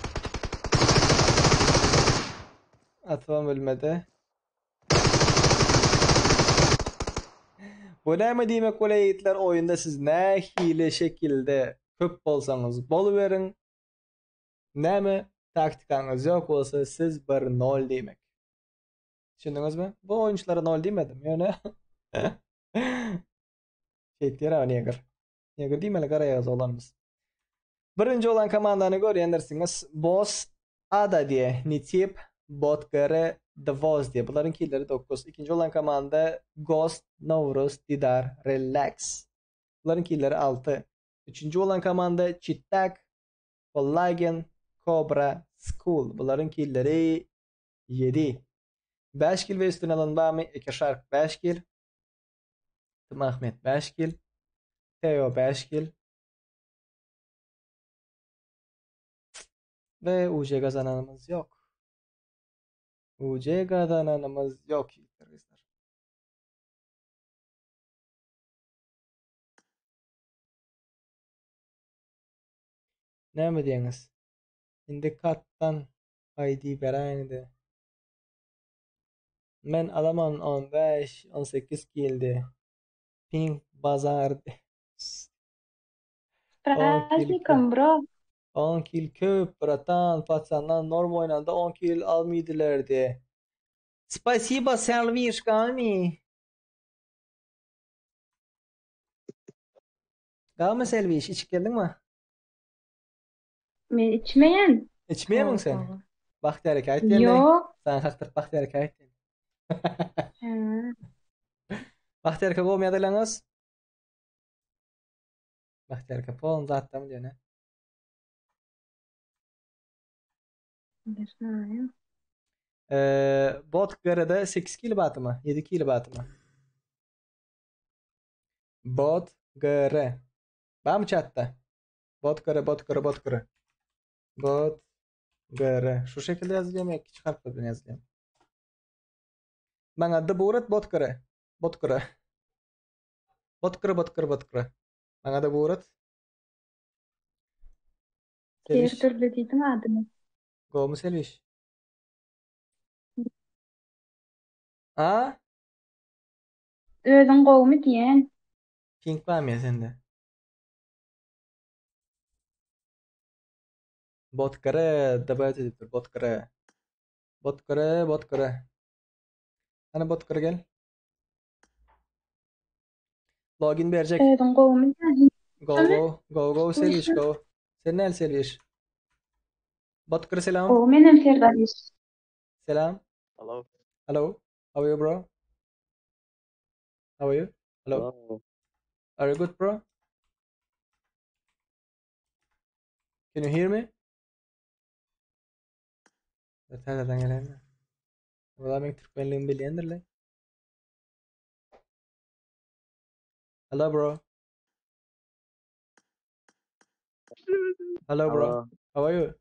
Atybam ölmedi. Bu näme diýmek bolýar ýigitler oýunda siz nähili şekilde köp bolsaňyz boluberiň näme taktikaňyz ýok bolsa siz bir nol diýmek. Düşündiňizmi? Bu oýunçylara nol diýmedim, ýöne Şeýtýär ha negr. Negr diýmeli garaýagyz oglanymyz. Birinji bolan komandany görýändirsiňiz. Boss Ada diýe, Nitip, Bot GR, Dvoz diýe. Bularyň killeri 9. Ikinji bolan komanda Ghost, Nowruz, Didar, Relax. Bularyň killeri 6. Üçünji bolan komanda Çittak, Kollagen, Cobra, School. Bularyň killeri 7. 5 kil we üstüne alan barmy? Eke Shark 5 kil. Tüm Ahmet 5 kil. Teo 5 kil. Ve UC kazananımız yok. UC kazananımız yok. Kızlar. Näme diýeňiz? Indi katdan ID beräýiňde. Men alaman 15, 18 kildi. Pink bazar. S prazdnikom bro. 10 kil köp bratan paçandan norm oýnanda 10 kil almydylerdi. Spasiba Selwiş gami. Gamy Selwiş içip geldiňmi? Men içmeýän. Içmeýärmiň sen? Bagtyýar eke aýt diýende. Ýok. Saňa kakdyryp Bagtyýar eke aýt diýen. Hä. Bagtyýar eke gowmy ýagdaýlaryňyz? Bagtyýar eke polny zatdamy diýen he. Ne znaýu. Eee, bot GR-de 8 kil batymy? 7 kil batymy? Bot GR. Barmy chatda? Bot GR, bot GR, bot GR. Bot GR. Şu şekilde ýazylýarmy ýa kiçi harplar bilen ýazylýarmy? Maňa da burat bot GR. Bot GR. Bot GR, bot GR, bot GR. Maňa da burat. Her dürli diýdiň adyny. Gowmy Selwiş? A? Özüň gowumy diýen. Pink barmy ýa sende? Bot GR добавить edipdir bot GR. Bot GR, bot GR. Hany bot GR gel. Login berjek. Özüň gowumy diýen. Go go go go Selwiş go. Sen näl Selwiş? Bot GR selam. Gowy menem Serdar iş. Selam. Hello. Hello. How are you bro? How are you? Hello. Hello. Are you good bro? Can you hear me? Täzeden gelen. Wala men türkmenligimi bilýändirle. Hello bro. Hello bro. Hello. How are you?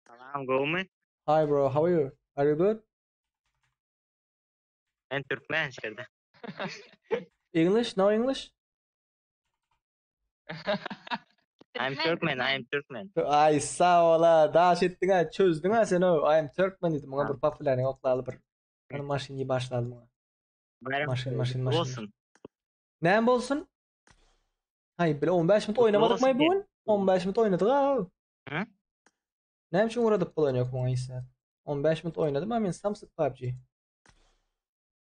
Salam gowmy? Hi bro, how are you? Are you good? Men türkmen şerde. English? No English? I'm Turkmen, I am Turkmen. Ay sag bola, daş etdiň ha, çözdüň ha sen o. I am Turkmen diýdim. Muňa bir populärni oklaly bir. Ony maşyn başlady muňa. Bayram Maşyn, maşyn, maşyn. bolsun. Näme bolsun? Hay bile 15 minut oýnamadyk Bolsun my bu gün? 15 minut oýnadyk ha. Hı? Näme üçin ugradyp bolan ýok muňa hiç zat? 15 minut oýnadym ha men samsyk PUBG.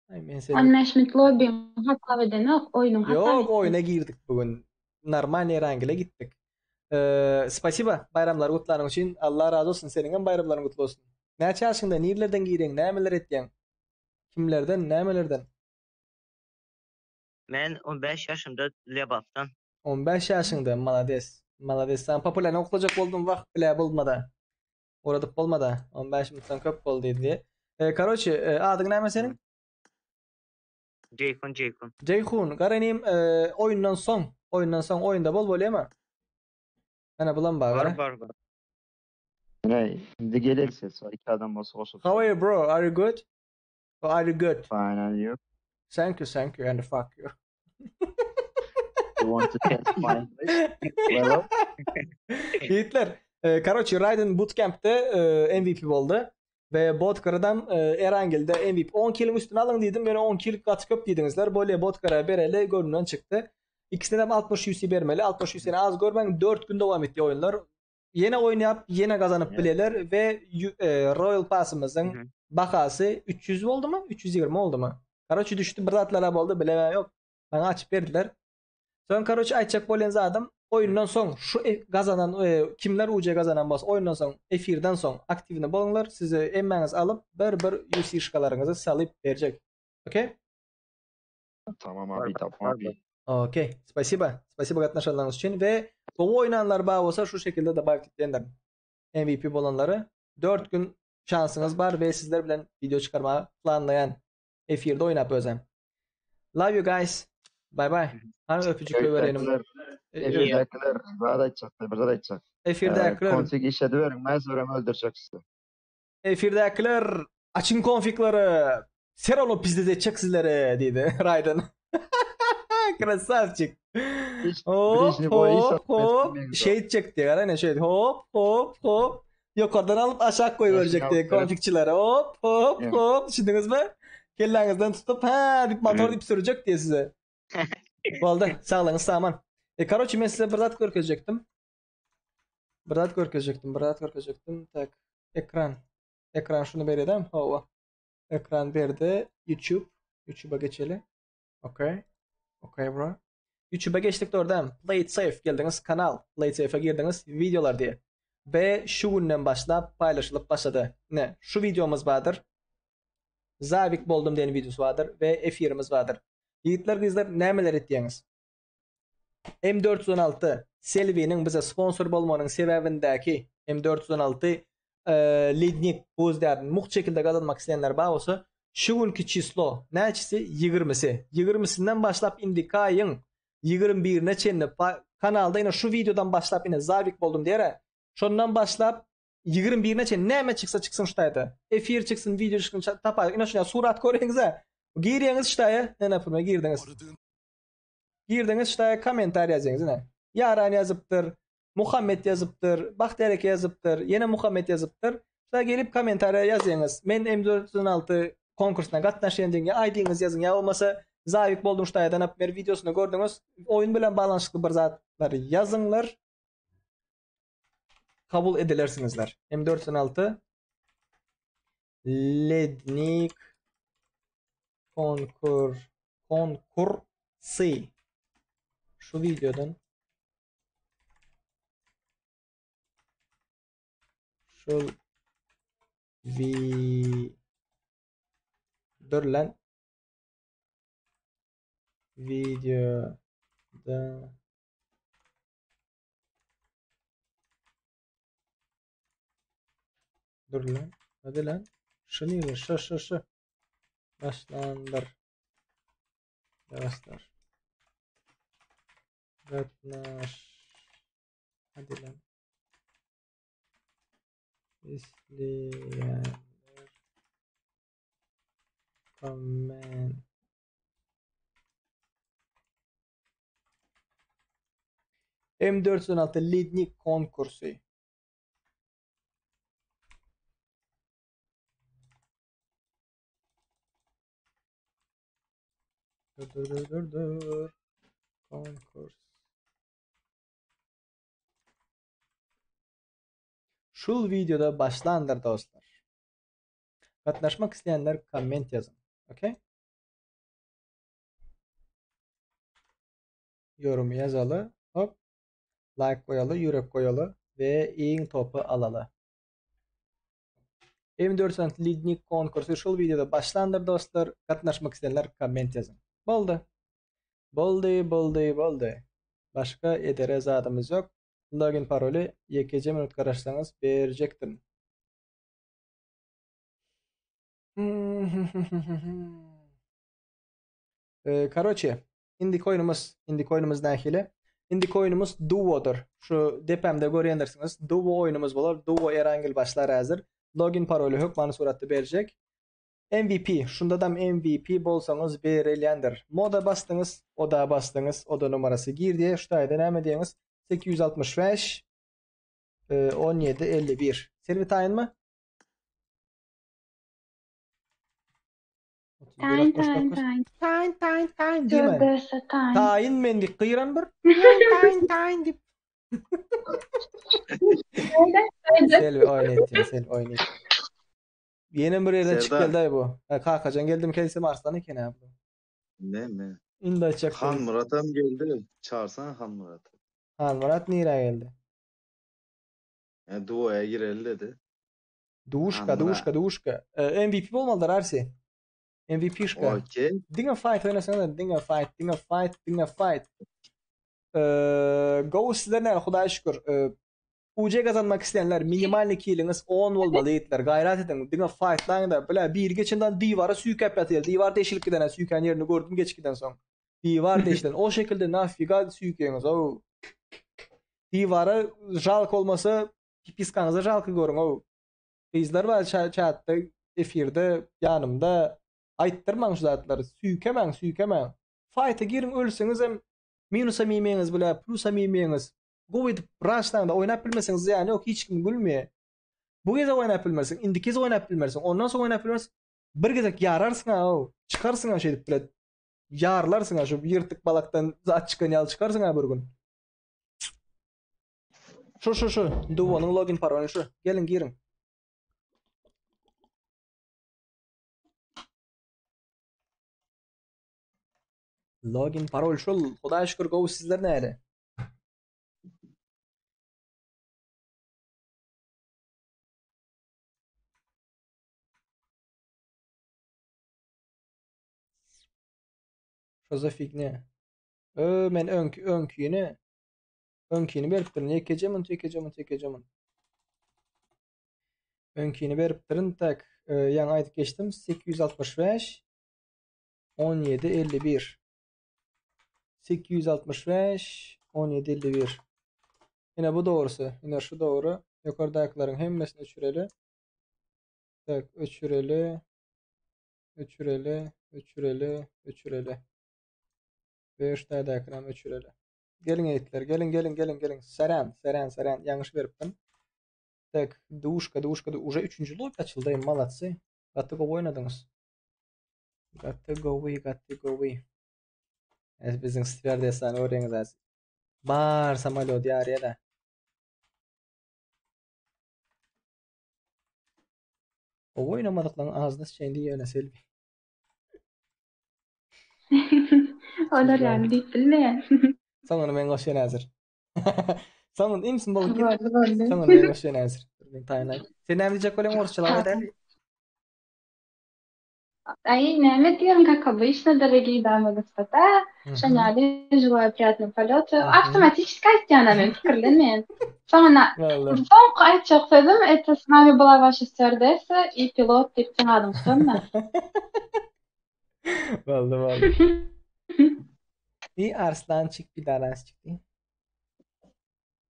Ay men seni 15 minut lobbyň hasap edenok, oýnuň hasap Ýok, oýuna girdik bu gün. Normalny rangile gitdik. Ee, spasiba baýramlary gutlanyň üçin. Allah razy bolsun. Seniň hem baýramlaryň gutly bolsun. Näçe ýaşyňda, nirlerden gireň, nämeler etýäň? Kimlerden, nämelerden? Men 15 ýaşymda Lebapdan. 15 ýaşyňda, malades. Malades. Sen populärni oklajak boldum, wah bile bolmada. Ugradyp bolmada. 15 minutdan köp boldy diýdi. E, karoçe, e, adyň näme seniň? Jeýhun, Jeýhun. Jeýhun, garanim, e, oýundan soň, oýundan soň oýunda bol bolýamy? Ana bulam bar, Bar gara. bar bar. Hey, indi geler ses var. Iki adam bolsa goşup. How are you bro? Are you good? Or are you good? Fine, and you? Thank you, thank you, and fuck you. You want to test my English? Level? Ýigitler, e, karoçe Raiden Bootcamp'te e, MVP boldy. Ve Botkara'dan e, Erangel'de MVP 10 kill'in üstüne alyň diýdim. Ýöne 10 kill gaty köp diýdiňizler. Bolýa Botkara bereli göründen çykdy. Ikisine hem 60 UC bermeli. 60 UC'ni az görmäň. 4 gün dowam etdi oýunlar. Ýene oýnap, ýene gazanyp bilerler we e, Royal Passymyzyň bahasy 300 boldumy? 320 boldumy? Karoçi düşdi bir zatlara boldy, bilemem ýok. Maňa açyp berdiler. Soň karoçi aýtjak bolýan zadym, oýundan soň şu e, gazanan e, kimler UC gazanan bolsa oýundan soň efirden soň aktiwny boluňlar, sizi emmäňiz alyp bir-bir UC-şkalaryňyzy salyp berjek. Okey? Tamam abi, tamam abi. Okey. Spasiba. Spasiba gatnaşanlaryňyz üçin we gowy oýnanlar bar bolsa şu şekilde dobawit etýändir. MVP bolanlary 4 gün şansyňyz bar we sizler bilen video çykarmagy planlaýan. Efirde oýnap özem. Love you guys. Bye bye. Hany öpüjik goýberelim. Efirdäkiler zat aýtjakdy, bir zat aýtjak. Efirdäkiler. Konfig işlediberiň, mejburam öldürjek sizi. Efirdäkiler açyň konfiglary. Ser onu pizdet etjek sizleri diýdi Raýden. Krasavçik. Hop hop hop şey etjek diýär ana şeýdi. Hop hop hop. Ýokardan alyp aşak goýberjek diýär konfigçilere. Hop hop hop düşündiňizmi? Kelläňizden tutup hä diýip motor diýip sürjek diýär size. Boldy. Saglygyňyz saman. E, karoçi men size bir zat görkezjekdim. Bir zat görkezjekdim, bir zat görkezjekdim. Tak, ekran. Ekran şuny berýär, hawa. Ekran berdi. YouTube. YouTube'a geçeli. Okay. Okay bro. YouTube'a geçdik dordam. Play it safe geldiňiz kanal. Play it safe'e girdiňiz videolar diye. Ve şu günden başlap paylaşılıp başladı. Ne? Şu videomuz bardyr. Zavik boldum diýen videosy bardyr we efirimiz bardyr. Ýigitler gyzlar nämeler etýäňiz? M416 Selviniň bize sponsor bolmagynyň sebäbindäki M416 e, Lednik buz därini mugt şekilde gazanmak isleýänler bar bolsa, şu günki çislo näçesi? 20-si. 20-sinden başlap indiki aýyň 21-ine çenli kanalda ine şu videodan başlap ine Zavik boldum diýer. Şondan başlap 21-ine çenli näme çyksa çyksyn şu taýda. Efir çyksyn, video çyksyn, tapaý. Ine şuna surat görýäňiz-ä. Girýäňiz şu taýa, näme naprimýer girdiňiz. Girdiňiz ştaýa kommentariý ýazýaňyz ine. Ýaran ýazypdyr, Muhammet ýazypdyr, Bagtyýar eke ýazypdyr, ýene Muhammet ýazypdyr. Ştaýa gelip kommentariýa ýazýaňyz. Men M416 konkursyna gatnaşýan diýiň, ýa ID-ňizi ýazyň, ýa bolmasa Zawik boldum ştaýadan alyp ber wideosyny gördüňiz. Oýun bilen baglanyşykly bir zatlar ýazyňlar. Kabul edilersiňizler. M416 Lednik konkur konkursy şu videodan şu vi dur lan videoda Dur lan. Hadi lan. Şu nire? Şu şu şu. Başlandyr. Ýaşlar. Gatnaş. Hadi lan. İsleyenler comment M416 Lednik konkursy. Dur dur dur dur dur. Konkurs. Şul videoda başlandyr dostlar. Gatnaşmak isleýänler komment ýazyň. Okey? Ýorumy ýazaly. Hop. Like goýaly, ýürek goýaly we iň topy alaly. M4 Lidnik konkursy şul videoda başlandyr dostlar. Gatnaşmak isleýänler komment ýazyň. Boldy. Boldy, boldy, boldy. Başga edere zadymyz ýok. Login paroly ýekeje minut garaşsaňyz berjekdim. Karoçe, indiki oýnumyz, indiki oýnumyz nähili? Indiki oýnumyz duodyr. Şu depämde görýändirsiňiz. Duo oýnumyz bolar. Duo Erangel başlar häzir. Login paroly hökmany suratda berjek. MVP, şundadam MVP bolsaňyz berilýändir. Moda basdyňyz, oda basdyňyz, oda numarasy girdi. Şu taýda näme diýeňiz? 865 17 51. Selbi taýynmy? Taýyn, taýyn, taýyn. Taýyn, taýyn, taýyn diýme. Dördese taýyn. Taýyn men diýip gyran bir. Taýyn, taýyn diýip. Selbi oýun etýär, Selbi oýun etýär. Ýene bir ýerden çykyp Serdar. geldi aý bu. Ha, Kakajan geldim kelse Arslan eken ha bu. Ne ne? Indi aýtjak. Han Murat hem geldi. Çağırsana Han Murat. Han Murat nirä geldi? E, duoya gireli dedi. Duşka, Han Murat. duşka, duşka. E, MVP bolmalydyr Arsi. MVP-şka. Okey. Diňe fight oýnasaňyz, diňe fight, diňe fight, diňe fight. Eee, gowy sizler näme, Hudaýa şükür. Eee, UC gazanmak isleýänler minimalny kiliňiz 10 bolmaly ýigitler. Gaýrat ediň, diňe fightlaň da. Bile biri geçenden diwara süýkäp ýatyr. Diwar deşilip giden, süýkän ýerini gördüm geçip giden soň. Diwar deşilen. O şekilde nafiga süýkeňiz ow. Diwara žalk bolmasa pipiskaňyza žalky görüň ow. Gyzlar bar çatda efirde ýanymda aýtdyrmaň şu zatlary. Süýkemäň, süýkemäň. Fight'a giriň ölseňizem minusam iýmeňiz bile, plusam iýmeňiz. Gowy edip raşlaňda oýnap bilmeseňiz zyýany ýok, hiç kim gülmeýär. Bu gezek oýnap bilmersiň, indiki gezek oýnap bilmersiň, ondan soň oýnap bilmersiň. Bir gezek ýararsyň ha, çykarsyň ha şeýdip bile. Ýarylarsyň ha şu ýyrtyk balakdan zat çykan ýaly çykarsyň ha bir gün. Şu şu şu Duo'nyň login paroly şu. Geliň giriň. Login parol şul. Hudaýa şükür gowy sizler näle? Şo za figня. Ö men öňki öňkini öňkini beripdirin. Ýekeje munt, ýekeje munt, ýekeje munt. Öňkini beripdirin. Tak, e, ýaňy aýdyp geçdim. 865 17 51 865 17 51 Ine bu dogrusy. Ine şu dogry. Ýokardakylaryň hemmesini öçüreli. Tak, öçüreli. Öçüreli, öçüreli, öçüreli. Ve şu taýdakyny hem öçüreli. Geliň eýtler, geliň, geliň, geliň, geliň. Seren, seren, seren. Ýalňyş beripdim. Tak, duşka, duşka, уже üçünji lobby açyldy. Malatsy. Gaty gowy oýnadyňyz. Gaty gowy, gaty gowy. Ez biziň stýuardessany görýäňiz az. Bar samolýot ýarýa-da. Gowy oýnamadyklaryň azyna sıçaýyn diýýän Selbi. Olar ýaly diýip bilmeýän. Soňuny men goşýan häzir. Soňuny imsin bolup git. Boldy, boldy. Soňuny men goşýan häzir. Men taýynlaýyn. Sen näme diýjek bolýaň orsçalap aýdaý. Aý, näme diýerin, как обычно, дорогие дамы и господа, şonýaly желаю приятного полета. Awtomatически aýtýan men, pikirlenmeýän. Soňuna soňky aýtjak sözüm, это с вами была ваша стюардесса и pilot diýip seň adyňy tutanma. Boldy, boldy. Bir arslançyk, bir dalasçyk diý.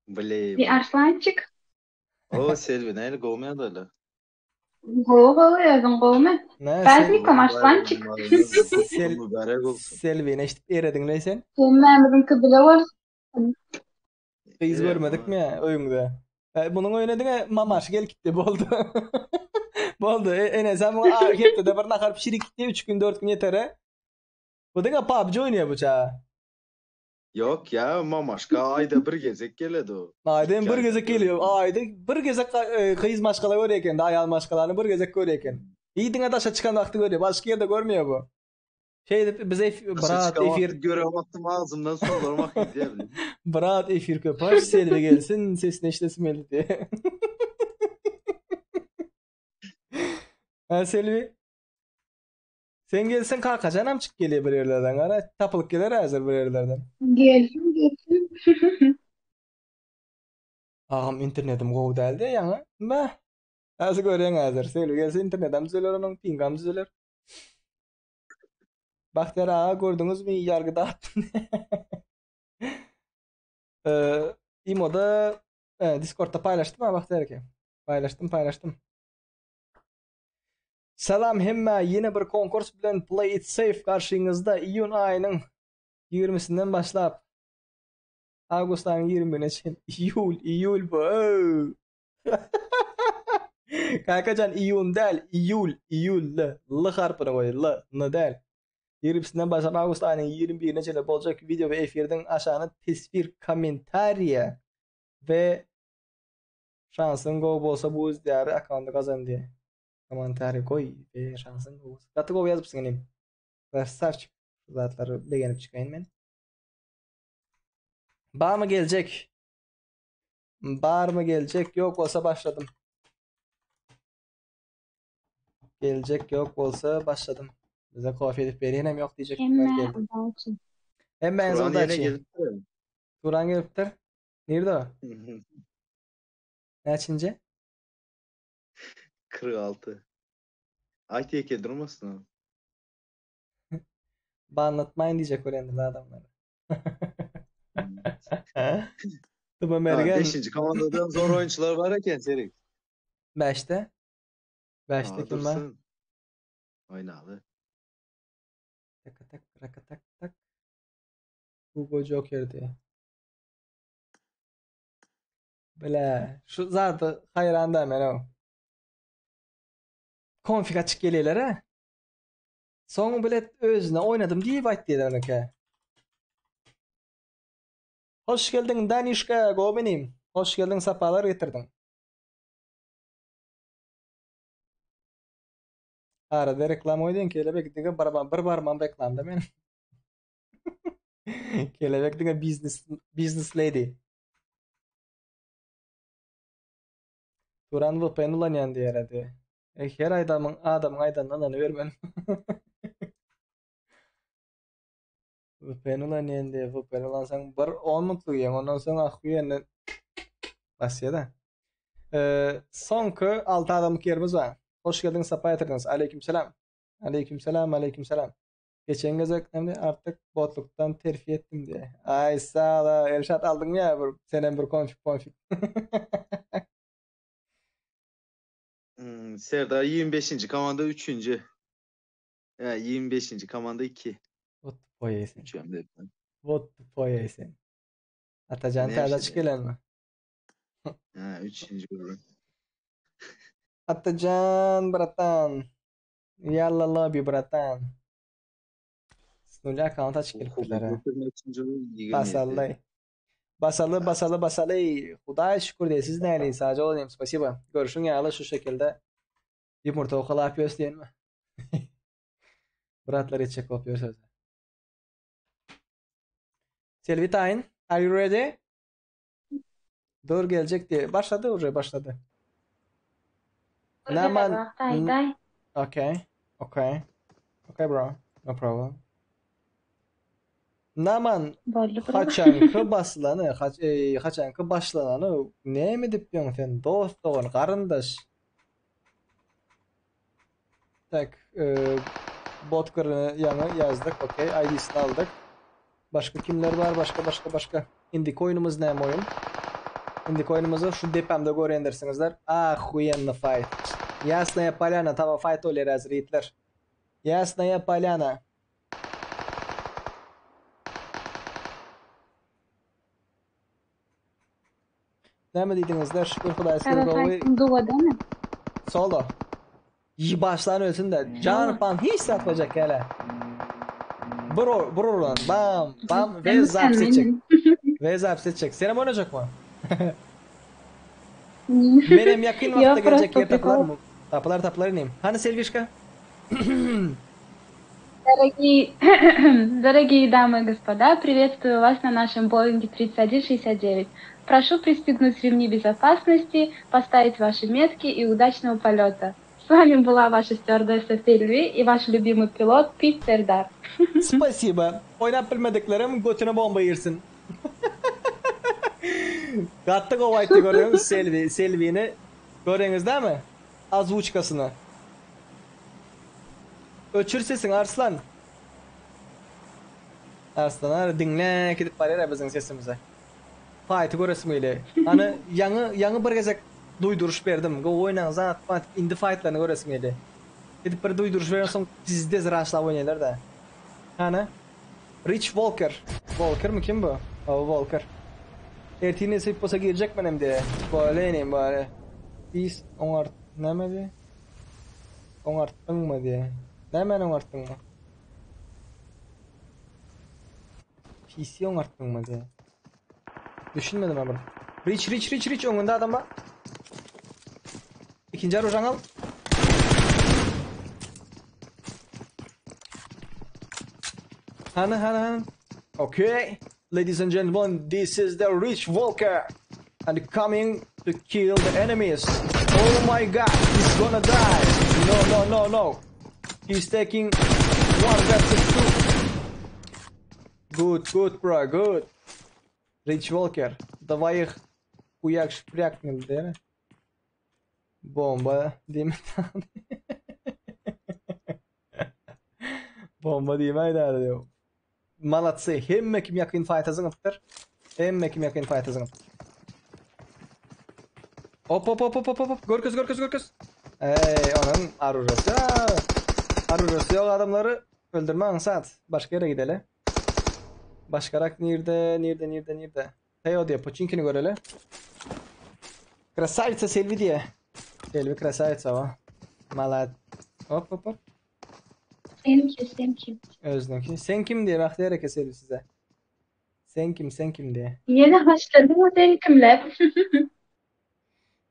Bley. Bir arslançyk. O Selbi näli gowmy ýagdaýlar? Gowy gowy özüň gowumy? Prazdnikom Arslançik. Sel Mübarek olsun. Selbini eşidip erediňle sen. Hemmämiziňki bile bolsun. Gyz görmedikmi öýüňde? E, Munuň öýüne diňe mamaşy gelip gitdi boldy. Boldy. E, ene sen muňa hepdede bir nahar pişirip gitdi 3 gün 4 gün ýetere. Bu diňe PUBG oýnaýar bu çaga. Yok ya mamaşka ayda bir gezek geledi o. Aýda hem bir gezek geliyor. Aýda bir gezek e, gyz maşgala görýär eken, aýal maşgalany bir gezek görýär eken. Diňe daşa çykan wagty görýär, başga ýerde görmeýär bu. Şeýdip bize brat efir gören wagtym ağzymdan suwlar akyp gidýär bile. Brat efir köp aç, Selbi gelsin, sesini eşidesim geldi diýe. Ha Selbi? Sen gelseň Kakajanam çykyp gelýär bir ýerlerden gara, tapylyp geler häzir bir ýerlerden. Gelsin gelsin. Agam internetim gowy däl diýýär ýaňy. Beh. Häzir görýäň häzir. Selbi gelse internetem düzeler onuň, pingam düzeler. Bagtyýar aga gördüňizmi ýargy dağıtdym. Eee, Imoda, e, Discordda paýlaşdym ha Bagtyýar eke. Paýlaşdym, paýlaşdym. Salam hemmä ýene bir konkurs bilen Play it safe garşyňyzda iýun aýynyň ýigrimisinden başlap awgust aýynyň ýigrimine çenli iýul iýul bu öw Kakajan iýun däl iýul iýul l l harpyny goý l n däl ýigrimisinden başlap awgust aýynyň ýigrim birine çenli boljak wideo we efirdiň aşagyna teswir kommentariýa. We şansyň gowy bolsa bu diýary akkaundy gazan diýe. Kommentariý goý we şansyň gowy bolsa. Gaty gowy ýazypsyň inim. Krasavçik. Şu zatlary begenip çykaýyn men. Barmy geljek? Barmy geljek? Ýok bolsa başladym. Geljek ýok bolsa başladym. Bize kofe edip berýänem ýok diýjek. Hemme udaçi. Hemmäňize Turan ýene udaçi. gelipdir. Turan gelipdir. Nirde o? Näçinji? 46. Aýt ýeke durmasyn o. Banlatmaýyn diýjek bolýandyr adamlar. Tuba Ha, Mergen. 5. komandadan zor oýunçylar bar eken Serik. Bäşde. Bäşde Ha, kim bar? dursun. Oýnaly. Tak tak tak tak tak. Hugo Joker diýe. Bile, şu zady haýran da men o. Konfig açyk gelýärler ha. Soň bile özüne oýnadym diýip aýtdylar onaka. Hoş geldiň Danişka, gowy inim. Hoş geldiň, sapalar getirdiň. Arada reklama goýdun kelebek diňe bir, bir barmam reklamda men. Kelebek diňe biznes biznes lady. Turan VPN ulanýan diýerdi. E, her aýdamyň adamyň aýdanyna ynanybermen. VPN ulanýan diýe, VPN ulansaň bir 10 minutlyk ýeň, ondan soň ahuýenni basýa-da. E, soňky 6 adamlyk ýerimiz bar. Hoş geldiň, sapa getirdiňiz. Aleyküm selam. Aleyküm selam, aleyküm selam. Geçen gezek näme artyk botlukdan terfi etdim diye. Ay sağ ol, Elşat aldyň ya bir senem bir konfig konfig. Hmm, Serdar 25. komanda 3. Ya 25. komanda 2. What tupoy sen. 3 hem de. What tupoy sen. Atajan Ne täze işi açyk gelenmi? Ha, 3. grup. Atajan bratan. Yalla lobby bratan. Nulya account açyk gelipdirler ha. Basally. Basaly basaly basaly. Hudaý şükür diye siz näli sadece olayım spasiba. Görüşün ýaly şu şekilde ýumurta okalap ýörs diýenmi? Bratlar etjek bolup ýör sözde. Selvi taýyn, are you ready? Dur geljek diye. Başlady уже başlady. Naman. Day day. Okay. Okay. Okay bro. No problem. Naman Boldy bro. haçanky basylany, haç, e, haçanky başlanany näme edip ýöň sen dost dogan garyndaş. Tak, e, bot gyrny ýaňy ýazdyk. Okay, ID-sini aldyk. Başga kimler bar? Başga başga başga. Indiki oýunumyz näme oýun? Indiki oýunumyzy şu depämde görendirsiňizler. Ahuýenny fight. Ýasnaýa Polýana taba fight bolýar häzir ýigitler. Ýasnaýa Polýana. Näme diýdiňizler? Şükür Hudaý size Taba gowy. fight duwadamy? Solo. Yi başlan ölsün de. Can pan hiç satmayacak hele. Bir, bir ulan. Bam bam ve zaps edecek. Ve zaps edecek. Senem oynayacak mı? Benim yakın Ýok, vaqtda gelecek prosto yer tapılar prikol. mı? Tapılar tapılar ineyim. Hani Selvişka? Дорогие, дорогие дамы и господа, приветствую вас на нашем Боинге 3169. Прошу пристегнуть ремни безопасности, поставить ваши метки и удачного полета. С вами была ваша стюардесса Сельви и ваш любимый пилот Пит Сердар. Spasiba. Oynap bilmediklerim götüne bomba girsin. Gattık o white'ı görüyorsunuz Selvi. Selvi'ni görüyorsunuz değil mi? Azvuçkasını. Öçür sesin Arslan. Arslan ar dinle gidip barýar biziň sesimize. Fight'ı göresim gelýär. Hani ýaňy ýaňy bir gezek duýduryş berdim. Go oýnaň zat fight indi fight'laryny göresim gelýär. Gidip bir duýduryş beren soň pizde zraşlap oýnaýlar da. Hani Rich Walker. Walker mi kim bu? O Walker. Ertine nesip bolsa girjek menem diye. Böyle ineyim bari. Biz oňart näme diye? Oňartdyňmy diye. Nämäni oňartdyňmy? PC oňartdyňmy diye. Düşünmedim ben bunu. Rich, rich, rich, rich öňünde adam bar. Ikinji arujaňy al. Hany, hany, hany. Okay. Ladies and gentlemen, this is the Rich Walker. And coming to kill the enemies. Oh my god, he's gonna die. No, no, no, no. He's taking one versus two. Good, good, bro, good. Rich Walker, давай их хуяк шпрякнем, да? Bomba diýme. Bomba diýme aýdar diýip. Malatsy, hemme kim ýakyn faýta zyňypdyr. Hemme kim ýakyn faýta zyňypdyr. Hop hop hop hop hop hop. Görkez görkez görkez. Ey, onuň arurasy. Arurasy ýok adamlary öldürme aňsat. Başga ýere gideli. Başgarak nirde, nirde, nirde, nirde? Teo diýe, Poçinkini göreli. Krasavitsa Selvi diýe. Selvi krasavitsa o. Malad. Hop hop hop. Sen kim, sen kim? Özüniňki. Sen kim diýe, Bagtyýar eke Selvi size. Sen kim, sen kim diýe. Ýene başladyňmy sen kimläp?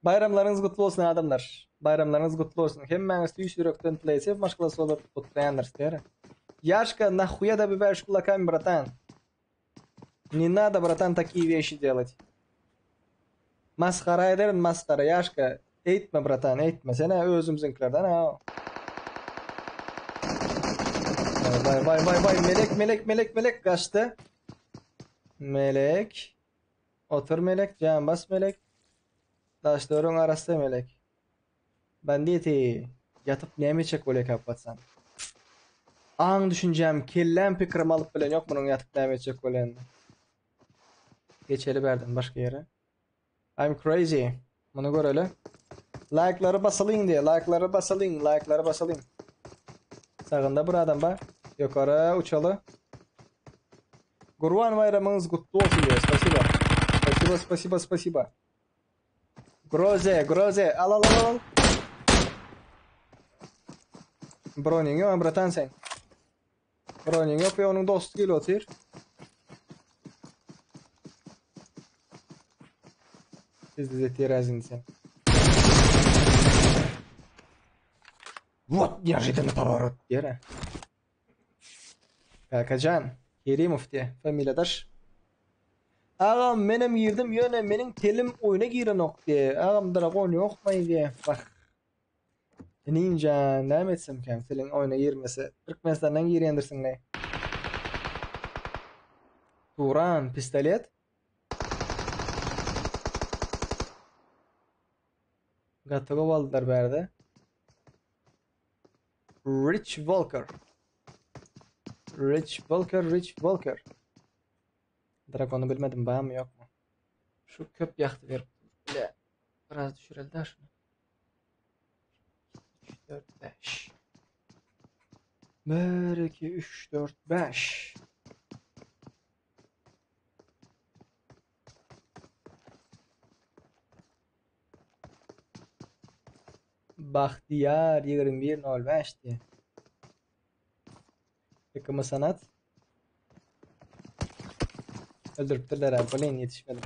Baýramlaryňyz gutly bolsun adamlar. Baýramlaryňyz gutly bolsun. Hemmäňiz tüýs ýürekden Playsafe maşgalasy bolup gutlaýandyrys diýere. Ýaşka nahuýa dobиваешь кулаками bratan. Ne nada bratan такие вещи делать. Masgara ederin masgara Ýaşka. Eýtme bratan eýtme. Sen-ä özümiziňkilerden a. Vay vay vay vay melek melek melek melek gaçdy. Melek. Otur melek, jan bas melek. Daşlaryň arasy melek. Banditi, ýatyp näme etjek bolýarka patsan? Aň düşünjäm, kelläm pikirim alyp bilen ýok munuň ýatyp näme etjek bolýanyny. Geçeli bärden başga ýere. I'm crazy. Muny göreli. Laýklary basalyň diýe, laýklary basalyň, laýklary basalyň. Sagynda bir adam bar. Ýokary uçaly. Gurban baýramyňyz gutly bolsun diýe. Spasiba. Spasiba, spasiba, spasiba. Groze, groze. Al al al al. Bronyň ýok, bratan sen. Bronyň ýok, onuň dosty gelip otyr. Tez etýär sen. Вот неожиданно поворот diýer. Kakajan Kerimow diýe familiýadaş. Agam menem girdim ýöne meniň telim oýna girenok diýe. Agam dragon ýokmaý diýe. Wah. Ninja näme etsemkäm teliň oýna girmese. Türkmenistandan girýändirsiň ne? Turan pistolet. Gaty gowy aldylar bärde. Rich Walker. Rich Walker, Rich Walker. Dragony bilmedim, barmy ýokmy? Şu köp ýagty berip bile. Biraz düşüreli da şunu. 3 4 5. 1 2 3 4 5. Bagtyýar 21.05 diýe. Tkm Sanat. Öldüripdirler ha, blin ýetişmedim.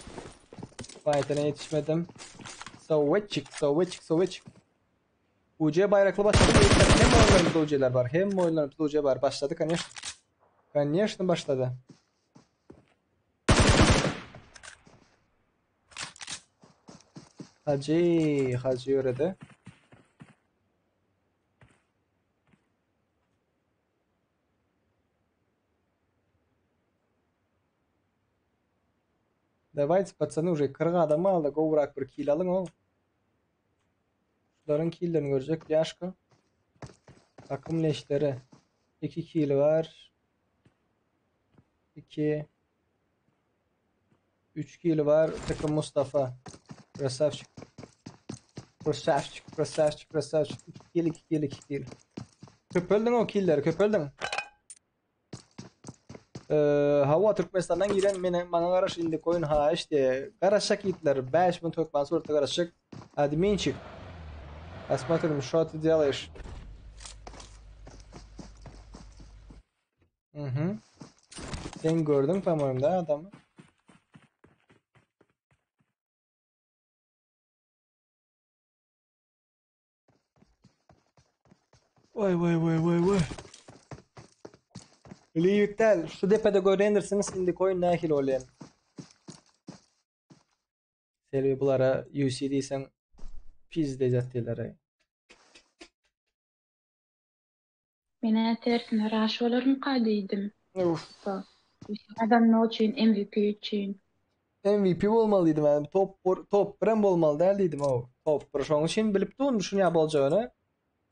Fight'ine ýetişmedim. Soweçik, soweçik, soweçik. UC baýrakly başlady. Hem oýunlarymyzda UC-ler bar, hem oýunlarymyzda UC bar. Başlady, конечно. Конечно, başlady. Hajy, Hajy ýöredi. Давайте, пацаны, уже 40 adam aldy. Gowrak bir kill alyň o. Şularyň killerini görjek Ýaşka. Takım leşleri. 2 kill bar. 2 3 kili bar. Takım Mustafa. Krasavçik. Krasavçik, krasavçik, krasavçik. 2 kill, 2 kill, 2 kill. Köpeldiň o killeri, köpeldiň. Ee, hawa Türkmenistandan giren meni maňa garaş indi koýun haýyş diýe. Garaşjak ýigitler 5 minut hökman suratda garaşjak. Adminçik. Посмотрим, что ты делаешь. Mhm. Sen gördün по-моему, да, adamy? Waý waý waý waý waý. Liwik däl, şu depede görendirsiňiz indiki oýun nähili bolýan. Selbi bulara UC diýseň pizdejat diýler. Menä tersine raş bolarmyka diýdim. Uf. Gazanmak üçin MVP üçin. MVP bolmaly diýdim yani top top birem bolmaly däl diýdim o. Top bir şoň üçin bilip durun şuny ýa boljagyny.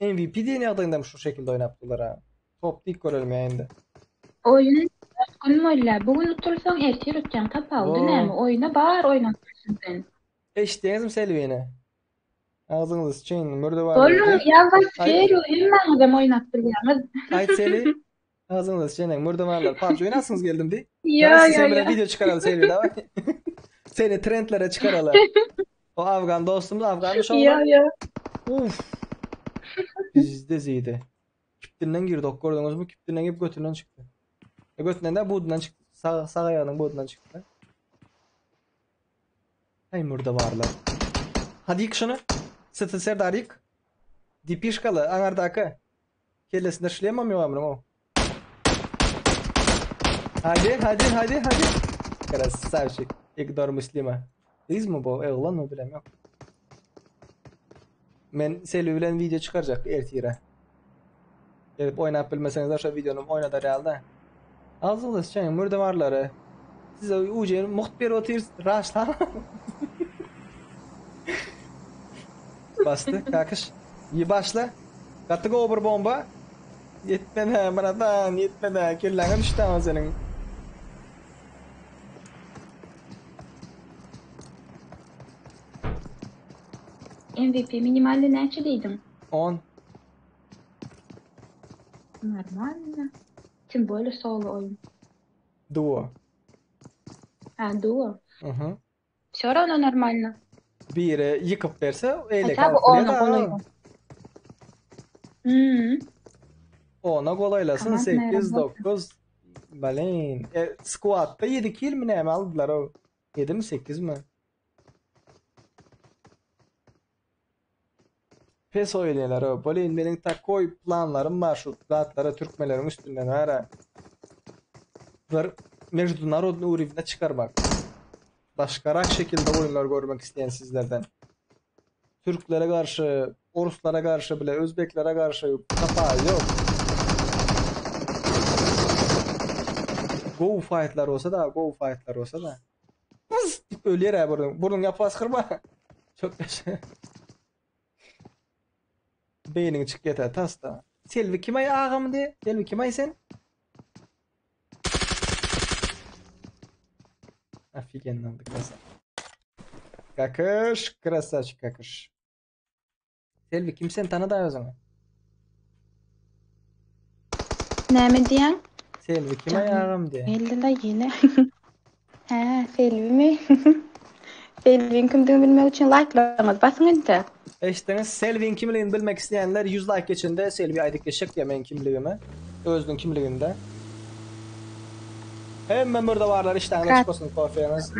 MVP diýen ýagdaýynda hem şu şekilde oýnap durlar ha. Top diýip görelim ýa indi. Oýun gün bolýar. Bu gün utulsaň ertir utýaň tapawudy näme? Oýna bar oýnap bilseň sen. Eşitdiňizmi Selbini? Agzyňyzy sıçaýyn, mürde bar. Boluň, ýa was veru, hemmäňizem oýnap bilýäňiz. Aýt Seli. Agzyňyzy sıçaýyn, mürde barlar. PUBG oýnasyňyz geldim diý. Ýo, Daway, ýo, sen bilen ýo. video çykaraly Seli, daway. Seni trendlere çykaraly. O Afgan dostumyz, Afganmy şo Ýo, oglan? ýo. Uf. Bizde zidi. Kipdinden girdi, ok gördüňizmi? Kipdinden girip götünden çykdy. E, götünden däl, budundan çykdy. Sag, sag aýagynyň budundan çykdy. Aý mürde barlar. Hadi ýyk şuny. Sıtı Serdar ýyk. Dipişkaly aňardaky. Kellesinde şlemam ýok amynyň o. Hadi hadi hadi hadi. Krasavçik. Ignor muslima. Gyzmy bu, oglanmy bilem ýok. Men Selbi bilen video çykarjak ertire. Gelip oýnap bilmeseňizler şo videony oýnadar ýaly-da. Agzyňyza sıçaýyn mürde barlary. Size UJ mugt berip otyrys raşlaň. Basdy kakyş. Ýe başla. Gaty gowy bir bomba. Ýetmedi bratan ýetmedi. Kelläňe düşdi ama seniň. MVP minimalny näçe diýdiň? 10. Normalno. Tim bolее solo oýun. Duo. Ha, duo. Mhm. Все равно normalno. Biri ýykyp berse, eýleki Хотя бы alyp bilýär ona da. golaý. Hmm. Ona golaýlasyn Komandная 8 работа. 9 Blin. E, squadda 7 kill mi näme aldylar o? 7 mi 8 mi? Pes oýnaýarlar o. Blin meniň takoý planlarym bar şu zatlara türkmenleriň üstünden ara. Bir mejdunarodny urovne çykarmak. Başgarak şekilde oýunlar görmek isleýän sizlerden. Türklere garşy, oruslara garşy bile, özbeklere garşy tapaý ýok. Gowy fightlar bolsa da, gowy fightlar bolsa da. Vız diýip ölýär hä burun. Burun ýapyp asgyrma. Çok yaşa. Beýniň çyk ýeter tasda. Selbi kim aý agam diý? Selbi kim aý sen? Офигенно oldu krasavçik. Kakış, krasavçik kakış. Selbi kim sen tanı da özüňi. Näme diýýäň? Selbi kim aý agam diý? Geldi-le ýene. Hä, Selbimi? Selbiň kimdigini bilmek üçin laýklaryňyzy basyň entek. Eşitdiňiz, Selbiň kimligini bilmek isleýänler 100 laýk geçende Selbi aýdyp geçjek diýýär meň kimligimi. Özüniň kimliginde. Hemme mürde barlar işdäňiz açyk bolsun kofeňiz.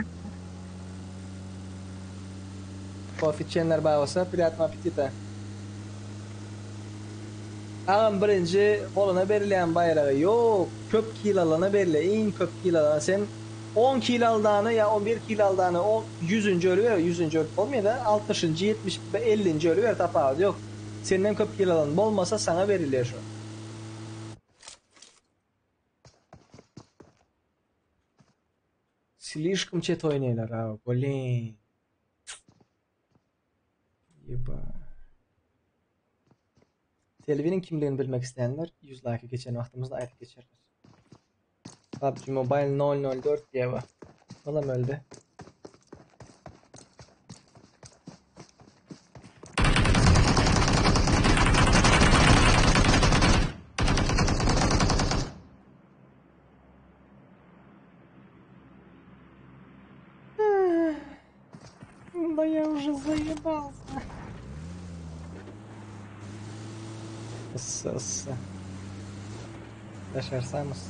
Kofe içenler bar bolsa priýatnogo appetita. Agam birinji goluna berilýän baýragy ýok köp kil alana berilýär iň köp kil alana sen on kil aldany ýa on bir kil aldany o ýüzünji ölüber ýüzünji ölüp bolmaýada altmyşynjy ýetmiş ellinji ölüber tapawudy ýok senden köp kil alan bolmasa saňa berilýär şo. Slişkom çet oýnaýlar a blin. Ýeba. Selbiniň kimligini bilmek isleýänler 100 laýka geçen wagtymyzda aýdyp geçerler. PUBG Mobile 004 diýe bar. Olam öldi. Да я уже заебался. Issa issa. Başarsamız.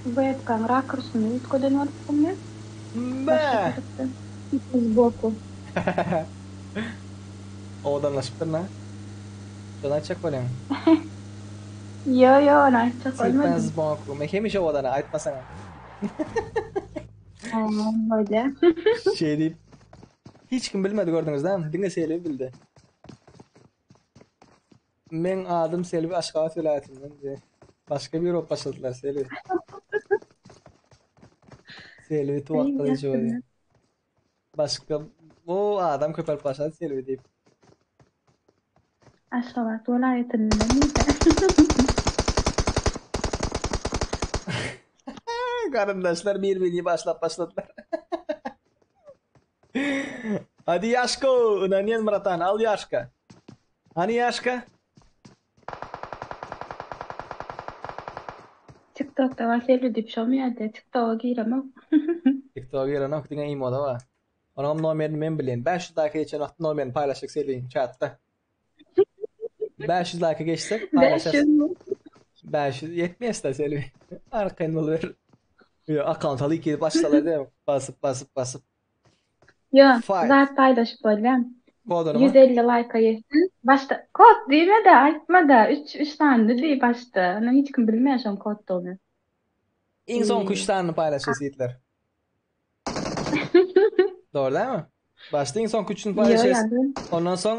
Webkaň rakursyny üýtgeden bolupsyňmy? Bä! Başga tarapdan. Sboku. Owadanlaşypdyr na. Şony aýtjak bolýaň. Ýo ýo ony aýtjak Tipa bolmadym. sboku. Men hemişe owadan aýtmasaňam. Hä, bolýa. Şeý diýip hiç kim bilmedi gördüňiz dämi? Diňe Selbi bildi. Meň adym Selbi Aşgabat welaýatyndan diýe. Başga bir bolup başladylar Selbi. Selbi tuwakda diýip. Başga bu adam köpelip başlady Selbi diýip. Aşgabat welaýatyndan diýse. Garyndaşlar bir-birini başlap başladylar. Hadi Ýaşko, ynanýan bratan, al Ýaşka. Hany Ýaşka? TikTokda bar Selbi diýip şomy ýa-da TikToka giremok. TikToka girenok, diňe imoda bar. Onuňam nomerini men bilýän. 500 laýka geçen wagty nomerini paýlaşjak Selbiň çatda. 500 laýka geçsek paýlaşarys. 500 500 ýetmeýär Selbi. Arkaýyn boluber. Ýa akkaunt alyp girip açsalar diýip basyp basyp basyp. Ýa, Fight. zat paýlaşyp bolýar. Koduny mı? 150 laýka ýetsin. Başda kod diýme-de, aýtma-da, 3 3 sanyny diý başda. Ondan hiç kim bilmeýär şoň koddygyny. Iň soňky 3 sanyny paýlaşýas ýigitler. Dogry dälmi? Başda iň soňky üçüni Ýo, paýlaşýas. ýa-da Ondan soň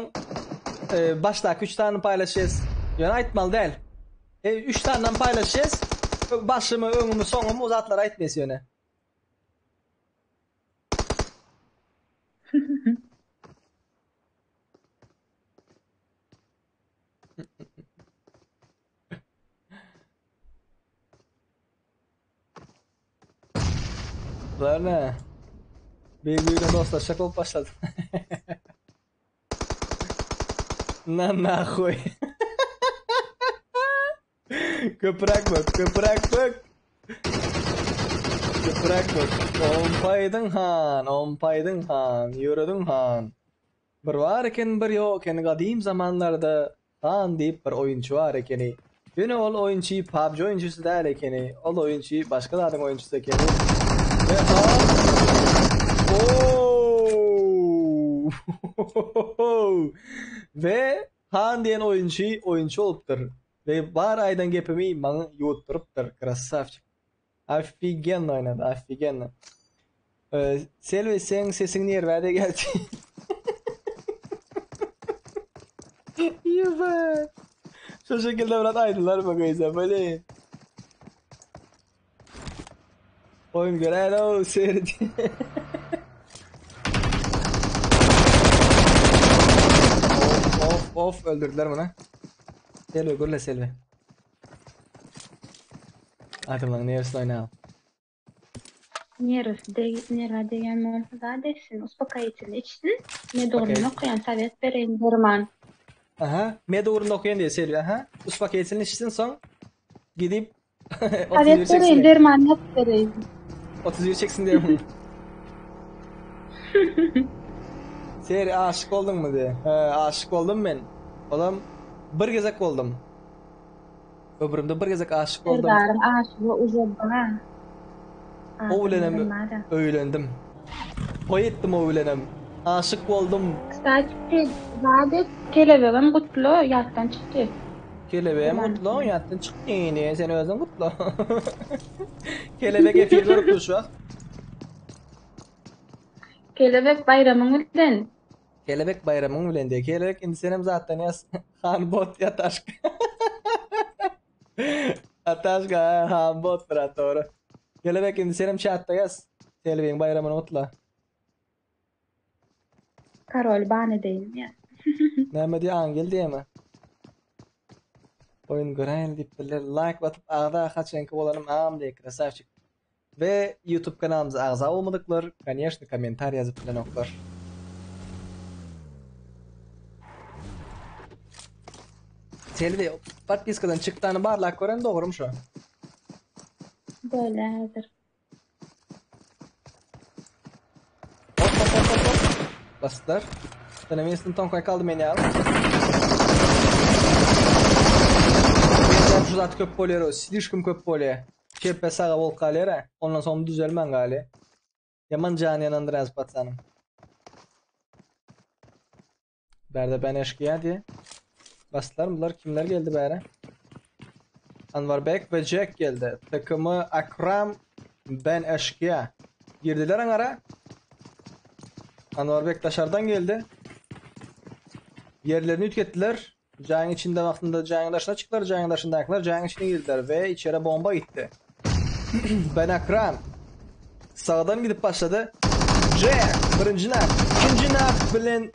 e, başdaky 3 sanyny paýlaşýas. Ýöne aýtmaly däl. E, 3 sanyny paýlaşýas. Başymy, öňümi, soňumy o zatlary aýtmaýas ýöne. Bular ne? Bir-birine dostlaşjak bolup başlady. Na nahuy. Köpräk bök, köpräk bök. Köpräk bök. Ompaýdyň han, ompaýdyň han, ýörediň han. Bir bar eken, bir ýok eken gadym zamanlarda Han diýip bir oýunçy bar ekeni. Ýöne ol oýunçy PUBG oýunçysy däl ekeni. Ol oýunçy başga zadyň oýunçysy ekeni. Ve Han Ooo! Ve Han diýen oýunçy oýunçy bolupdyr. Ve bar aýdan gepimi maňa ýuwutdyrypdyr. Krassawçik. Ofigenno oýnady, ofigenno. Selbi seň sesiň nirwä degýär? Ýebe. Şu şekilde biraz aýdylar mı gyza, blin. Oýun göräýle o seyret. Of of of öldürdüler bunu. Selbi gürle Selbi. Adamlaryň nerwsini oýnaýar. Nerwsi deg nerwe degen bolsa zat etsin, uspokoitelny içsin. Med ugrunda okaýan sowet bereýin derman. Aha, med ugrunda okaýan diýýär Selbi, aha. Uspokoitelny içsin soň gidip Sowet bereýin, derman ýazyp bereýin. 31 çeksin diýýär. Seri aşyk bolduňmy diýýär. He, aşyk boldum men. Olam bir gezek boldum. Ömrümde bir gezek aşyk boldum. Serdaryň aşygy uje bar. O bilenem öýlendim. Toý etdim o bilenem. Aşyk boldum. Kstati, zat kelebegem gutla, ýatdan çykdy. Kelebegem gutla, ýatdan çykdy. Ine, sen özüň gutla. Kelebek efir görüp dur şu wagt. Kelebek baýramyň bilen. Kelebek baýramyň bilen diýe. Kelebek indi senem zatdan ýaz. Han bot ýataşka. Ataşka han bot brat dogry. Kelebek indi senem çatda ýaz. Selbiň baýramyny gutla. Karol ban edeýin ýa. Näme diýe Angel diýeme. Oýun göräýeli diýipdirler. Like basyp agza haçanky bolanym am diýe krasavçik. We YouTube kanalymyza agza bolmadyklar, koneşno kommentariý ýazyp bilenoklar. Selbi, podpiskadan çykdany barlap gören dogrymy şo? Böyle häzir. Hop hop hop hop hop. Basdylar. Sana Winston Tonkoy kaldy men ýaly. Şu zat köp bolýar, slişkom köp bolýar. Çepe saga bolup galýar-a. Ondan soň düzelmän galýar. Ýaman jany ýanandyr az patsanyň. Bärde ben eşkıya diye. Bastılar mı bular? Kimler geldi bäre? Anwarbek we Jack geldi. Takımı Akram Ben Eşkıya. Girdiler aňara. Anwarbek daşardan geldi. Yerlerini üytgettiler. Jaýyň içinde wagtynda jaýyň daşyna çykdylar, jaýyň daşyndakylar jaýyň içine girdiler we içere bomba gitdi. Ben Akram sağdan gidip başlady. Jack birinji nak, ikinji nak bilen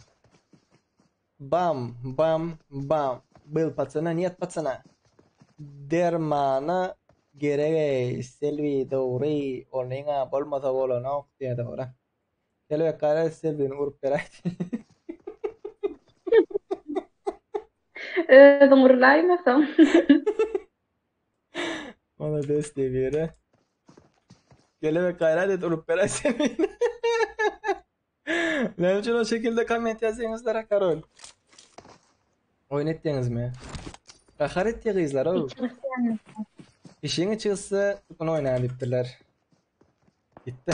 bam bam bam. Byl pacana, niet pacana. Dermana gerek ey Selbi dogry, onyňa bolmasa bolanok diýýär dogry. Kelebek gara Selbini urup beräýdi. Özüň urlaýmasaň. Malades diýip ýere. Kelebek gaýrat et urup beräý Selbini. Näme üçin o şekilde komment ýazýaňyzlar karol? Oýun etýäňizmi? Gahar etýä gyzlar ow. Işiň içi gyssa bunu oýnaýyn diýipdirler. Gitdi.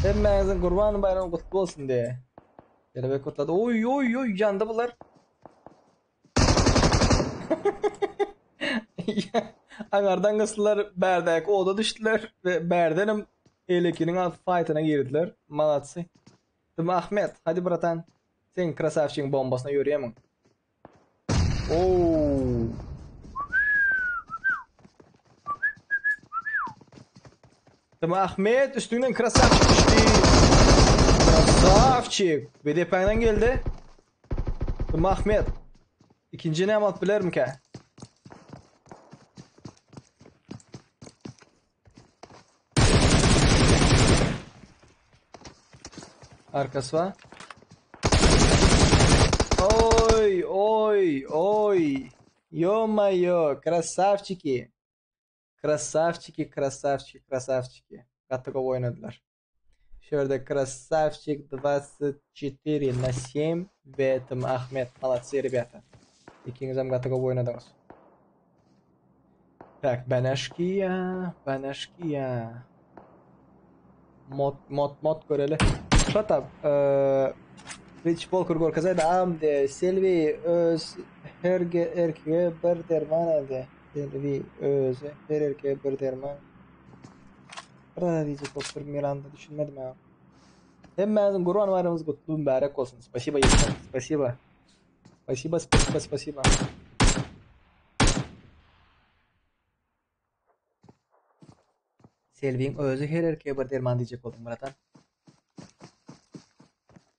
Hemmäňiziň Gurban baýramy gutly bolsun diýe. Kelebek gutlady. Oý oý oý ýandy bular. Aňardan gysdylar, bärdäki oda düşdüler we bärdenem beýlekiniň alt faýtyna girdiler. Malatsy. Dim Ahmet, hadi bratan. Sen krasavçigiň bombasyna ýörýämiň? Oo. Dim Ahmet üstünden krasavçik düşdi. Krasavçik. Ve depäňden geldi. Dim Ahmet. İkinci näme alyp bilermikä? Arkasy bar. Oy, oy, oy. Ýo-maýo, krasavçiki. Krasavçiki, krasavçiki, krasavçiki. Gaty gowy oýnadylar. Şu ýerde krasavçik 24 na 7 we Tm Ahmet. Молодцы, ребята. Ikiňizem gaty gowy oýnadyňyz. Tak, Beneşkiýa, Beneşkiýa. Mod, mod, mod göreli. Shut up. Eee, Rich Walker görkezäýdi. Am de Selvi öz her erkege bir derman edi. Selvi özi her erkege bir derman. Bir zat diýjek bolupdyr Miranda düşünmedim ha. Hemmäňiziň Gurban baýramyňyz gutly mübärek bolsun. Spasibo ýigitler. Spasibo. Spasibo, spasibo, spasibo. Selbiň özi her erkeğe bir derman diýjek bolduň bratan.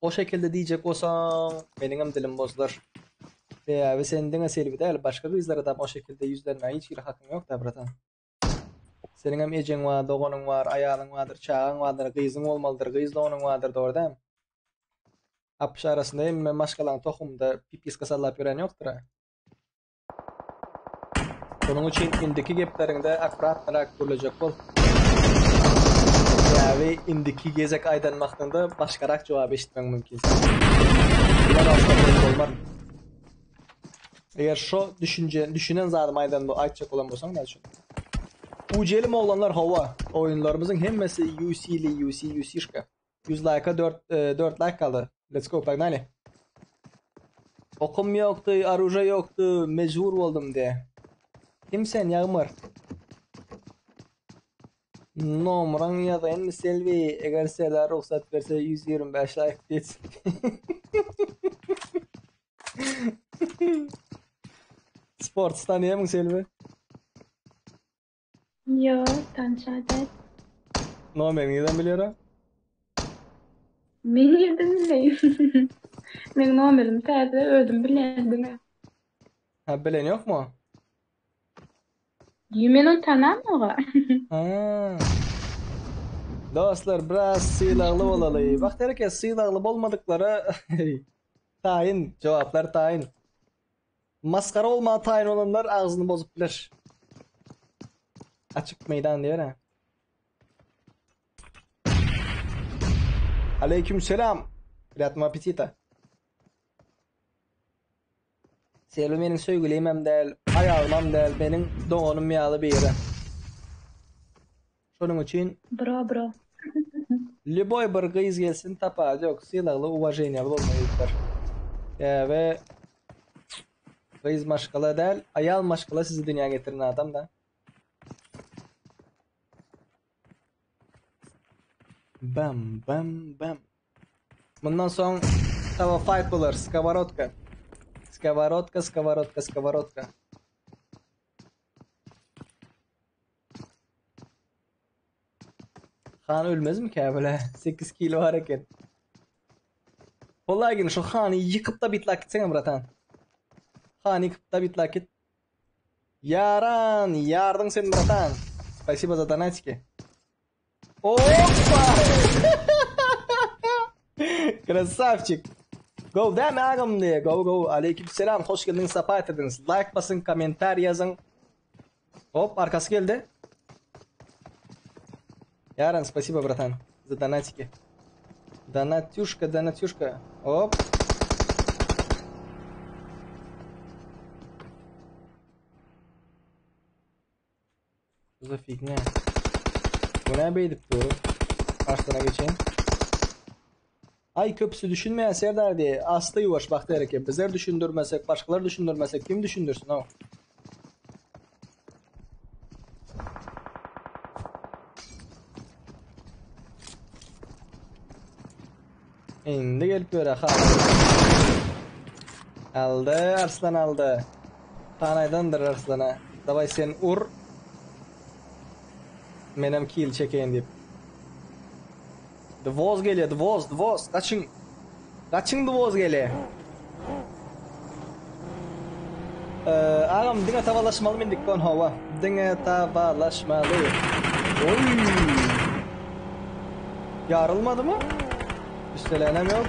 O şekilde diýjek bolsaň, meniňem dilim bozular. Sebäbi sen diňe Selbi däl, başga gyzlara da o şekilde ýüzlenmäge hiç hili hakyň ýok da bratan. Seniňem ejeň bar, doganyň bar, aýalyň bardyr, çagaň bardyr, gyzyň bolmalydyr, gyz doganyň bardyr, dogry dälmi? Apyş arasynda hemme maşgalaň tohumynda pipiska sallap ýören ýokdur-a. Şonuň üçin indiki gepleriňde akkuratnyrak gürlejek bol. Sebäbi indiki gezek aýdan wagtyňda başgarak jogap eşitmegiň mümkin seniň. Bular asla gowy bolmaz. Eger şo düşünje, düşünen zadymy aýdan aýtjak bolan bolsaň näme üçin? Ujelim oglanlar hawa. Oýunlarymyzyň hemmesi UC-li UC UC-şka. 100 laýka 4 4 laýk galdy. Let's go, pognaly. Okum ýokdy, oruža ýokdy, mejbur boldum diýe. Kim sen Ýagmyr? Nomraň ýazaýynmy Selbi? Eger Serdar rugsat berse 125 laýk diýsin. Sport tanýamyň Selbi? Ýok, tanşa däl. Nomerini nirden bilýär-a? Men nirden bileýin? Meň nomerim täze, özüm bilýän diňe. Ha, bilen ýokmy? Ýa men ony tanamog-a. Ha. Dostlar, biraz sylagly bolaly. Bak herkes sylagly bolmadyklara taýyn, jogaplar taýyn. Masgara bolmaga taýyn bolanlar agzyny bozup biler. Açyk meýdan diýer. Aleyküm selam. Priятного аппетита. Selbi meniň söýgülimem däl, aýalymam däl, meniň doganym ýaly biri. Şonuň üçin Bro bro. Lýuboý bir gyz gelsin tapawudy ýok sylagly uwaženiýaly bolmaly ýigitler. Sebäbi gyz maşgala däl aýal maşgala sizi dünýä getiren adam da. Bam bam bam. Mundan soň tava fight bolar skoworodka. Skoworodka skoworodka skoworodka. Han ölmezmikä bile? 8 kilo bar eken. Wallahi şu hany ýykyp da bitlak gitseňem bratan. Hany ýykyp da bitlak git. Ýaran, ýardyň sen bratan. Spasibo za donatiki. Oppa! Krasavçik. Go dämi agam diýe. Go go. Aleyküm selam. Hoş geldiňiz, sapa getirdiňiz. Like basyň, kommentariý ýazyň. Hop, arkasy geldi. Ýaran, spasibo bratan za donatiki. Donatюшка, donatюшка. Hop. Şu za figňa. Bu näme beýdip dur? Garşysyna geçeýin. Aý köpüsi düşünmeýär Serdar diýe. Asly ýuwaş bak dereke. Bizler düşündirmesek, başgalar düşündirmese kim düşündirsin ow. Indi gelip ýöre ha. Aldy, Arslan aldy. Tanaýdandyr Arslana. Daway sen ur. Menem kill çekeýin diýip. Dwoz gelýär, dwoz, dwoz. Gaçyň. Gaçyň dwoz gelýär. Ee, agam diňe tabalaşmaly mindik kon hawa. Diňe tabalaşmaly. Oý. Ýarylmadymy? Üstelenem ýok.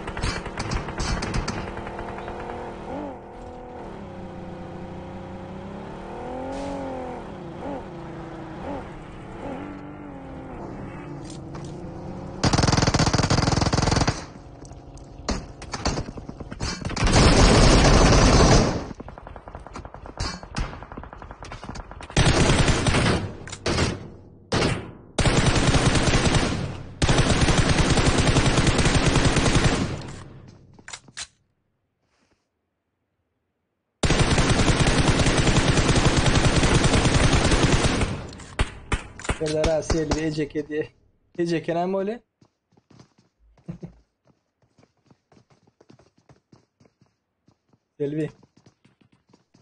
Serdar Asiyeli Eceke diye. Eceke näme bolýar? Selbi.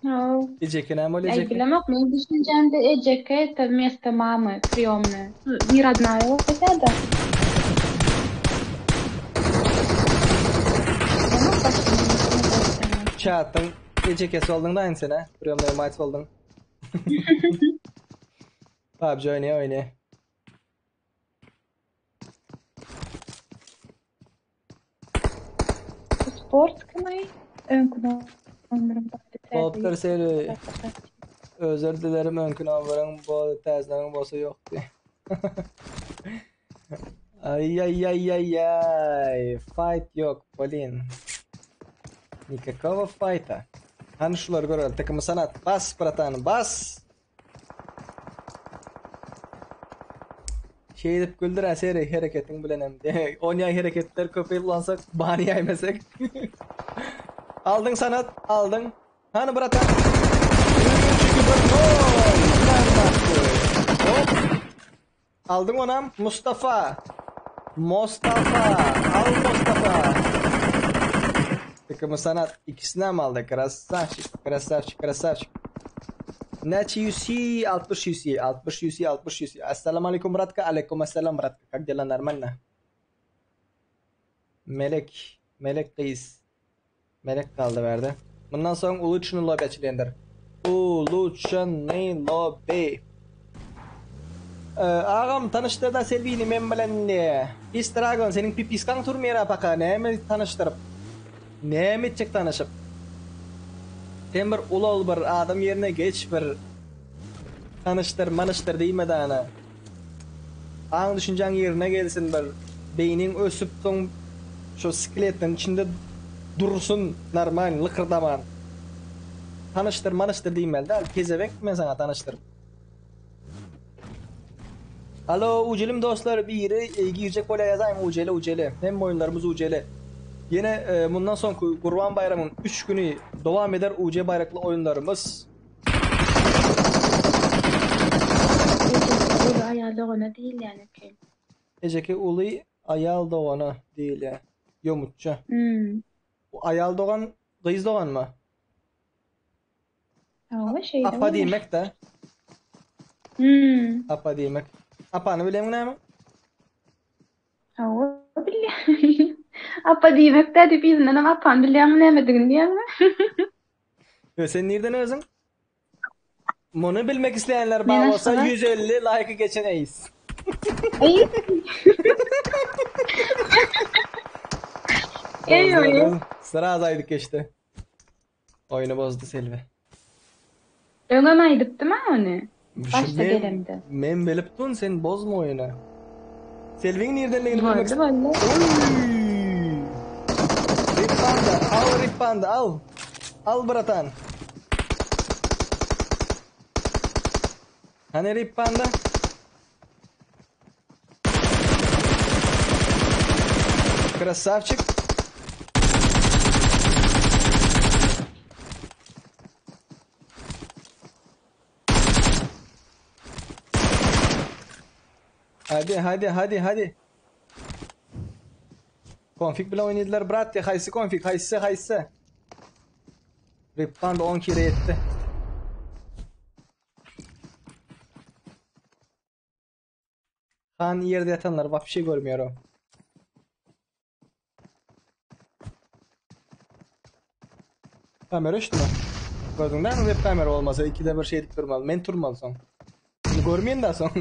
Haw. Ejeke näme bolýar Aý ejeke? bilemok, meň düşünjemde ejeke это вместо мамы приемная. Ну, не родная bolýa-da. Bilemok başga näme Çatyň ejekesi bolduň da sen ha? Priýomnaýa mать bolduň. PUBG oýnaýa oýnaýa. Sport kimi? Öňki nomerim bardy täze Bolupdyr seri. Özür dilerim öňki nomeriň boldy täze nomeriň bolsa ýokdy. Ay ay ay ay ay. Fight ýok, blin. Nikakowa fighta. Hany şulary göreli. Takımı sanat. Bas bratan, bas. Şeýdip güldür Seri hereketiň bilenem. Onýa hereketler köp ullansak bany ýaýmasak. Aldyň sanat, aldyň. Hany bratan. 3 2 1 gol. Hop. Aldyň onam Mustafa. Mustafa. Al Mustafa. Takımı sanat ikisini aldı. Krasavçik, krasavçik, krasavçik. Näçe UC? 60 UC, 60 UC, 60 UC. Assalamu aleykum bratka, aleykum assalam bratka. Как дела, нормально? Melek, Melek gyz. Melek galdy bärde. Mundan soň Uluçny lobby açylýandyr. Uluçny lobby. Ee, agam tanyşdyr-da Selbini men bilen diýe. Pis Dragon seniň pipiskaň turmaýar paka näme tanyşdyryp. Näme etjek tanyşyp. Sen bir ulal bir adam ýerine geç bir tanyşdyr manyşdyr diýme dana. Aň düşünjäň ýerine gelsin bir beýniň ösüp soň şo skeletniň içinde dursun normal lykyrdaman. Tanyşdyr manyşdyr diýmeli däl pezewenk men saňa tanyşdyryp. Alo ujelim dostlar biri e, girjek bolýa ýazaýyň ujele ujele. Hemme oýunlarymyz ujele. Ýene e, mundan soňky Gurban baýramyň 3 güni dowam eder uje baýrakly oýunlarymyz. Ejesi uly aýal dogana diýilýän eken. Ejeke uly aýal dogana diýilýär. Ýomutça. Hmm. Bu aýal dogan gyz doganmy? Hawa şeýle Apa bolýar. diýmek-de. Hmm. Apa diýmek. Apany bileňmi näme? Hawa bilýän. Apa diýmek-dä diýip yzyndanam apany bilýäňmi nämedigini diýýäňmi? Ýo, sen nirden özüň? Muny bilmek isleýänler Men bar bolsa Aşgabat. 150 laýky geçen eýs. Eý. Eý oý. Sraz aýdyp geçdi. Oýny bozdy Selbi. Öňem aýdypdym-a ony. Şu Başda men, gelemde. men bilip dun sen bozma oýny. Selbiň nirdenligini bilmek Boldy boldy. Oý! Rip panda, al Rip panda, al. Al bratan. Hani Rip panda? Krasavçik. Hadi hadi hadi hadi. Konfig bilen oýnadylar brat ya haýsy konfig haýsy haýsy. Rip panda 10 kere ýetdi. Han ýerde ýatanlar wapşe görmeýär o. Kamera öçdümi? Gördüň dämi web kamera bolmasa ikide bir şey edip durmaly. Men turmaly soň. Bunu görmeýin da soň.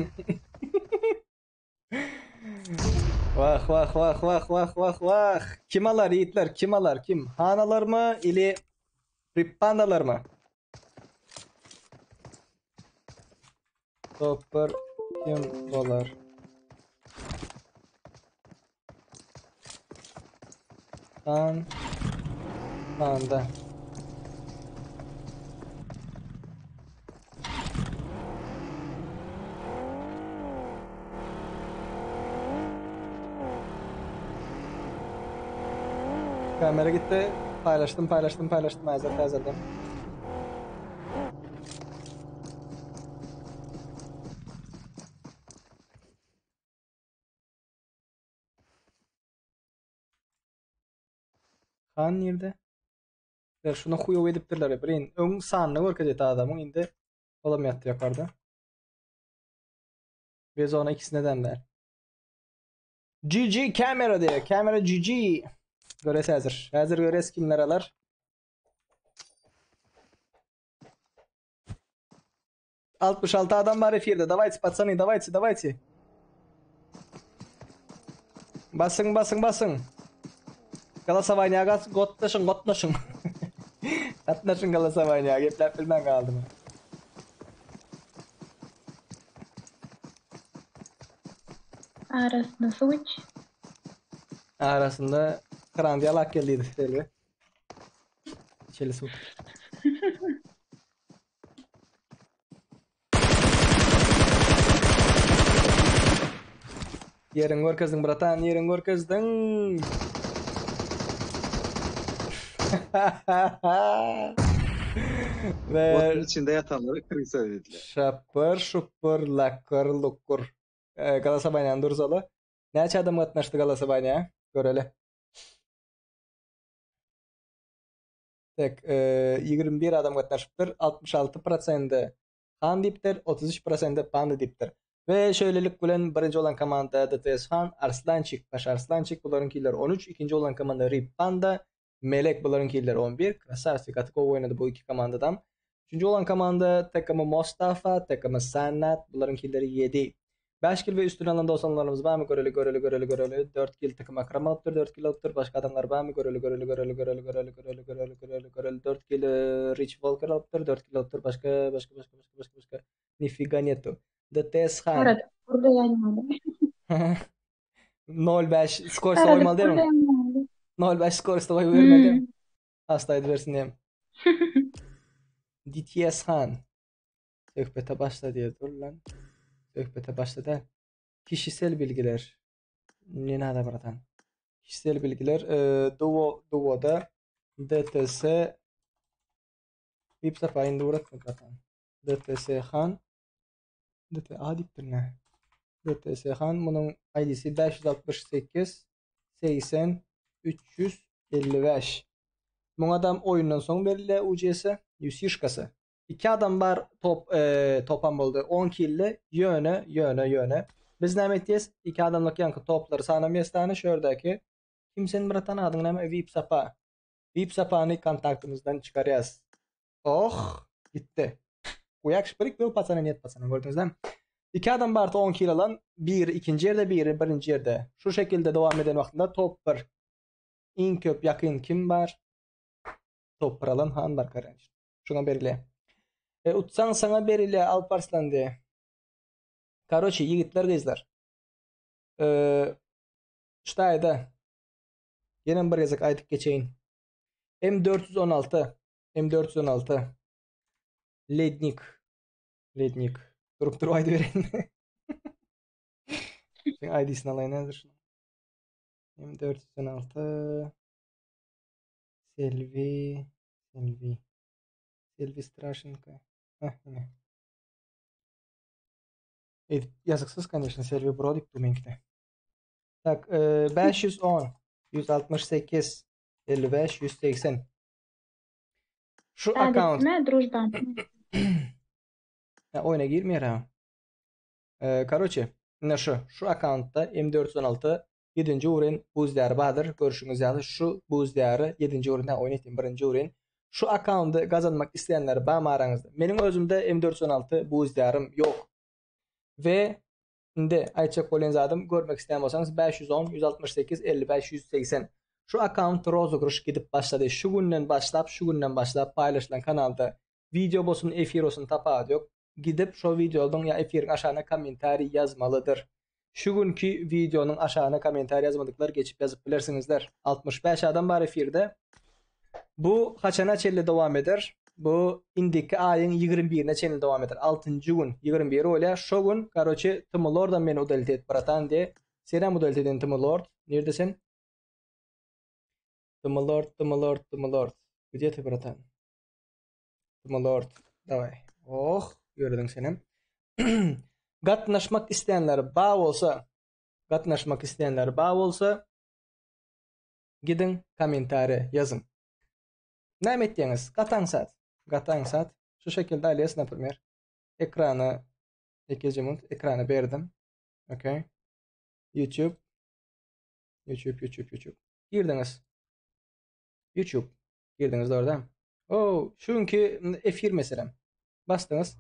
Wah wah wah wah wah wah wah. Kim alar ýigitler kim alar kim? Han alarmy ili Rippan alarmy? Topar kim bolar? Han Panda. Kamera gitti. Paylaştım, paylaştım, paylaştım. Hazır, hazırdım. Han nirde? Ya şuna huýow edipdirler. Birin öň sanyny görkezýär adamyň indi olam ýatdy ýokarda. Ve zona ikisine den GG kamera diýär. Kamera GG. Göres häzir. Häzir göres kimler alar. 66 adam bar efirde. Давайте, пацаны, давайте, давайте. Basın, basın, basın. Голосование gatnaşyň, gatnaşyň. Gatnaşyň голосование. Gepläp bilmän galdym. Arasynda suw iç. Arasynda krandy alak geldi Selbi. İçeli su. Ýeriň görkezdiň bratan, ýeriň görkezdiň. Ve Otun içinde ýatanlara krisa diýdiler. Şapır şupur lakır lukur. E, Galatasaray'ın durzalı. Näçe adam gatnaşdy Galatasaray'a? Göreli. Tek e, 21 adam gatnaşypdyr. 66% Han diýipdir, 33% Panda diýipdir. Ve şöýlelik bilen birinji bolan komanda DTS Han, Arslançik, Baş Arslançik bularyň killeri 13, ikinji bolan komanda Rip Panda, Melek bularyň killeri 11, Krasavsik gaty gowy oýnady bu iki komandadan. Üçünji bolan komanda TKM Mostafa, TKM Sanat bularyň killeri 7. 5 kil we üstüne alan dosanlarymyz barmy? Göreli, göreli, göreli, göreli. 4 kil TKM Akram alypdyr, 4 kil alypdyr. Başga adamlar barmy? Göreli, göreli, göreli, göreli, göreli, göreli, göreli, göreli, göreli. 4 kil e, Rich Walker alypdyr, 4 kil alypdyr. Başga, başga, başga, başga, başga, başga. Nifiga netu. DTS Han. Arada gürleýän 0-5 skorsa Arada goýmaly diýme. gürleýän 0-5 skorsa goýup bermeli. Hmm. Hasta aýdybersin diýem. DTS Han. Söhbete başla diýe dur lan. Söhbete başla däl. Kişisel bilgiler. Ne nada bratan? Kişisel bilgiler e, Duo Duo'da DTS VIP safa indi uğratma bratan. DTS Han DTA diýipdir ne? DTS Han munuň ID'si 568 80 355. Muňa adam oýundan soň berilýär UCS-i, UC-şkasy. Iki adam bar top e, topam boldy 10 kille ýöne ýöne ýöne. Biz näme etýäs? Iki adamlyk ýaňky toplary sanamaýas dany şu ýerdäki. Kim sen bratan adyň näme? VIP Sapa. VIP Sapany kontaktymyzdan çykarýas. Oh, gitdi. Uyak şprik byl pacana нет pacana gördüňizmi? Iki adam bardy 10 kilo alan, biri ikinji ýerde, biri birinji ýerde. Şu şekilde dowam eden wagtynda top 1. Iň köp ýakyn kim bar? Top 1 alan han bar kardeş. Şuňa berilýär. E, utsaň saňa berilýär Alparslan diýe. Karoçi, ýigitler gyzlar. E, ştaýda ýene bir gezek aýdyp geçeýin. M416 M416 Lednik Lednik durup durup aýdyp bereýin. Sen ID-sini alaýyn häzir şunu. M416 Selvi Selvi Selvi Straşenko. Heh, ine. Edip ýazyksyz, конечно, Selvi bro diýip dur meňkide. Tak, e, 510 168 55 180. Şu akkaunt. Adetime družba. Ha, oýna girmeýär ha. E, Karoçe, ine şu, şu akkauntda M416 Ýedinji ugryn buz diýary bardyr. Görşüňiz ýaly şu buz diýary ýedinji ugryn hä oýun etdim birinji ugryn. Şu akkaundy gazanmak isleýänler bamy araňyzda? Meniň özümde M416 buz diýarym ýok. We indi aýtjak bolýan zadym görmek isleýän bolsaňyz 510 168 55 180 şu akkaunt rozygryş gidip başlady. Şu günden başlap şu günden başlap paýlaşylan kanalda wideo bolsun efir bolsun tapawudy ýok. Gidip şo wideonyň ýa efiriň aşagyna kommentariý ýazmalydyr. Şu günki wideonyň aşagyna kommentariý ýazmadyklar geçip ýazyp bilersiňizler. 65 adam bar efirde. Bu haçana çenli dowam eder? Bu indiki aýyň 21-ine çenli dowam eder. 6-njy gün 21 bolýar. Şo gün karoçe Tmlordam meni udalit et bratan diye. Senem udalit eden Tmlord. Nirde sen? Tmlord, Tmlord, Tmlord. Gdje ty bratan? Tmlord. Daway. Oh, ýörediň senem. Gatnaşmak isleýänler ba bolsa, gatnaşmak isleýänler ba bolsa, gidiň kommentariýa ýazyň. Näme etýäňiz? Gataň sat. Gataň sat. Şu şekilde alýas, naprimер. Ekrana ikinji minut ekrana berdim. Okay. YouTube. YouTube, YouTube, YouTube. Girdiňiz. YouTube. Girdiňiz dogry dämi? O, şu günki efir meselem. Basdyňyz.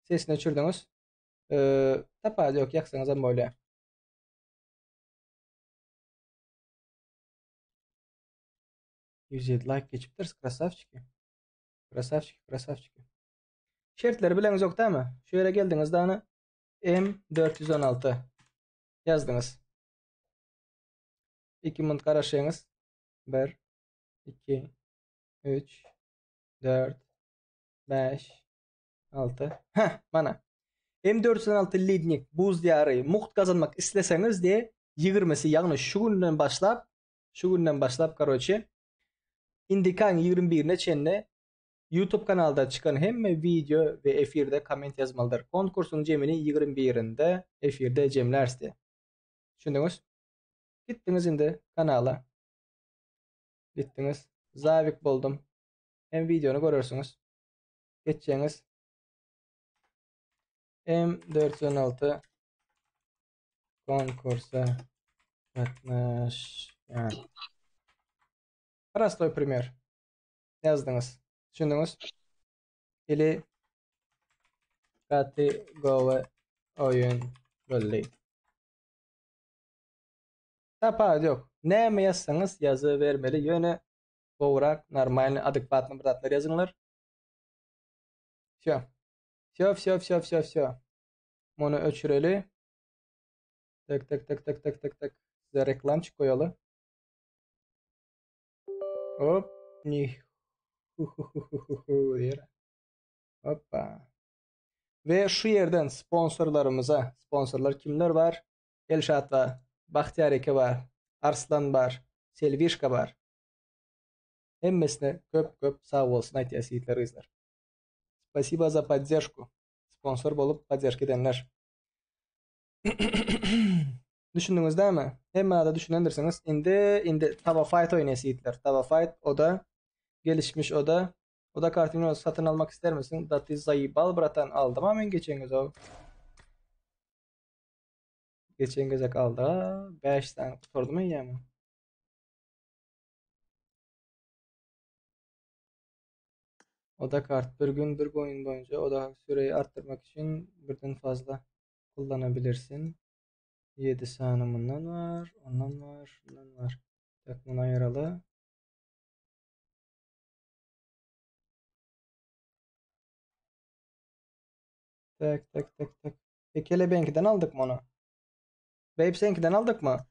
Sesini öçürdiňiz. Ee, tapawudy ýok, ýaksaňyz hem bolýar. 107 like geçipdir, krasavçiki. Krasavçiki, krasavçiki. Şertleri bileňiz ýok dämi? Şu ýere geldiňiz dany M416 ýazdyňyz. 2 minut garaşyňyz. 1 2 3 4 5 6 Heh, mana. M416 Lednik buz diýary mugt gazanmak isleseňiz de 20-si, ýagny şu günden başlap, şu günden başlap, karoçe, indiki aýyň 21-ine çenli YouTube kanalda çykan hemme wideo we efirde komment ýazmalydyr. Konkursyň jemini 21-inde efirde jemläris diýe. Düşündiňiz? Gitdiňiz indi kanala. Gitdiňiz. Zawik boldum. Hem wideony görersiňiz. Geçjeňiz. M416 konkursa gatnaşýan. Prostoý primer. Ýazdyňyz. Düşündiňiz? Ili gaty gowy oýun boldy. Tapawudy ýok. Näme ýazsaňyz ýazybermeli, ýöne gowrak, normalny, adekwatny bir zatlar ýazyňlar. Wsё. Wsё, wsё, wsё, wsё, wsё. Muny öçüreli. Tek, tek, tek, tek, tek, tek, tek. Size reklamçyk goýaly. Hop, ni hu hu hu hu hu hu diýer. Hoppa. We şu ýerden sponsorlarymyza, sponsorlar kimler bar? Elşat bar. Bagtyýar eke bar. Arslan bar. Selbişka bar. Hemmesine köp köp sag bolsun aýtýas ýigitler gyzlar. Spasiba za podderžku. Sponsor bolup podderžka edenler. Düşündiňiz dämi? Hemme zada düşünendirsiňiz. Indi indi Tava Fight oýnaýas ýigitler. Tava Fight oda gelişmiş oda. Oda kartyny satyn almak istermisiň? Da ty zaýbal bratan aldym a men geçen gezek. Geçen gezek aldy. 5 sany gutardym eýýäm. Oda kart bir gün bir oyun boýunça oda süreyi arttyrmak üçin birden fazla kullanabilirsin. 7 sany mundan bar, ondan bar, şundan bar. Tak muny aýyraly. Tak tak tak tak. E kelebeňkiden aldyk mı onu? Babe seňkiden aldyk mı?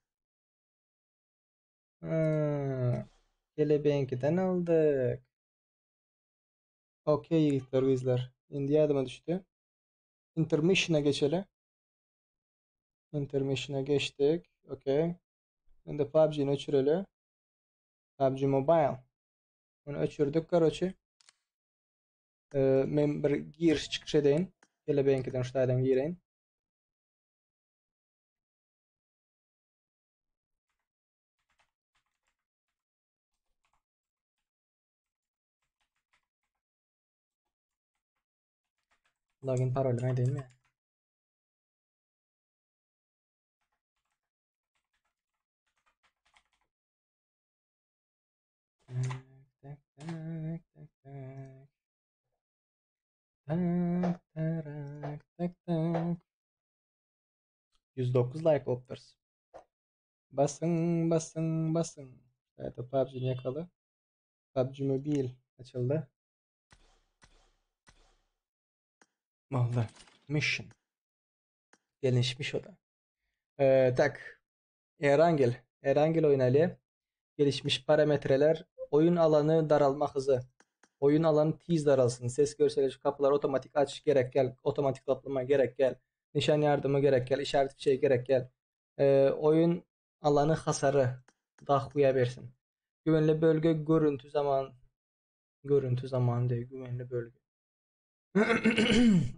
Hmm. Kelebeňkiden aldyk. Okey ýigitler gyzlar. Indi ýadyma düşdi. Intermission'a geçeli. Intermission'a geçdik. Okey. Indi PUBG'ni öçüreli. PUBG Mobile. Bunu öçürdük karoçi. Ee, men bir giriş çykyş edeýin. Kelebeňkiden şu taýdan gireýin. Login parolymy aýdaýynmy? Tak, tak, tak, tak. Tak, tak, tak, tak. 109 like bolupdyrys. Basyň, basyň, basyň. Evet, PUBG-ni ýakaly. PUBG Mobile açyldy. Boldy. Mission. Gelişmiş o da. Ee, tak. Erangel. Erangel oýnaly. Gelişmiş parametreler. Oyun alanı daralma hızı. Oyun alanı tiz daralsın. Ses görsel kapılar otomatik aç gerek gel. Otomatik toplama gerek gel. Nişan yardımı gerek gel. İşaret şey gerek gel. Ee, oyun alanı hasarı dahuya bersin. Güvenli bölge görüntü zaman görüntü zamanı değil güvenli bölge.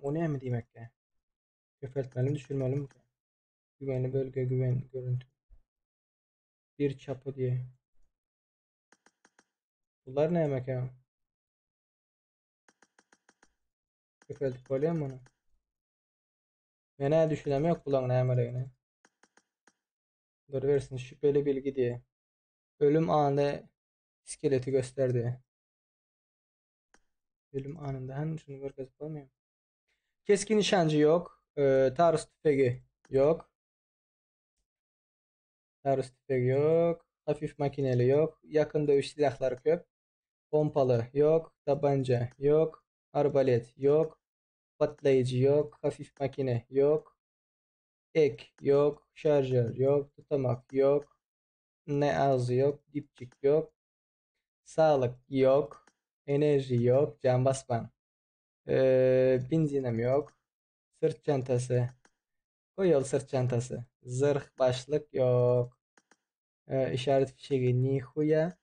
O näme diýmekkä? Köpeltmelimi düşürmelimi? Güvenli bölge güven görüntü. Bir çapı diye. Bunlar ne demek ya? Köpeltip bolýar mı onu? Men düşünem yok bulaň nämeligini. Dur versin şüpheli bilgi diye. Ölüm anında iskeleti göster diye. Ölüm anında hem şunu görkezip bolmuyor. Keskin nişancı yok. Ee, taarruz tüfeği yok. Taarruz tüfeği yok. Hafif makineli yok. Yakın dövüş silahları köp. Pompalı yok. Tabanca yok. Arbalet yok. Patlayıcı yok. Hafif makine yok. Ek yok. Şarjör yok. Tutamak yok. Ne ağzı yok. Dipçik yok. Sağlık yok. Enerji yok. Can basman. Ee, benzinem yok. Sırt çantası. Goýaly sırt çantasy. Zyrh başlyk yok. Ee, işaret fişegi nihuya.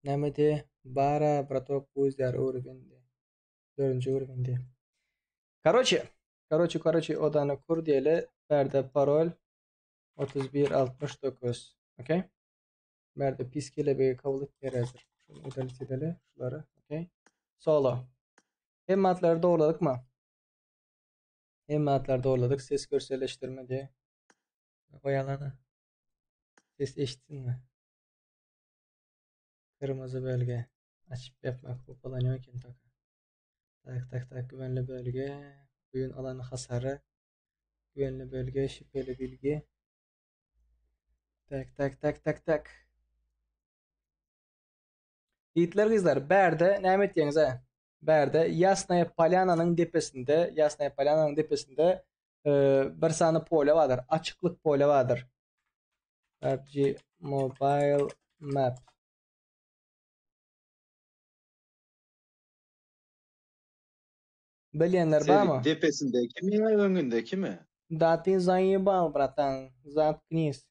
Nämedi? Bara bratok buzýar öwrübindi. Dördünji öwrübindi. Karoçe, karoçe, karoçe odany kur diýeli. Bärde parol 31 69. Okey. Bärde pis kelebegi kabul etmeýär häzir. Şuny udalit edeli şulary. Okey. Solo. Hemme atlary dogruladykmy? Hemme atlary dogrulladyk. Ses görselleşdirme diye. Goýalana. Ses eşitsinmi? Kırmızı bölge. Açıp yapmak hopalanıyor eken taka. Tak tak tak güvenli bölge. Oyun alanı hasarı. Güvenli bölge şüpheli bilgi. Tak tak tak tak tak. Ýigitler gyzlar bärde näme etýäňiz-ä? Bärde Ýasnaýa Polýananyň depesinde, Ýasnaýa Polýananyň depesinde e, bir sany polýa bardyr, açyklyk polýa bardyr. PUBG Mobile Map. Bilýänler barmy? Serik depesindekimi ýa öňündekimi? Da ty zaýebal bratan, zatknis.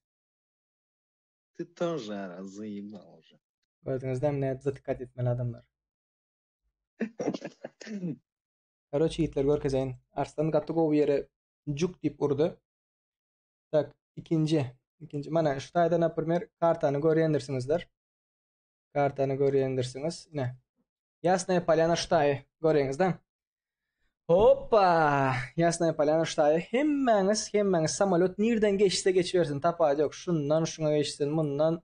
Ty тоже ara zaýebal уже. Gördüňizdämi nädip zatykat etmeli adamlar. Karoçi ýigitler görkezeýin. Arslan gaty gowy ýere juk diýip urdy. Tak, ikinji. Ikinji. Mana şu taýda naprimer kartany görýändirsiňizler. Kartany görýändirsiňiz. Ine. Ýasnaýa polýana şu taýy görýäňizde. Hoppa! Ýasnaýa polýana şu taýy. Hemmäňiz, hemmäňiz samolýot nirden geçse geçibersin, tapawudy ýok. Şundan şuňa geçsin, mundan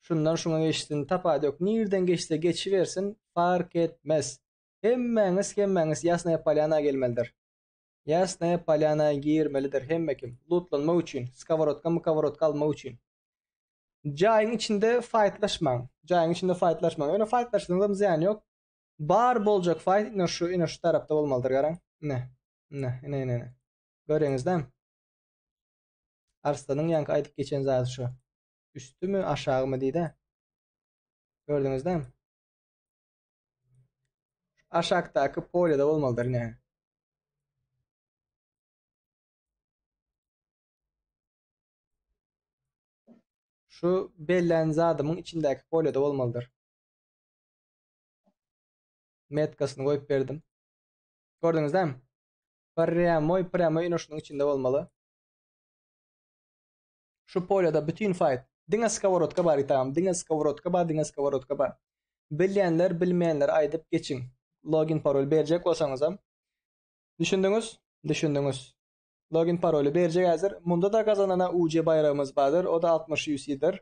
şundan şuňa geçsin, tapawudy ýok. Nirden geçse geçibersin, fark etmez. Hemmäňiz, hemmäňiz Ýasnaýa polýana gelmelidir. Ýasnaýa polýana girmelidir hemme kim. Lutlanmak üçin, skoworotka mukoworotka almak üçin. Jaýyň içinde faýtlaşmaň. Jaýyň içinde faýtlaşmaň. Ýöne faýtlaşsaňyzam zyýany ýok. Bar boljak faýt ine şu, ine şu tarapda bolmalydyr garaň. Ine. Ine, ine, ine, ine. Görýäňizdämi? Arslanyň ýaňky aýdyp geçen zady şu. Üstümi, aşagymy diýdi. Gördüňizdämi? Aşakdaky polýada bolmalydyr ine. Şu bellän zadymyň içindäki polýada bolmalydyr. Metkasyny goýup berdim. Gördüňiz dämi? Prýamoý, prýamoý ine şunuň içinde bolmaly. Şu polýada bütin faýt. Diňe skoworotka bar itagam, diňe skoworotka bar, diňe skoworotka bar. Bilýänler, bilmeýänler aýdyp geçiň. Login parol berjek bolsaňyzam. Düşündiňiz? Düşündiňiz. Login paroly berjek häzir. Munda da gazanana UC baýragymyz bardyr. O da 60 UC-dir.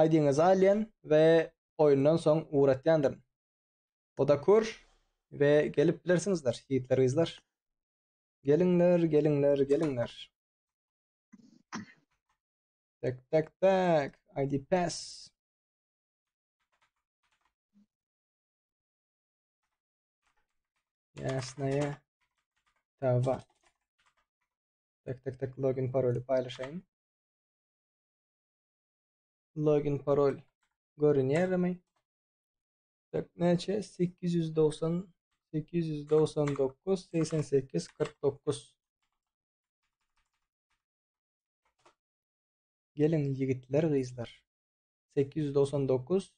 ID-ňizi alýan we oýundan soň ugratýandyryn. O da kur we gelip bilersiňizler, ýigitler gyzlar. Geliňler, geliňler, geliňler. Tak, tak, tak. ID pass. Ýasnaýa taba. Tak tak tak login paroly paýlaşaýyn. Login parol görünýärmi? Tak näçe? 890 899 88 49 Geliň ýigitler gyzlar. 899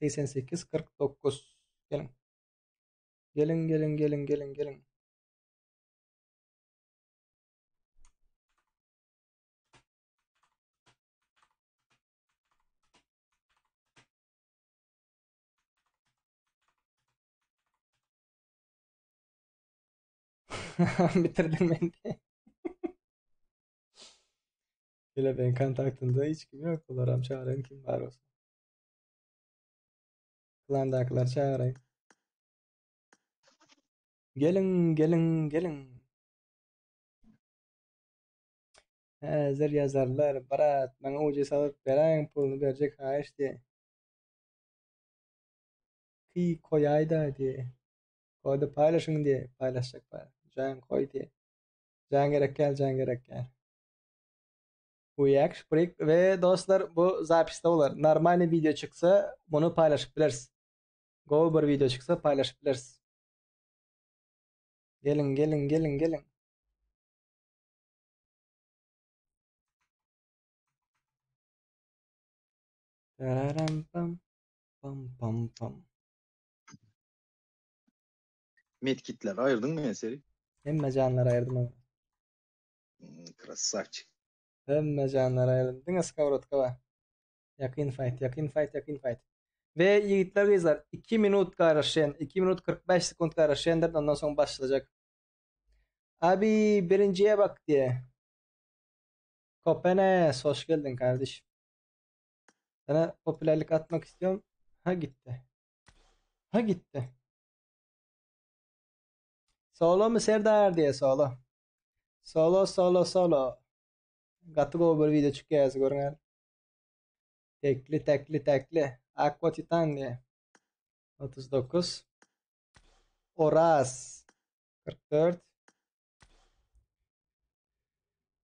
88 49 Geliň. Geliň, geliň, geliň, geliň, geliň. Bitirdim men. Hele ben kontaktymda hiç kim yok. Olaram çağırayım kim var olsa. Klandakylar çağırayım. Geliň, geliň, geliň. Häzir ýazarlar, brat, maňa ujy salyp beräýiň puluny berjek haýyş diýe. Ky koýaýda diýe. Kody paýlaşyň diýe, paýlaşjak bar. Jaň koý diýe. Jaň gerek däl, jaň gerek däl. Uýak şprik we dostlar bu zapisde bolar. Normalny wideo çyksa muny paýlaşyp bileris. Gowy bir wideo çyksa paýlaşyp bileris. Geliň, geliň, geliň, geliň. Tararam pam pam pam pam. Medkitleri aýyrdyňmy Eseri? Hemme janlary aýyrdym aga. Hmm, Krasavçik. Hemme janlary aýyrdym. Diňe skowrodka bar. Ýakyn fight, ýakyn fight, ýakyn fight. We ýigitler gyzlar 2 minut garaşýan, 2 minut 45 sekunt garaşýandyr, ondan soň başlajak. Abi birinjiye bak diye. Kopenes hoş geldin kardeşim. Sana popülerlik atmak istiyorum. Ha gitti. Ha gitti. Solo mu Serdar diye solo. Solo solo solo. Gaty gowy bir video çykýar ýazy görüň. Tekli tekli tekli. Aqua Titan diye. 39. Oraz. 44.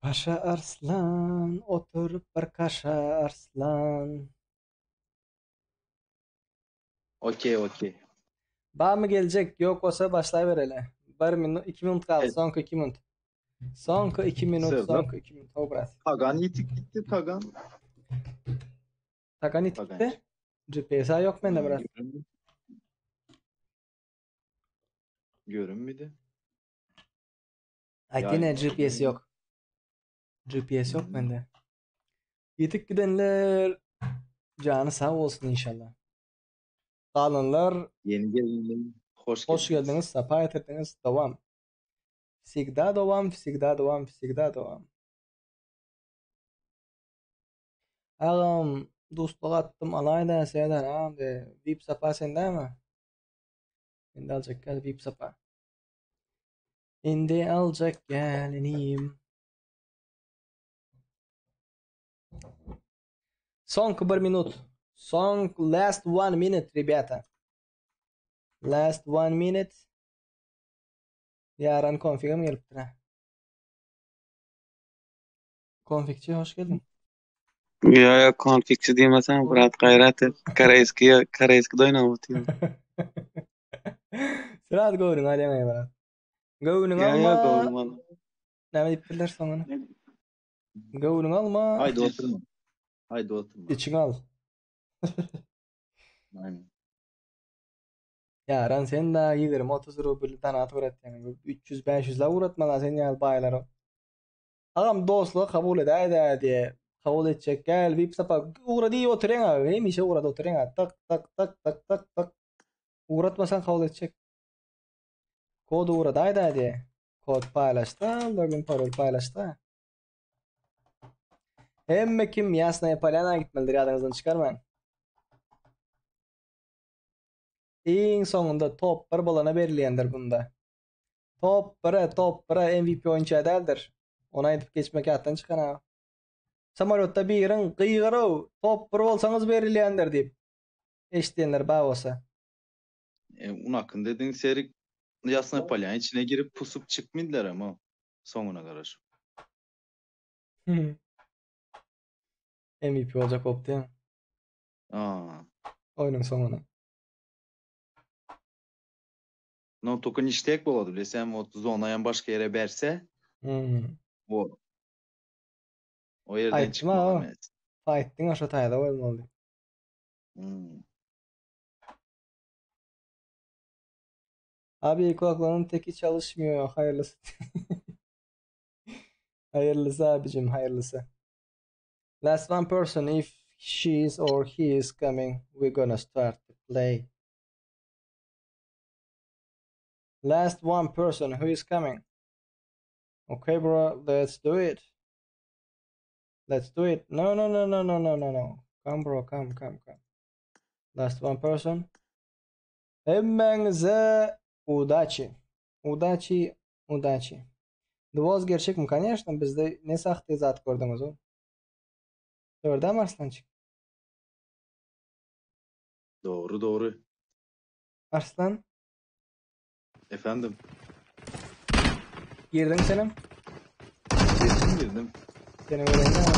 Paşa Arslan oturup bir kaşa Arslan. Okey okey. Barmy geljek? Ýok bolsa başlaýbereli. Bir minut, 2 minut galdy. Soňky 2 minut. Soňky 2 minut, Serdar. soňky 2 minut. Ho brat. Tagan ýitip gitdi, Tagan. Tagan ýitip Tagan. gitdi. GPS-a ýok mende brat. Görünmedi. Aýt ýene GPS ýok. GPS ýok mende. Ýitip gidenler jany sag bolsun inşallah. Galanlar Ýeni gelenler hoş hoş geldiňiz, sapa getirdiňiz. Dowam. Wsigda dowam, wsigda dowam, wsigda dowam. Agam dustluk atdym alaýda Serdar agam de vip sapa sendämi? Indi aljak gel vip sapa. Indi aljak gel inim. Soňky bir minut. Soň last one minute rебята. Last one minute. Ýaran konfigem gelipdir ha. Konfigçi hoş geldiň. Ýa ýa konfigçi diýmeseň brat gaýrat et. Koreýskiý koreýskide oýnap otyr. Sraz göwnüňi alýaň ey brat. Göwnüňi Ýa ýa alma. göwnüm al. Näme diýipdirler soňuna? Göwnüňi alma. Haýda oturma. Haýda oturma. Içiňi al. Aynen. Ýaran sen da 20-30 rubl donat ugratýaň. 300-500 la ugratmaly sen ýaly baýlara. Agam dostlugy kabul edäýdä diýe. Kabul etjek gel vip sapa ugra diýip otyrýaň aga hemişe ugrada otyrýaň aga tak tak tak tak tak tak ugratmasaň kabul etjek. Kod ugradaýda diýe. Kod paýlaşda, login parol paýlaşda. Hemme kim Ýasnaýa Polýana gitmelidir ýadyňyzdan çykarmaň. Iň soňunda top 1 bolana berilýändir bunda. Top 1-e, top 1-e MVP oýunça däldir. Ony aýdyp geçmek ýatdan çykan aga. Samolýotda biriň gygyrow, top 1 bolsaňyz berilýändir diýip. Eşidýänler bar bolsa. E, unakyn dediň Serik Ýasnaý Polýan içine girip pusup çykmydylar ama soňuna garaşyp. MVP boljak bolupdy ýa. Aa. Oýnuň soňuna. No только niştek bolady bilesem ot zona başga ýere berse Hmm. o o ýerden Aýtma çykmaly o. mes. Aýtdyň şo taýda bolmaly. Hmm. Abi kulaklığının teki çalışmıyor. Hayırlısı. Hayırlısı abicim hayırlısı. Last one person if she is or he is coming we're gonna start to play. Last one person who is coming. Okay bro, let's do it. Let's do it. No no no no no no no no. Come bro, come come come. Last one person. Hemmäňize udaçi. Udaçi, udaçi. Dwoz gerçekmi? Конечно, bizde ne sahte zat gördüňiz o. Dördem Arslançyk. Dogry dogry. Arslan, Efendim. girdiň senem. Girdim girdim. Seni göreýin ama.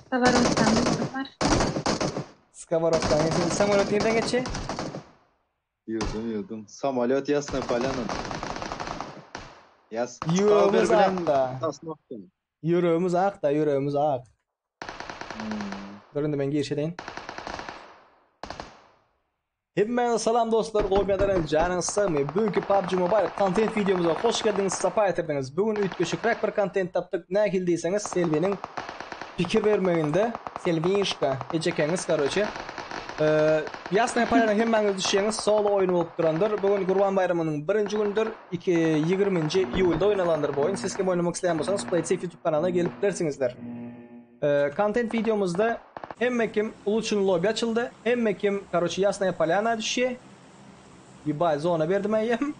Skawarokdan var. Skawarokdan geçin. Samolýot nirden geçýär? Ýurdum ýurdum. Samolyot Ýasnaý Polýana. Ýas. Ýüregimiz Skalber bilen akda. Sosnowka. Ýüregimiz akda, ýüregimiz ak. Hmm. Dur indi men giriş edeýin. Hemmäňize salam dostlar, goýmaýadaran janyňyz sagmy? Bugünkü PUBG Mobile kontent videomuza hoş geldiňiz, sapa getirdiňiz. Bu gün üýtgeşikräk bir kontent tapdyk. Nähili diýseňiz, Selbiniň pikir bermeginde, Selbinişka, ejekeňiz karoçe. Ýasnaýa Polýana hemmäňiz düşýäňiz, solo oýny bolup durandyr. Bu gün Gurban baýramynyň birinji günüdir. 2 20-nji iýulda oýnalandyr bu oýun. Siz kim oýnamak isleýän bolsaňyz, PlaySafe YouTube kanalyna gelip bilersiňizler. Kontent videomuzda hemme kim uluçun lobby açyldy. Hemme kim, karoçe, Ýasnaýa Polýana düşýär. Ýebay, zona berdim eýýäm.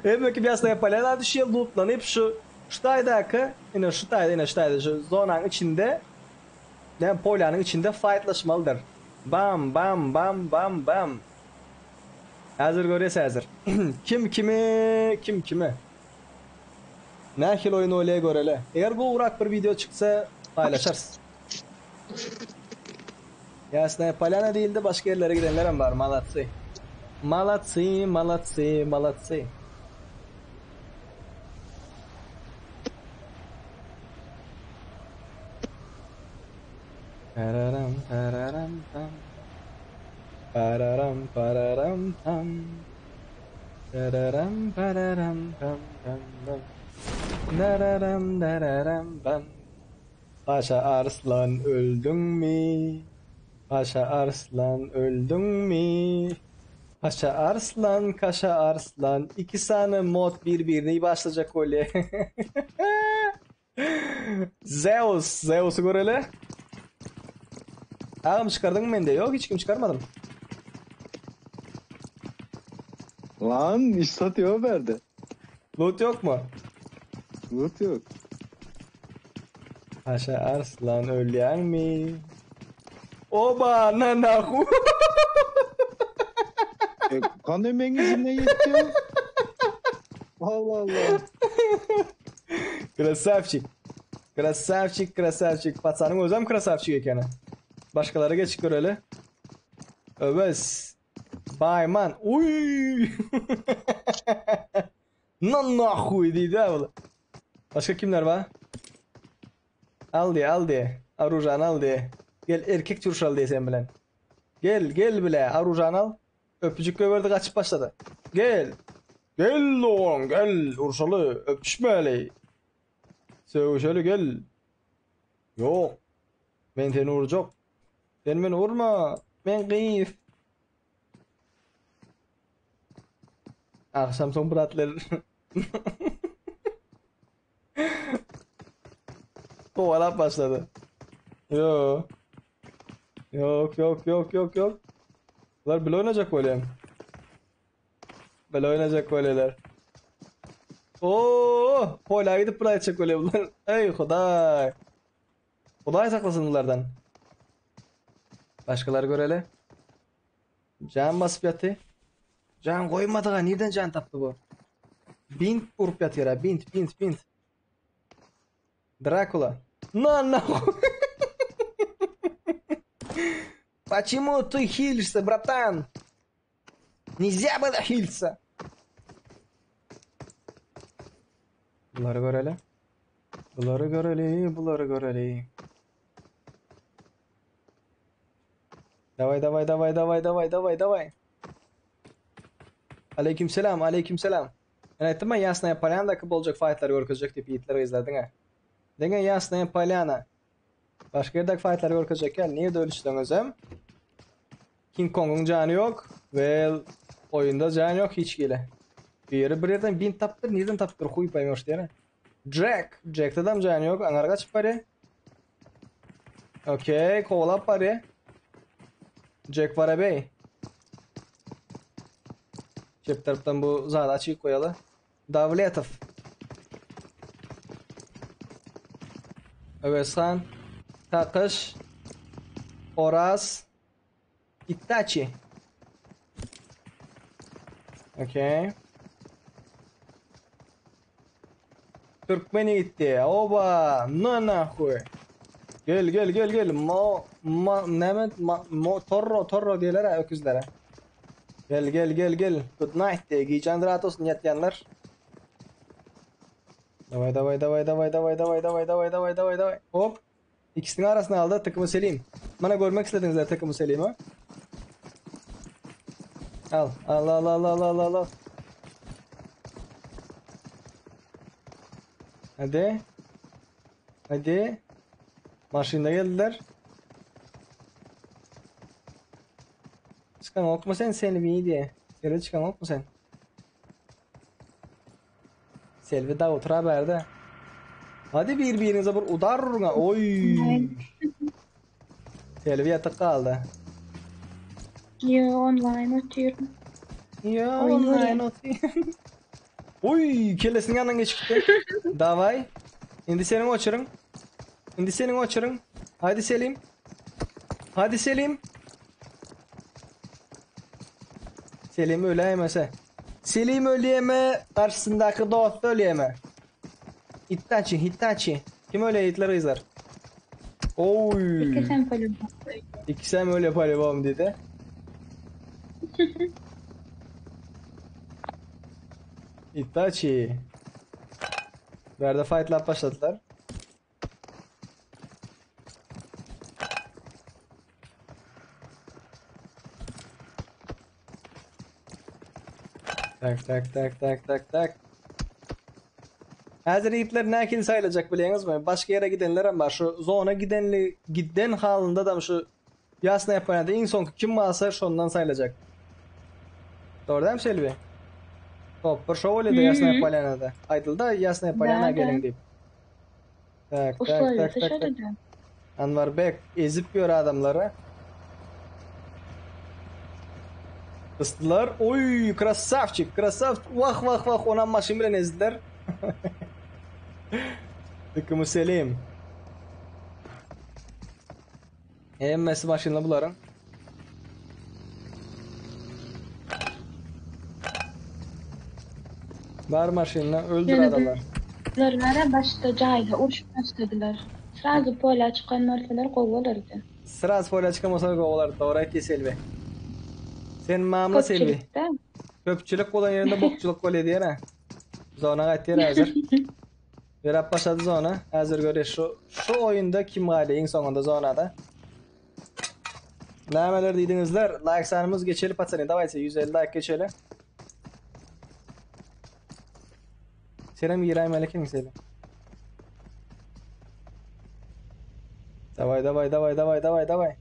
Hemme kim Ýasnaýa Polýana düşýär, lootlanyp şu şu taýdaky, ine şu taýda, ine şu taýda şu zonanyň içinde, näme polýanyň içinde faýtlaşmalydyr. Bam, bam, bam, bam, bam. Häzir görýäs häzir. Kim kimi, kim kimi. Nähili oýun oýlaýa göreli. Eger gowurak bir wideo çyksa paýlaşarys. Ýasnaýa Polýana diýildi, başga ýerlere gidenlerem bar, malatsy. Malatsy, malatsy, malatsy. Pararam pararam pam. Pararam pararam pam. Pararam pararam pam pam pam. Dararam dararam pam. Paşa Arslan öldüňmi? Paşa Arslan öldüňmi? Paşa Arslan, Kaşa Arslan iki sany mod bir-birini başlajak bolýa. Zeus, Zeusy göreli. Agam çykardyňmy mende? Ýok, hiç kim çykarmadym. Lan iş satıyor berdi. Loot ýokmy? Loot ýok. Paşa Arslan ölýäňmi? Oba, na nahu. E, Kanday meň izimden ýetdi. Allah Allah. Krasavçik. Krasavçik, krasavçik. Patsanyň özem krasavçik ekeni. Başgalara geçip göreli. Öwez. Baýman. Uý! Na nahuý diýdi ha Başga kimler bar? Al diýe, al diýe. Arujany al diýe. Gel erkek çurşal diýe sen bilen. Gel, gel bile, arujany al. Öpüjik goýberdi gaçyp başlady. Gel. Gel dogan, gel, urşaly, öpüşmeli. Sögüşeli gel. Ýok. Men seni urjak. Sen meni urma. Men gyz. Agşam soň bratler. Kovalap başlady. Yo. Yok yok yok yok yok. Bular bile oynayacak bolýan. Bile oynayacak bolýarlar. Oo, poýla gidip bile aýtjak bolýar bular. Eý hudaý. Hudaý saklasyn bulardan. Başgalar göreli. Jan basyp ýaty. Jan goýmadyga nirden jan tapdy bu? Bint urup ýatyr ha, bint, bint, bint. Drakula. Na na. Почему ты хилишься, братан? Нельзя было хилиться. Bulary göreli. Bulary göreli, bulary göreli. Daway daway daway daway daway daway daway. Aleyküm selam, aleyküm selam. Men aýtdym ben Ýasnaýa Polýanadaky boljak faýtlary görkezjek diýip ýigitler gyzlar diňe. Diňe Ýasnaýa Polýana. Başga ýerdäki faýtlary görkezjek ýaly nirde ölüşseňizem King Kongyň jany ýok. Well, oýunda jan ýok hiç hili. Biri bir ýerden bint tapypdyr, nirden tapypdyr huý paýmoş diýene. Jack, Jack'da-dam jany ýok, aňara gaçyp barýar. Okey, kowalap barýar. Jack Barabey. Çep tarapdan bu zady açyk goýaly. Dawletow. Öwezhan. Takyş. Oraz. Itachi. Okey. Türkmen ýigitdi. Oba, na nahuý. Gel gel gel gel. Mo ma näme ma, mo torro torro diýerler ha öküzlere. Gel gel gel gel. Good night diye. Gijäniz rahat olsun ýatýanlar. Daway daway daway daway daway daway daway daway daway daway daway. Hop. Ikisiniň arasyny aldy Tykymy Selim. Mana görmek islediňizler Tykymy Selimi. Al, al, al, al, al, al, al, al. Hadi. Hadi. Maşynda geldiler. Çykan okma sen Selvi diye. Selvi çykan okma sen. Selvi da otura berde. Hadi bir birinize bir udar urun. Oy. Selvi yatık kaldı. Yo online oturuyorum. Yo Oyun online oturuyorum. Oy kellesinin yanından geçip gitti. Davay. Indi senin oçurun. Indi senin oçurun. Hadi Selim. Hadi Selim. Selim öläýmese. Selim ölýeme, garşysyndaky dosty ölýeme. Itachi, Hitachi. Kim ölýär ýigitler gyzlar? Oý. Ikisem polibom. Ikisem öyle polibom diýdi. Itachi. Bärde fightlap başladylar. Tak tak tak tak tak tak. Häzir ýigitler nähili saýlajak bilýäňizmi? Başga ýere gidenler hem bar. Şu zona gidenli giden halynda da şu Ýasnaýa Polýanada iň soňky kim galsa şondan saýlajak. Dogry dälmi Selbi? Top bir şo bolýada Ýasnaýa Polýanada. Aýdylda Ýasnaýa Polýana geliň diýip. Tak tak tak tak tak. Anwarbek ezip ýör adamlary. Gysdylar. Oý, krasavçik, krasavçik. Wah, wah, wah, onam maşyn bilen ezdiler. Dikimi selim. Hemmesi maşynly bularyň. Bar maşynda öldür adamlar. Bular bara başda jaýda urşup başladylar. Srazu polýa çykan bolsalar gowy bolardy. Sraz polýa çykan bolsalar gowy bolardy. Dogry aýtdy Selbi. Sen mamla Selbi. Köpçülikde. Köpçülik bolan ýerinde bokçulyk bolýar diýer-ä. Zona gaýtýar häzir. Ýöräp başlady zona. Häzir görýäs şu şu oýunda kim galýar iň soňunda zonada. Nämeler diýdiňizler? Like sanymyz geçeli patsany. Dawayte 150 like geçeli. Senem giräýmeli ekeniň seni. Daway daway daway daway daway daway.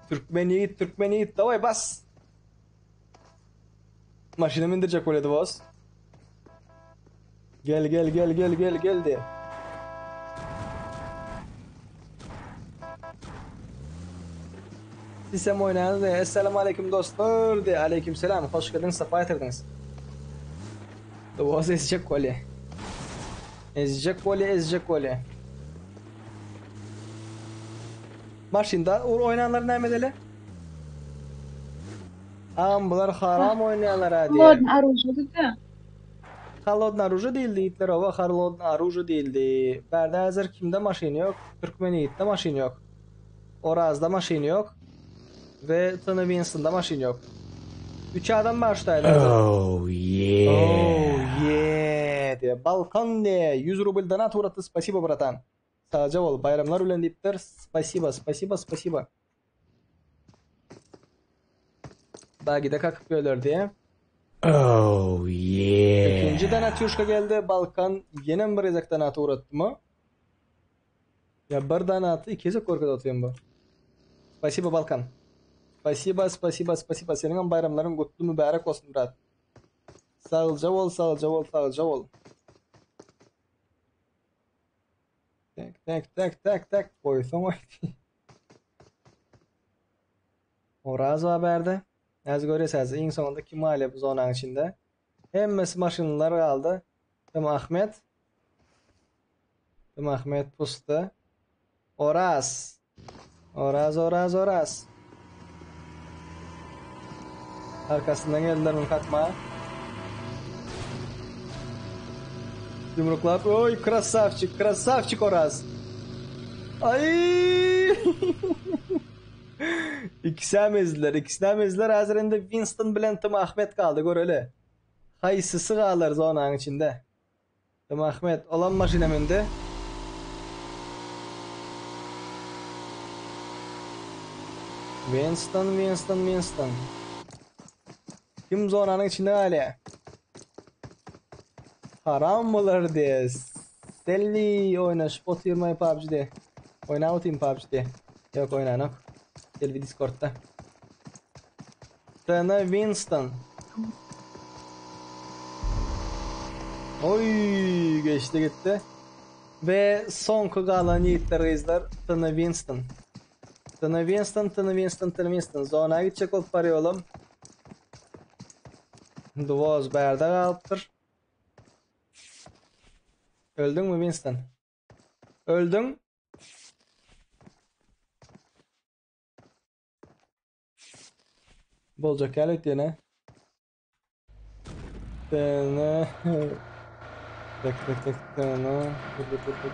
Türkmen ýigit, Türkmen ýigit, daway bas. Maşyna mindirjek bolýady boss. Gel gel gel gel gel gel diye. Sistem oýnaýarys diye. Esselamu aleyküm dostlar diye. Aleyküm selam. Hoş geldiniz, sapa getirdiniz. Boss ezjek bolýa. Ezjek bolýa, ezjek bolýa. Maşynda oýnanlar näme edeli? Agam bular haram oýnaýarlar ha diýýär. Holodny oružie diýdi. Holodny oružie diýildi ýigitler oba holodny oružie diýildi. Bärde häzir kimde maşyn ýok? Türkmen ýigitde maşyn ýok. Orazda maşyn ýok. We Tony Winstonda maşyn ýok. Üç adam bar şu taýda häzir. Oh yeah. Oh yeah diýýär. Balkan diýýär. 100 rubl donat ugratdy. Spasibo bratan. Sagja bol. Baýramlar bilen diýipdir. Spasibo, spasibo, spasibo. Bagide kakyp böler diye. Oh yeah. İkinci donatýuşka geldi. Balkan ýene bir gezek donat ugratdymy? Ya bir donatı iki gezek görkezip otyryn bu. Spasibo Balkan. Spasibo, spasibo, spasibo. Seniň hem baýramlaryň gutly mübärek bolsun brat. Sagja bol, sagja bol, sagja bol. Tak, tak, tak, tak, tak. Goýsaň goý. Oraz bar bärde. Häzir görýäs häzir iň soňunda kim galýar bu zonanyň içinde. Hemmesi maşynlar galdy. Kim Ahmet? Kim Ahmet pusdy. Oraz. Oraz, Oraz, Oraz. Arkasyndan geldiler muny kakmaga. Yumruklap, oy krasavçik, krasavçik Oraz. Ay! İkisem ezdiler, ikisinem ezdiler. Häzir indi Winston bilen Tim Ahmet galdy, göreli. Haýsysy galar zonanyň içinde? Tim Ahmet, olam maşyna mündi. Winston, Winston, Winston. Kim zonanyň içinde galýar? Haram bolar diýe. Selbi oýnaşyp otyrmaý PUBG-de. Oýnap otyryn PUBG-de. Ýok, oýnanok. Selbi Discordda. Tn Winston. Oý, geçdi gitdi. We soňky galan ýigitler gyzlar Tn Winston. Tn Winston, Tn Winston, Tn Winston. Zona gitjek bolup barýar olam. Dwoz bärde galypdyr. Öldüňmi Winston? Öldüň. Boljak ýaly öýtýän-ä. Dene. Tek tek tek tana. Dur dur dur dur.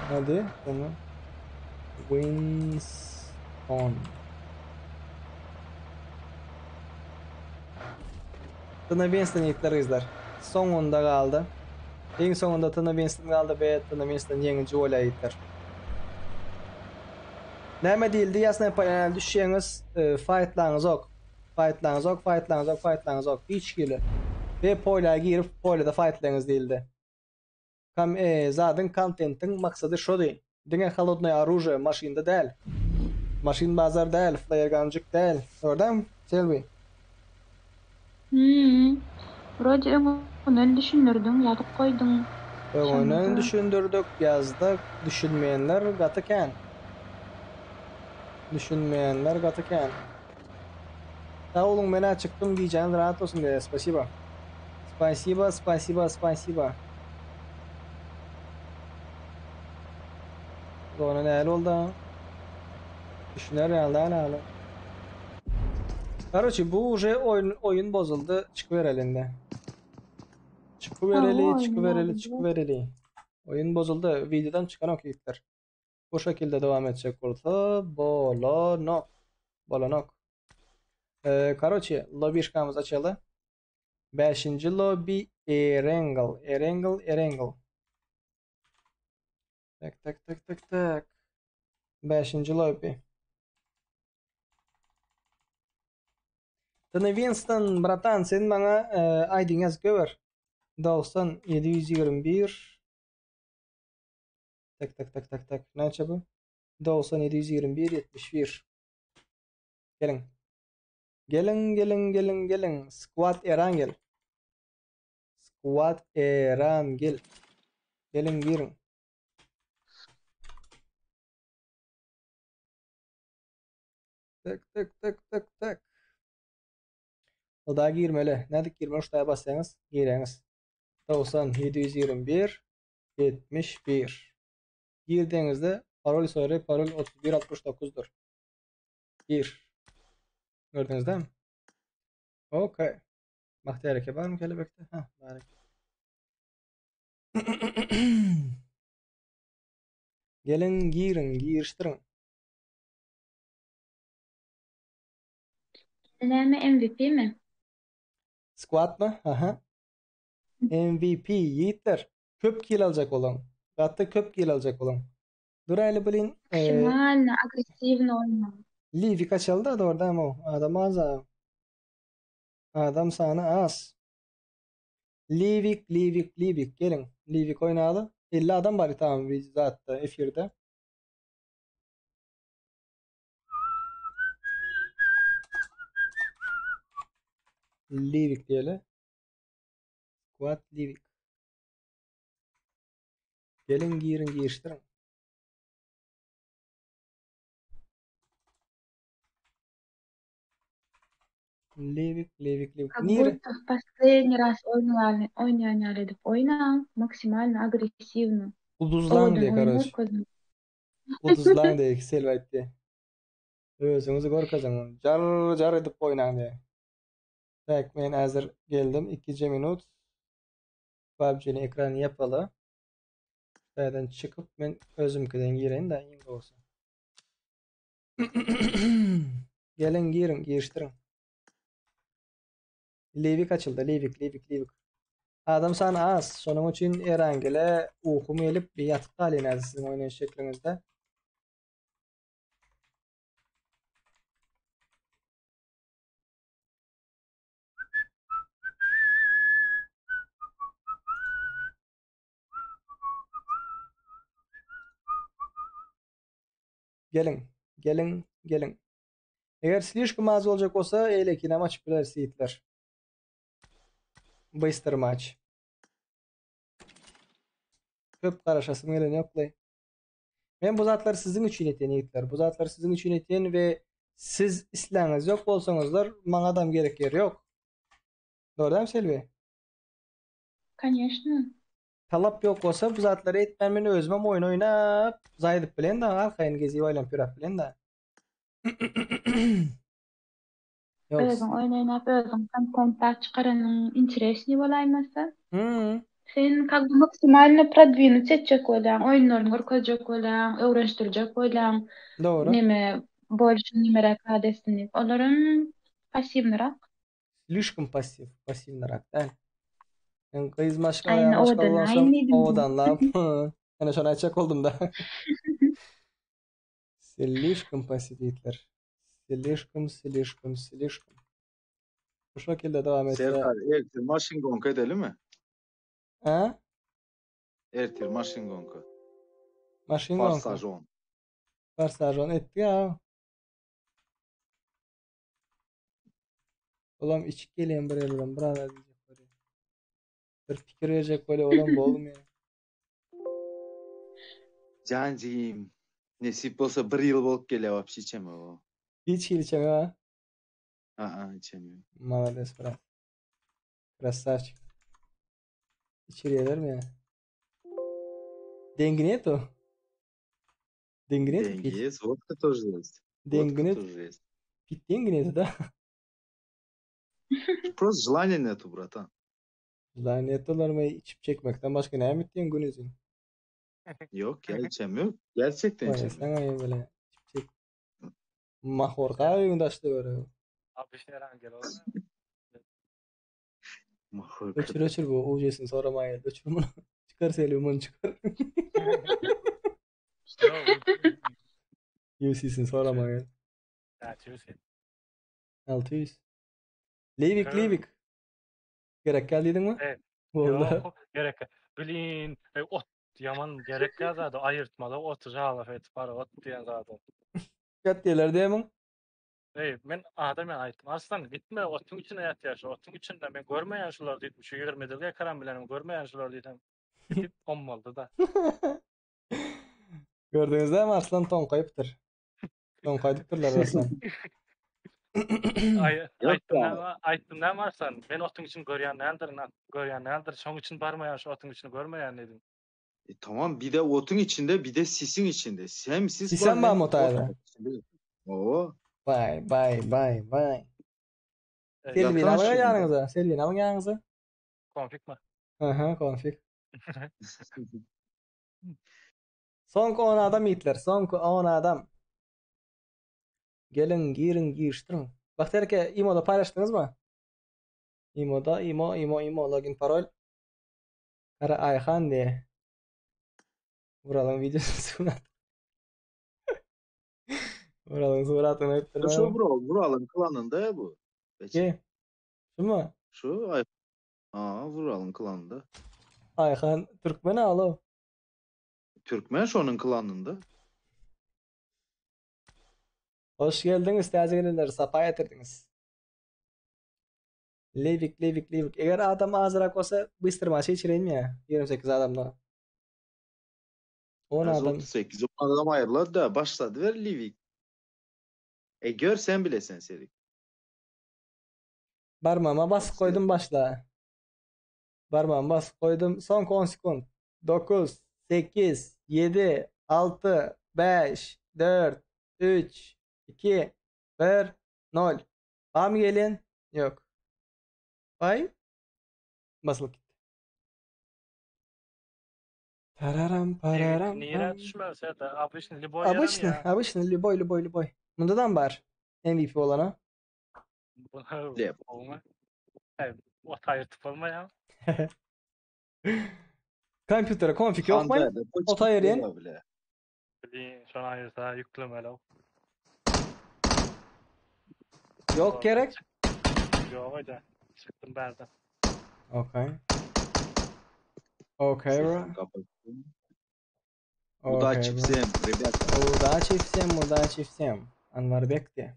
Hadi tamam. Winston. Tana Winston ýigitler gyzlar. Soňunda galdy. Iň soňunda Tana Winston galdy we Tana Winston ýeňiji bolýar ýigitler. Näme diýildi? Ýasna polýana düşýäňiz, e, faýtlaňyzok. Faýtlaňyzok, faýtlaňyzok, faýtlaňyzok. Hiç hili. We polýa girip, polýada faýtlaňyz diýildi. Kam e, zadyň kontentiň maksady şody. Diňe holodnoý orужие maşynda däl. Maşyn bazar däl, flaýerganjyk däl. Gördämi, Selbi? Hümm. Wrode öňünden düşündirdiň, ýazyp goýduň. Öňünden Şonda-da. düşündirdik, ýazdyk, düşünmeýänler gaty kän. Düşünmeýänler gaty kän. Sag boluň menä çykdym gijäňiz rahat bolsun diýýär spasiba. Spasiba spasiba spasiba. Zona näli boldy? Düşüner ýaly däl hala. Karoçi bu uje oýun oýun bozuldy çykybereli indi. Çykybereli Hawa, çykybereli oýun çykybereli. Oýun bozuldy wideodan çykanok ýigitler. Bu şekilde dowam etjek bolsa bolanok. Bolanok. Ee, karoçi lobişkamyz açaly. Beşinji lobi Erengel. Erengel Erengel. Tak tak tak tak tak. Beşinji lobi. Tony Winston bratan sen maňa e, ID-ňi ýazyp goýber. 90 721 Tak tak tak tak tak. Näçe bu? 90 721 71. Geliň. Geliň, geliň, geliň, geliň. Squad Erangel. Squad Erangel. Geliň giriň. Tak tak tak tak tak. O da girmeli. Nädip girmeli? Şuraya bassaňyz, gireňiz. 90 721 71. Girdiňizde parol soraýar. Parol 31 69-dyr. Gir. Gördüňiz dämi? Okey. Bagtyýar eke barmy kelebekde? Ha, bar eken. Geliň, giriň, girişdiriň. Näme MVP mi? Squad mı? Aha. MVP ýigitler. Köp kill aljak boluň. Gaty köp kill aljak boluň. Dur äli bilin. Maksimalno agressiwno oýnaň. Livik açyldy dogrudan o. Adam az. Adam sany az. Livik, Livik, Livik. Geliň. Livik oýnaly. 50 adam bar tamam zatda efirde. Livik diýeli. Squad Livik. Geliň giriň girişdiriň. Livik, Livik, Livik. Как Nire? будто в последний раз oýnaýan oýnaýan ýaly edip oýnaň, maksimalno agressiwno. Guduzlaň Owadan diýe oýun karoç. görkeziň. Guduzlaň diýe Selbi aýtdy. Özüňizi görkeziň. Jar jar edip oýnaň diýe. Tak, men häzir geldim. 2 minut. PUBG-ni ekrany ýapaly. Täzeden çykyp men özümkiden gireýin de iň gowusy. Geliň giriň, girişdiriň. Livik açyldy, Livik, Livik, Livik. Adam sany az, şonuň üçin Erangele ukum gelip bir ýatyp galýan häzir siziň oýnaýyş şekliňizde. Geliň, geliň, geliň. Eger slişkom az boljak bolsa, eýlekinem açyp bileris ýigitler. Bystr maç. Köp garaşasym gelen ýokly. Men bu zatlary siziň üçin etýän ýigitler. Bu zatlary siziň üçin etýän we siz isläňiz ýok bolsaňyzlar, maňa adam gerek ýeri ýok. Dogry dämi Selbi? Конечно. Talap ýok bolsa bu zatlary etmän men özümem oýun oýnap, zaýdyp bilen da arkaýyn gezip aýlanyp ýöräp bilen da. Ýok. Özüň oýun oýnap, özüň kontent çykaranyň interesni bolaýmasa. Hmm. Sen как бы maksimalno prodwinut etjek bolýaň, oýunlaryny görkezjek bolýaň, öwrenişdirjek bolýaň. Dogry. Neme bolşy nimeräk zat etsin diýip. Olaram passiwnyrak. Slişkom passiw, passiwnyrak däl. Men gyz maşgala Aý, ýa maşgala owadanaýyn bolsam diýdim. owadanlap. Ene şony aýtjak boldum-da. Slişkom passiw ýigitler. Slişkom, slişkom, slişkom. Bu şekilde dowam etse. Serdar ertir maşyn gonka edelimi? Ha? Ertir maşyn gonka. Maşyn gonka. Forsaj 10. Forsaj 10 etdik ya. Olam içip gelýän bir elden bir ara diýjek bolýar. Bir pikir berjek bolýar, olam bolmaýar. Janjygym, nesip bolsa bir ýyl bolup gelýär wapşe içemok. Hiç hili içemok ha? Aa, içemiyorum. Malades brat. Krasavçik. İçiriyorlar mı ya? Деньги нету? Деньги нету Деньги пить? есть, водка тоже есть. Деньги Водка нет? тоже есть. Пить деньги нету, да? Просто желания нету, братан. Желание нету mı? İçip çekmekten başka ne ettiğin gün yüzün? Yok ya içemiyorum. Gerçekten Vay içemiyorum. sen ayı böyle. İçip çek. Mahorka öýüň daşda böyle. Mahorka. Öçür öçür bu UC'sini soramaya geldi. Öçür bunu. Çıkar Selim bunu çıkar. UC'sini soramaya geldi. 600. Levik Levik. Gerek geldi mi? Evet. Vallahi. Yok gerek. Bilin e, ot yaman gerek ya zaten ayırtmalı ot jalaf et para ot diyen zaten. Kat diyorlar değil mi? Ey men adam men aýtdym. Arslan gitme otuň içinde ýatýar şu otuň içinde men görmeýän şular diýdim. Şu 20 ýyl ekran bilenim görmeýän şular diýdim. Gidip ommaldy da. Gördüňiz mi Arslan toňkaýypdyr. Toňkaýdypdyrlar Arslan. Ay, Yok aýtdym ya. näme, aýtdym näme Arslan? Men otuň içini görýän nädir, görýän nädir? Şoň üçin barmaýan şu otuň içini görmeýän diýdim. E, tamam bir de otun içinde bir de sisin içinde. Hem sis var Sisen hem mi ot var otayda? içinde. Oo. Vay vay vay vay. Ey, Selvin Yatan alın şimdi. ýanyňyza. Selvin alın ýanyňyza. Konfig mi? Aha, konfig. Soňky 10 adam ýitler. Soňky 10 adam. Gelin, girin, girişdirin. Bak terke imoda paylaştınız mı? Imoda, imo, imo, imo login parol. Kara Ayhan diye. Vuralım videosunu surat. Vuralım suratını öptürme. Şu bro, Vural'ın klanında ya bu. Beçi. Ki? Şu mu? Şu ay. Aa, Vural'ın klanında. Ayhan Türkmen alo. Türkmen şonun klanında. Hoş geldiniz täze gelenler. Sapa getirdiniz. Levik, Levik, Levik. Eger adam azrak olsa bystır maçı içireyim ya. 28 adamla. 10 Az adam. 38 10 adam ayrıladı da başladı ver Livik. E gör sen bile sen Serik. Barmağıma basıp koydum başla. Barmağıma basıp koydum. Son 10 sekund. 9, 8, 7, 6, 5, 4, 3, 2, 1, 0. Var mı gelin? Yok. Vay. Basılıp gitti. Tararam pararam Nire pam. düşmez da обычный любой ýerem Обычно, ya. обычно любой, любой, любой. Mundadan bar. MVP olana. Buna Lep. olma. Ey, ot ayırtıp olmayan. Kompýutere konfig ýokmy? Handa da Ota ýerien. bile. Bilin şonu ayırsa yüklemeli. Ýok gerek. Yok öyle. Çıktım berden. Okay. Okay bro. Sesini kapattım. Удачи Okay bro. всем, ребята. Удачи всем, удачи всем. Anwarbek diye.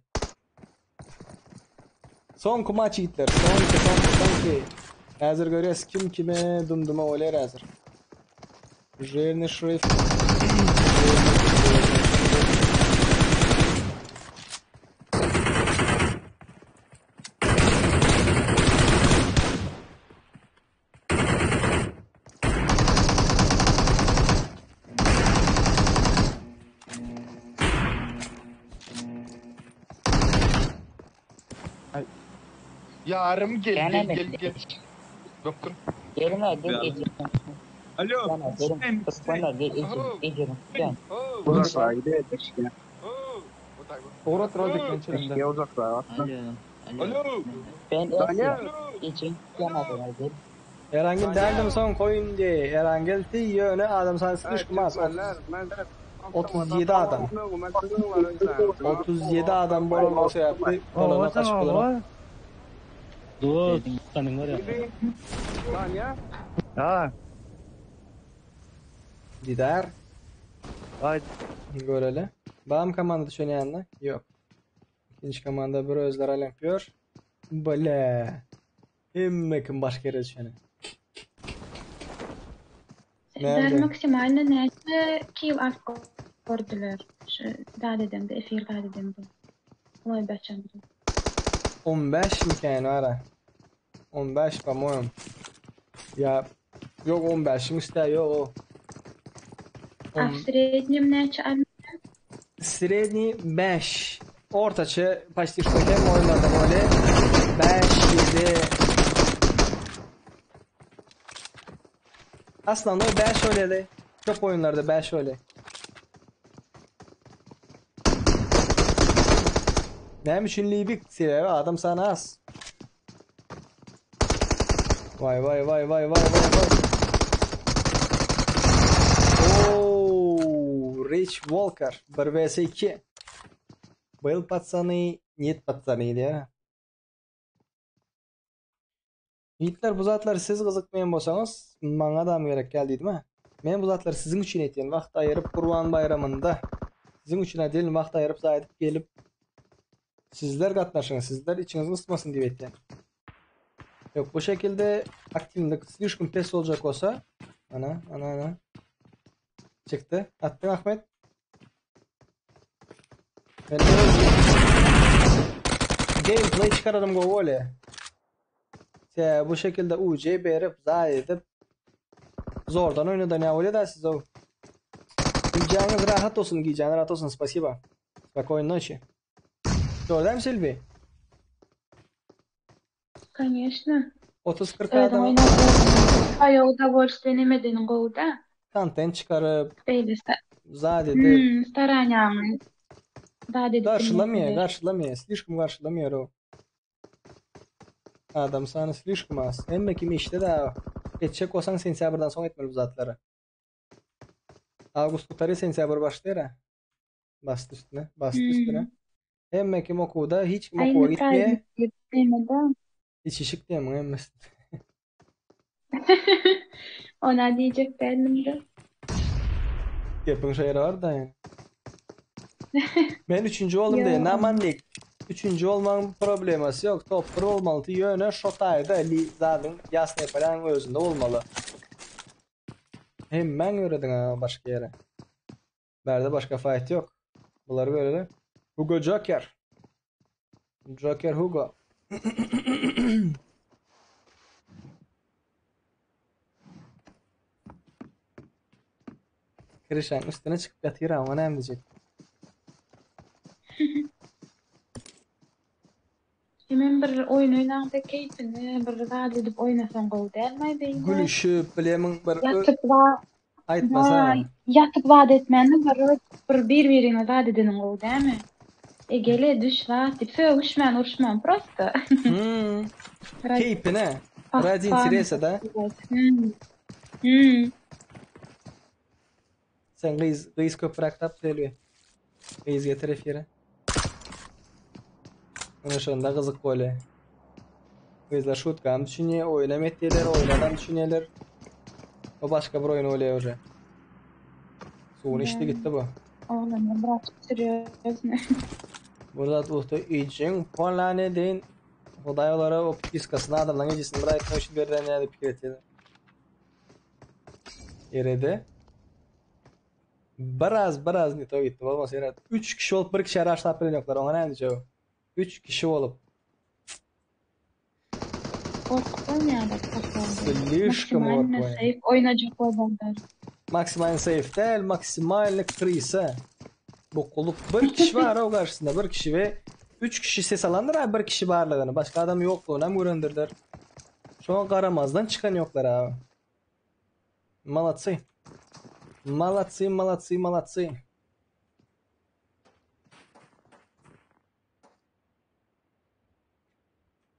Soňky maç ýigitler. Soňky, soňky, soňky. Häzir görýäs kim kime dumduma olar häzir. Жирный шрифт. Жирный, жирный шрифт. Yarım gel Gene gel gel mi? gel. Doktor. Gelin gel ejim. Alo. Gelin Türkmenler gel ejim. Ejim. Gel. Uzaklara gidiyor keşke. Uğrat Rozik ben çelimde. Keşke uzaklara atma. Alo. Ben Daniel. Ejim. Gel gel. Erangel derdim son koyun diye. Erangel ti yöne adam sana sıkışmaz. 37 adam. 37 adam bolan olsa yaptı. Bolana kaçıp bolana. Dur, senin var ya. Ha. Gider. Ay. Göreli. Bam komanda düşen Yok. İkinci komanda bir özler alempiyor. Bale. Hemme kim başka yere düşeni. Sizler Nerede? maksimalny näçe kill alyp gördüler? Şu dad edemde, efir dad edemde. Oy başamda. 15 miken ara. 15 по-моему. Ya yok 15 üstü yok o. A w srednjem näçe almalı? Srednji 5. Ortaça почти что hem oyunlarda böyle 5 7 Aslında o 5 öyleli. Çok oyunlarda 5 öyle. Näme üçin Libik sebebi adam sana az. Vay vay vay vay vay vay vay. Oo, Rich Walker 1 vs 2. Был пацаны, нет пацаны diýär. Yiğitler bu zatlar siz gyzykmaýan bolsaňyz maňa da gerek geldi diýdim ha. Men bu zatlar siziň üçin etýän wagt aýyryp Gurban baýramynda siziň üçin edil wagt aýyryp zaýdyp gelip sizler gatnaşyň, sizler içiňiz ysmasyn diýip etýän. Yok bu şekilde aktivlik slişkom pes olacak olsa ana ana ana çıktı. Attın Ahmet. Ben gameplay çıkaralım go öyle. Se bu şekilde UC berip zayi edip zordan oynadan ya öyle de siz o. Gijäňiz rahat olsun, gijäňiz rahat olsun. Спасибо. Спокойной ночи. Gördün mi Silvi? Конечно. 30-40 Özüň adam oýnap Aý удовольствие nemeden gowy-da. kontent çıkarıp Beýle zat edip Hmm, staraniýaňy zat edip Karşılamıyor, bilmekleri. karşılamıyor. Slişkom karşılamıyor o. Adam sana slişkom az. Emme kimi işte de etjek olsan sentyabrdan soň etmeli bu zatlary. Avgust gutarýar, sentýabr başlaýar ha. Bastı üstüne, bastı üstüne. Hmm. Hemme kim okuwda, hiç kim Aý okuwa indi gitmeýär. prazdnik diýip diýme-de. Içişik diýem hemmesi. Ona diýjek däldim-de. Gepiň şeýle bar da yani. Men üçünji oldum diye. Ýok. Namanlik. Üçünji olmaň problemasy ýok. Top 1 olmaly. Ýöne şo taýda li zadyň ýasny paran özünde bolmaly. Hemmen görediň ha başga ýere. Bärde başga fight ýok. Bulary göreli. Hugo Joker. Joker Hugo. Kirişen üstüne çıkıp ýatyr ama näme diýjek? Hemen bir oýun oýnaňda keýpini bir zat edip oýnasaň gowy dälmi beýle? Gülüşüp bilemin bir Ýatyp wa aýtmasa. ýatyp zat etmäni bir bir bir-biriňe zat edeniň gowy dälmi? E gele düş zat diýip sögüşmän uruşman prosto. Hmm. Keýpine. Ради интереса da. Hmm. Hmm. Sen gyz gyz köpräk tap Selbi. Gyz getir efire. Ine şonda gyzyk bolýar. Gyzlar şutkam düşünýär, oýnam etdiler, oýnadan düşünýärler. O başga bir oýun bolýar уже. Suwuny içdi gitdi bu. Oglanlar biraz sürüyoruz. Burada uhta ijin polany deýin. Hudaý olara o piskasyny adamlaryň ejesini bir aýtmak üçin berlen ýaly pikir etýär. Ýerede. Biraz biraz ne to gitdi. Bolmasa ýere 3 kişi bolup bir kişi araşlap bilen ýoklar. Oňa näme diýjek? 3 kişi bolup. Gorkup oýnaýarlar Slişkom Maksimalny gorkup safe oýnajak bolanlar. Maksimalny safe däl, maksimalny krisa. Bu kulup bir kişi var o karşısında bir kişi ve 3 kişi ses alandır ha bir kişi barlygyny. Başka adam ýoklugyny hem görendirler. Şoňa garamazdan çykan ýoklar abi. Malatsy. Malatsy, malatsy, malatsy.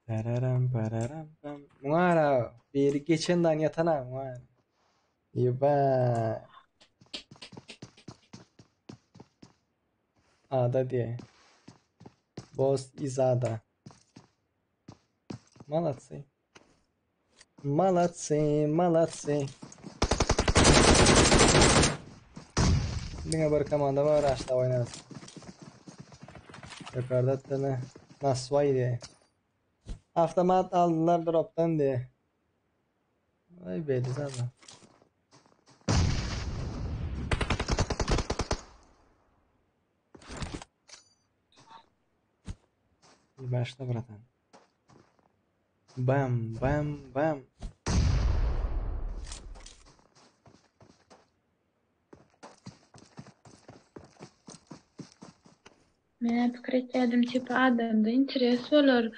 Pararam pararam pam. Muňa ara biri geçen dan ýatan ha muňa. Ýeba. Ada diýe. Boss izada. Malatsy. Malatsy, malatsy. Diňe bir komanda bar aşda oýnar. Yukarıda tane Nasvay diye. Avtomat aldylar dropdan diye. Ay belli zaten. Başla bratan. Bam bam bam. Men pikir etýärdim tipa adamda interes bolar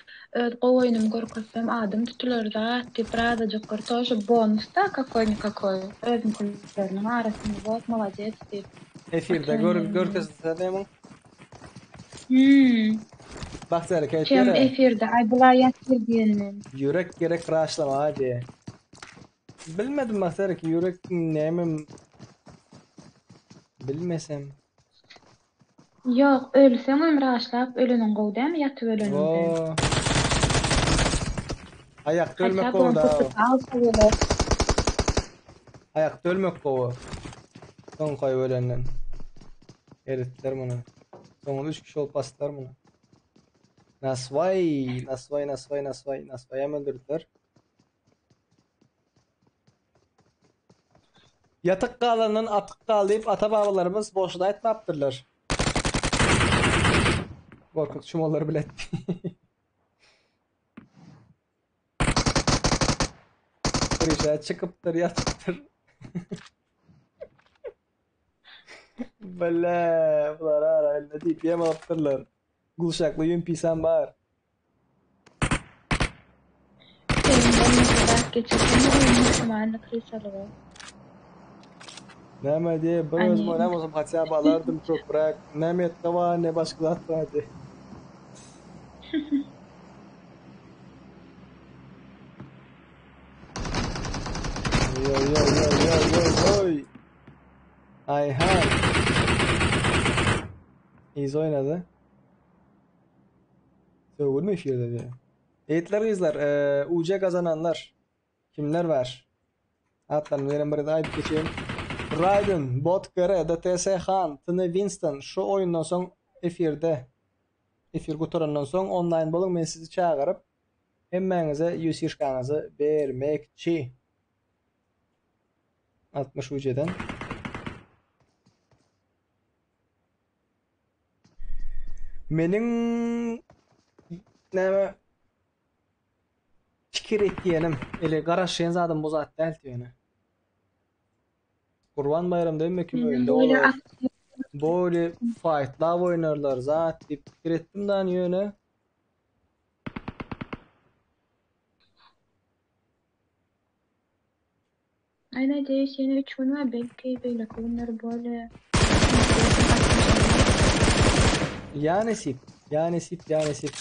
öz gowy oýnumy görkezsem adym tutular zat diýip birazajyk bir тоже bonusda kakoý nikakoý özüňkileriniň arasynda wot molodec diýip. Efirde gör görkezse näme? Hmm. Bagtyýar eke Kim aýtýar. efirde aý bular ýatyr diýenden. Ýürek gerek raşlamaga diýe. Bilmedim Bagtyýar eke ýürek näme bilmesem. Ýok, ölseňem raşlap öleniň gowy dämi ýatyp öleniňden. Oo. Aýakda ölmek Hatta gowy buň da. köpüsi alsa bolar. Aýakda ölmek gowy. Soň goýup ölenden. Eritdiler muny. Soňunda üç kişi bolup basdylar muny. Naswaý, naswaý, naswaý, naswaý, naswaýam öldürdiler. Ýatyk galandan atyk gal diýip ata-babalarymyz boşuna aýtmapdyrlar. Gorkak çumallar bilet. Krişa çykypdyr, ýatypdyr. Bile, bular ara elde diýip ýem alypdyrlar. Gulşakly ýün pisem bar. Seň bolmasa zat geçirseň oýun hökmany krysalyga. Näme diýe, bir özüm Hani oýnan bolsam hatda by alardym köpräk. Ne metka bar, ne başga zat bar diýe. Oý oý oý oý oý oý oý. Ayhan. Iz oýnady. Sögülme efirde diýe. Eýtler gyzlar, e, UC gazananlar kimler bar? Atlaryny beren bir aýdyp geçeýin. Raiden, Bot GR, DTS Han, Tny Winston şu oýundan soň efirde efir gutarandan soň onlaýn boluň men sizi çagyryp hemmäňize UC-şkaňyzy bermekçi. 60 UC-den. Meniň näme pikir etýänim, ele garaşýan zadym bu zat däl ýöne. Gurban baýramda hemme kim öýünde bolar. Boli faýtlap oýnarlar zat diýip pikir etdim dan ýöne. Aý nadeyus ýene üç gün bar belki beýleki günler bolýa. Ýa nesip, ýa nesip, ýa nesip.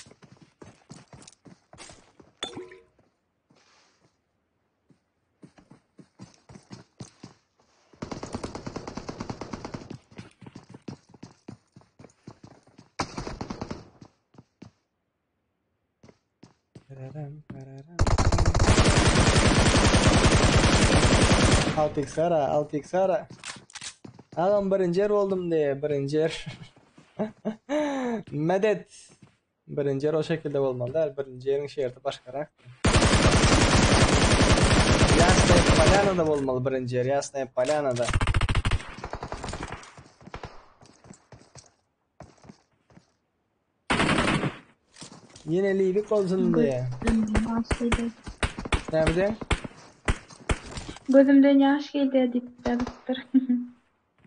Altyk Sara, Altyk Sara. Agam birinji ýer boldum diýe, birinji ýer. Medet. Birinji ýer o şekilde bolmaly däl, birinji ýeriň şerti başgarak. Ýasnaýa Polyanada bolmaly birinji ýer, Ýasnaýa Polyanada. Ýene liwik bolsun diýe. Gözümden ýaş geldi. Näme diýeň? Gözümden ýaş geldi diýip ýazypdyr.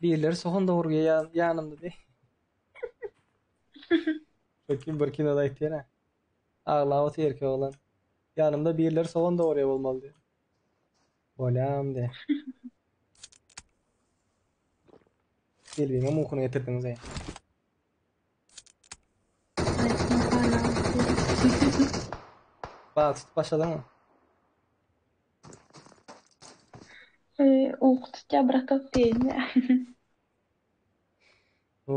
Birileri sogan dogurýar ýanymda diý. Şo kim bir kinoda aýtýar-a. Aglap otyr erkek oglan. Ýanymda birleri sogan dograýa bolmaly diýýär. Bolýam diýýär. Selbiňem ukyny getirdiňiz eý. Bal tutup başladyňmy? Eee, Uky tutýar bratok diýeýin.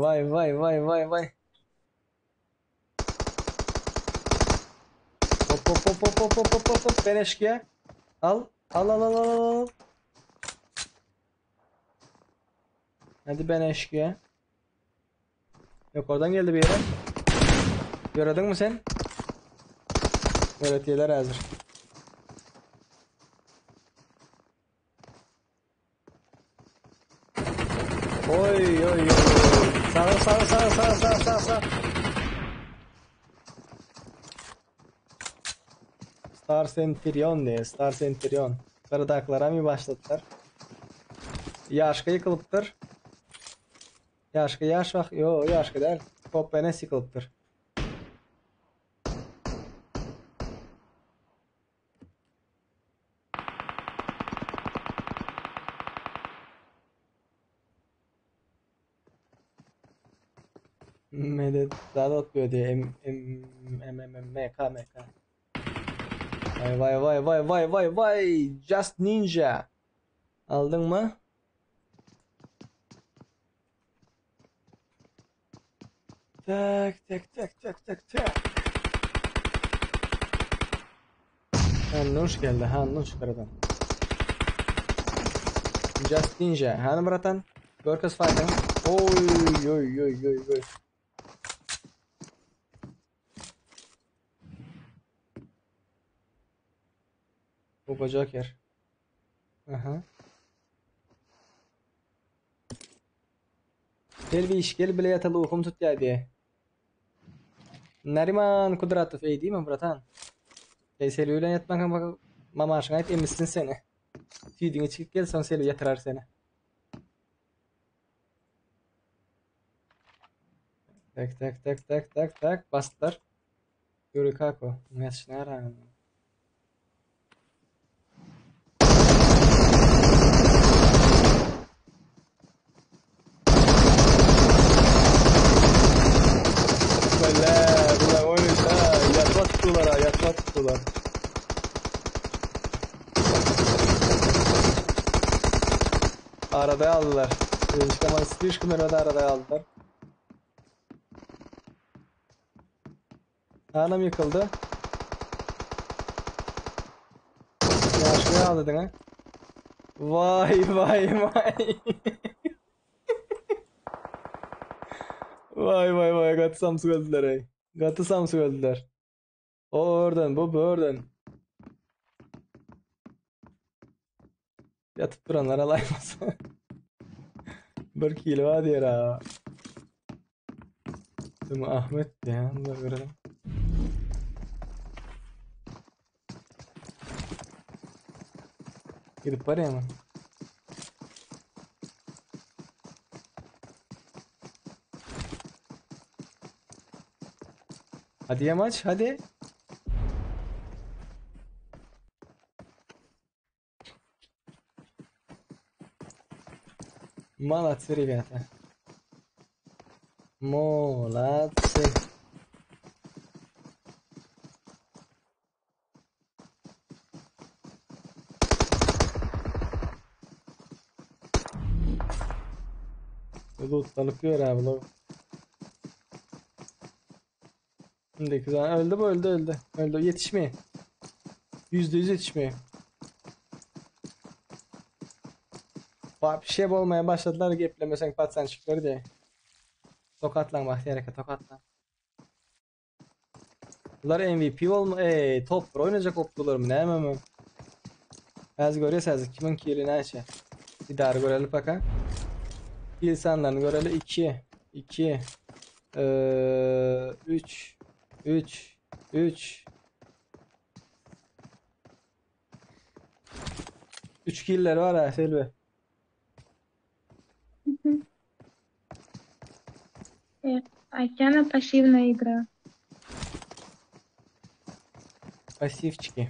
Waý waý waý waý waý. Hop hop hop hop hop hop hop hop hop ben eşkiye. Al al al al al al. Hadi ben eşkiye. Yok oradan geldi bir yere. Gördün mü sen? Öğretiyeler hazır. Oy oy oy. Sağ sağ sağ sağ sağ sağ sağ. Star Centurion diye. Star Centurion. Karadaklara mı başladılar? Yaşka yıkılıptır. Yaşka yaş bak. Yo yaşka değil. Top Enes yıkılıptır. Medet daha da atlıyor diye M M M M M M K M K. Vay vay vay vay vay vay vay Just Ninja. Aldın mı? Tak tak tak tak tak tak. Hannuş geldi. Hannuş karadan. Just Ninja. Hanım bratan. Görkes fighting. Oy oy oy oy oy. Baba Joker. Aha. Gel bir iş gel bile yataly ukum tutýar diye. Nariman Kudratow eý diýme bratan. Eý Selbi bilen ýatmaňka bak mamaşyňa aýt emizsin seni. Süýdüňi içip gel soň Selbi ýatyrar seni. Tak tak tak tak tak tak basdylar. Ýuri kako. Ýatyşyna garaň. Böyle, bular oynaş ha. Ýatma tutdular ha, ýatma tutdular. Arada aldylar. Çıkaman slişkom arada aldylar. Anam ýykyldy. Ýaşky aldyň ha. Vay vay vay. Vay vay vay gaty samsyk öldüler ey. Gaty samsyk öldüler. O oradan bu buradan. Ýatyp duranlar alaýmasa. Bir kilo bar diýer ha. Tüm Ahmet diýen bir görelim. Gidip barýarmy? Hadi yamaç hadi. Молодцы, ребята. Молодцы. Lootlanıp ýör abi lo. Şimdi güzel öldü bu öldü öldü. Öldü yetişmiyor. %100 yetişmiyor. Bir şey olmaya başladılar geplemesen patsan çıkıyor diye. Tokatlan Bahtiyar aka tokatlan. Bular MVP olma ey top oynayacak opdular mı näme mi? Az görýäs häzir kimiň kili näçe. Bir daha görelim baka. Kill sanlaryny göreli 2 2 3 3 3 3 killer var ha Selvi. Aýtýan-a passiwna igra. Passivçiki.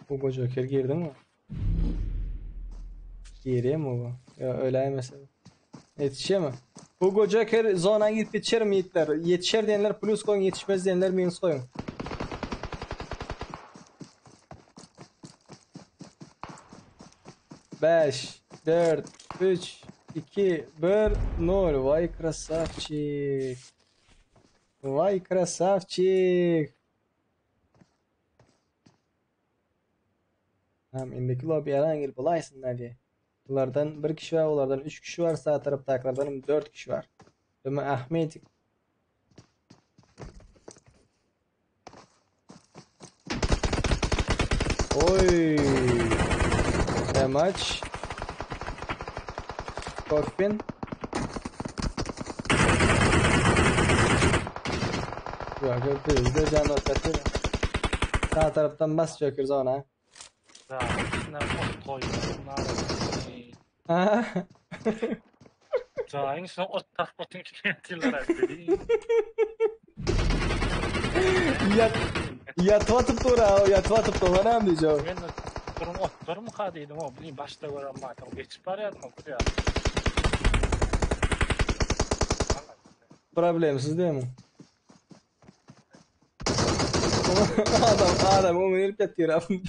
Hugo Joker girdi mi? Girýär mi Hugo? Ýa öläýmesin. Ýetişýär mi? Hugo Joker zona girip ýetişer mi ýigitler? Ýetişer diýenler plus goýuň, ýetişmez diýenler minus goýuň. Bäş, dört, üç, iki, bir, nol. Waý krasawçik. Waý krasawçik. Tamam indiki lobby ýalan gelip bolaýsyn hadi. Bulardan bir kişi bar, olardan üç kişi bar, sağ tarapdakylardan hem dört kişi bar. Döme Ahmedik. Oy. Damage. Coffin. Joker bizde can otlatıyor. Sağ taraptan bas Joker zona. Jaýyň içine ot goýup, Ha. Jaýyň içine ot takyp otuň içine ýatyrlar Ýat ýatyp atyp dur ha, ýatyp atyp dur. Näme diýjek? Men durum ot durmyka diýdim, o bileyim başda gören matam geçip barýardym o buraya. Problemsiz değil mi? Adam adam onu gelip ýatyr abi.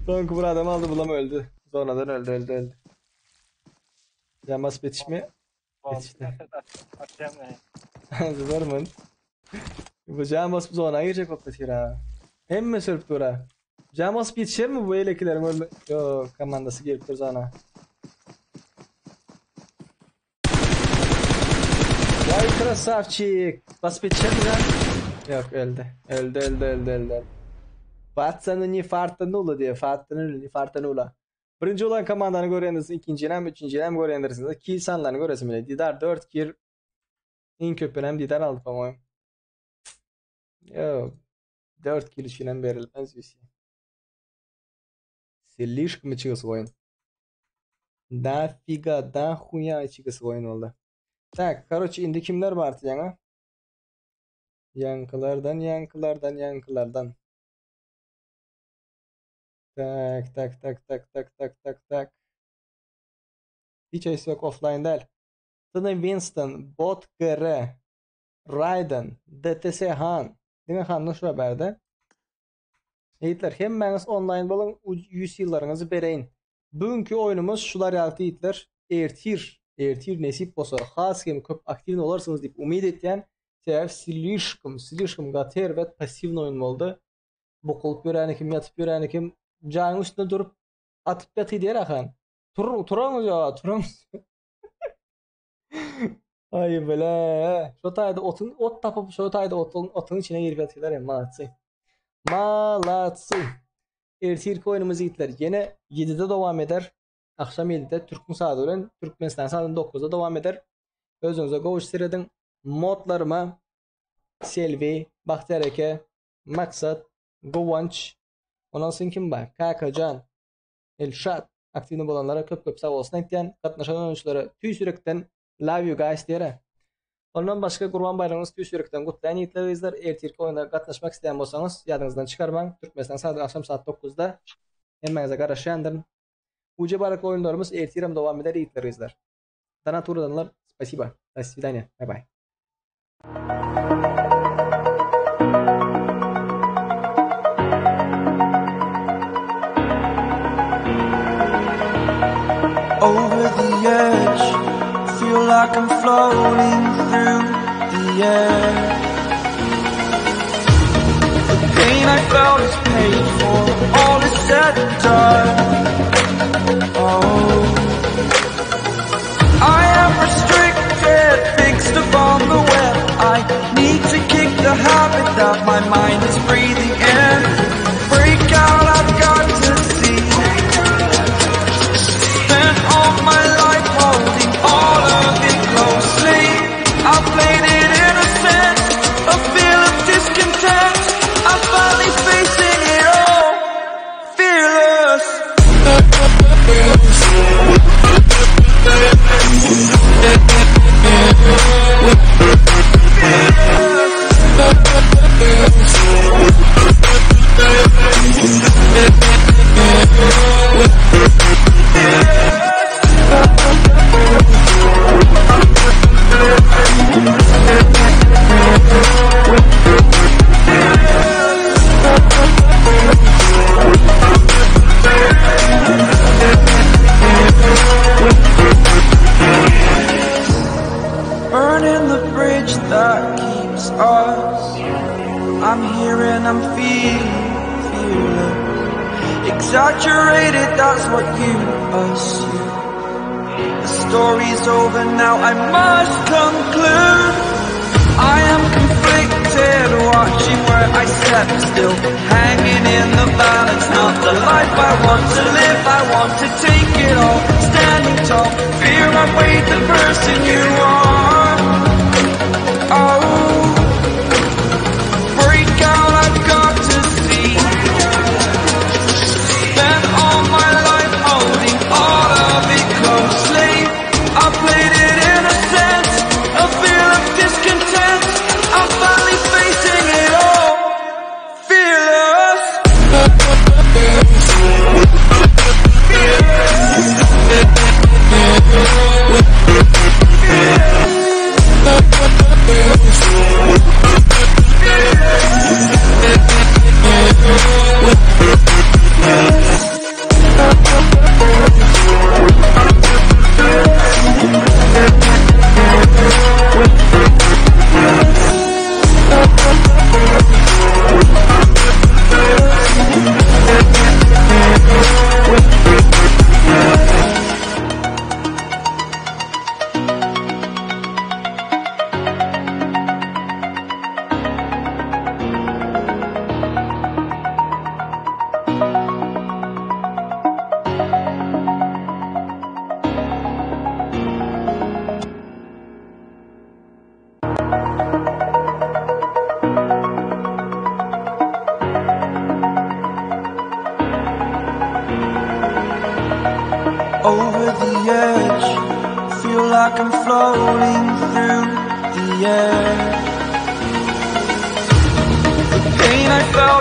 Soňky bir adam aldy bulam öldü. Sonradan öldü öldü öldü. Yamas yetişme. Yetişti. Zor Bu cam basıp zona girecek patlatır ha. Hemme sürüp dur ha. Cam basıp yetişer mi bu elekilerin ölme? Yok komandası gelip dur zona. Vay krasavçik. Basıp yetişer mi lan? Yok öldü. Öldü öldü öldü öldü. Fatsanı ni fartanula diýe. Fartanula ni fartanula. Birinji bolan komandany görýändirsiniz, ikinjini hem, üçünjini hem görýändirsiniz. Kill sanlaryny göresim bile. Didar 4 kill. Iň köpüni hem Didar aldy, po-moýem. Ýok. 4 kill üçin hem berilmez UC. Slişkom içi gysyk oýun. Da figa, da huýa içi gysyk oýun boldy. Tak, karoçe indi kimler bar diýýäňä? Ýaňkylardan, ýaňkylardan, ýaňkylardan. Tak, tak, tak, tak, tak, tak, tak, tak. Hiç haýsy ýok offline däl. Tony Winston, Bot GR, Raiden, DTS Han. Diňe Hanny şu bärde. Ýigitler hemmäňiz onlaýn boluň UC-laryňyzy bereýin. Bugünki oýnumyz şular ýaly ýigitler. Ertir, ertir nesip bolsa has hem köp aktiwny bolarsyňyz diýip umyt etýän. Sebäbi slişkom, slişkom gaty erbet passiwny oýun boldy. Bukulyp ýöräni kim, ýatyp ýöräni kim, jaýyň üstünde durup atyp ýaty diýer ahan. Tur, turaňyz ýa, turaňyz. Aý bile. Şo taýda otun ot tapyp şo taýda otun otuň içine girip ýatyrlar hem malatsy. Malatsy. Ertirki oýnumyz ýigitler ýene 7-de dowam eder. Akşam 7-de Türkmen saady bilen Türkmenistan saady 9-da dowam eder. Özüňize gowy serediň. Modlaryma Selvi, Bagtyýar eke, Maksat, Guwanç, ondan soň kim bar? Kakajan, Elşat aktiwny bolanlara köp köp sag bolsun aýtýan. Gatnaşan oýunçylara tüýs ýürekden love you guys diýere. Ondan başga Gurban baýramyňyzy tüýs ýürekden gutlaýan ýigitler gyzlar. Ertirki oýuna gatnaşmak isleýän bolsaňyz ýadyňyzdan çykarmaň. Türkmenistan sagat agşam saat 9-da. Hemmäňize garaşýandyryn. Uje barakly oýunlarymyz ertirem dowam eder ýigitler gyzlar. Donat ugradanlar spasiba. Do swidanýa. Bay bay. Over the edge, feel like I'm floating through the air. The pain I felt is paid for, all is said and done. Oh, I am restricted, fixed upon the web. I need to kick the habit that my mind is breathing in. Break out, I've got to see. Spent all my life holding all of it closely. I played it innocent, a feel of discontent. I'm finally facing it all, fearless. Exaggerated, that's what you assume. The story's over now, I must conclude. I am conflicted, watching where I step still, hanging in the balance. Not the life I want to live, I want to take it all, standing tall. Fear I weighed the person you are. Oh, break out, I've got to see. Spent all my life holding all of it closely. I played it innocent, a feel of discontent. I'm finally facing it all, fearless. Over the edge, feel like I'm floating through the air. The pain I felt.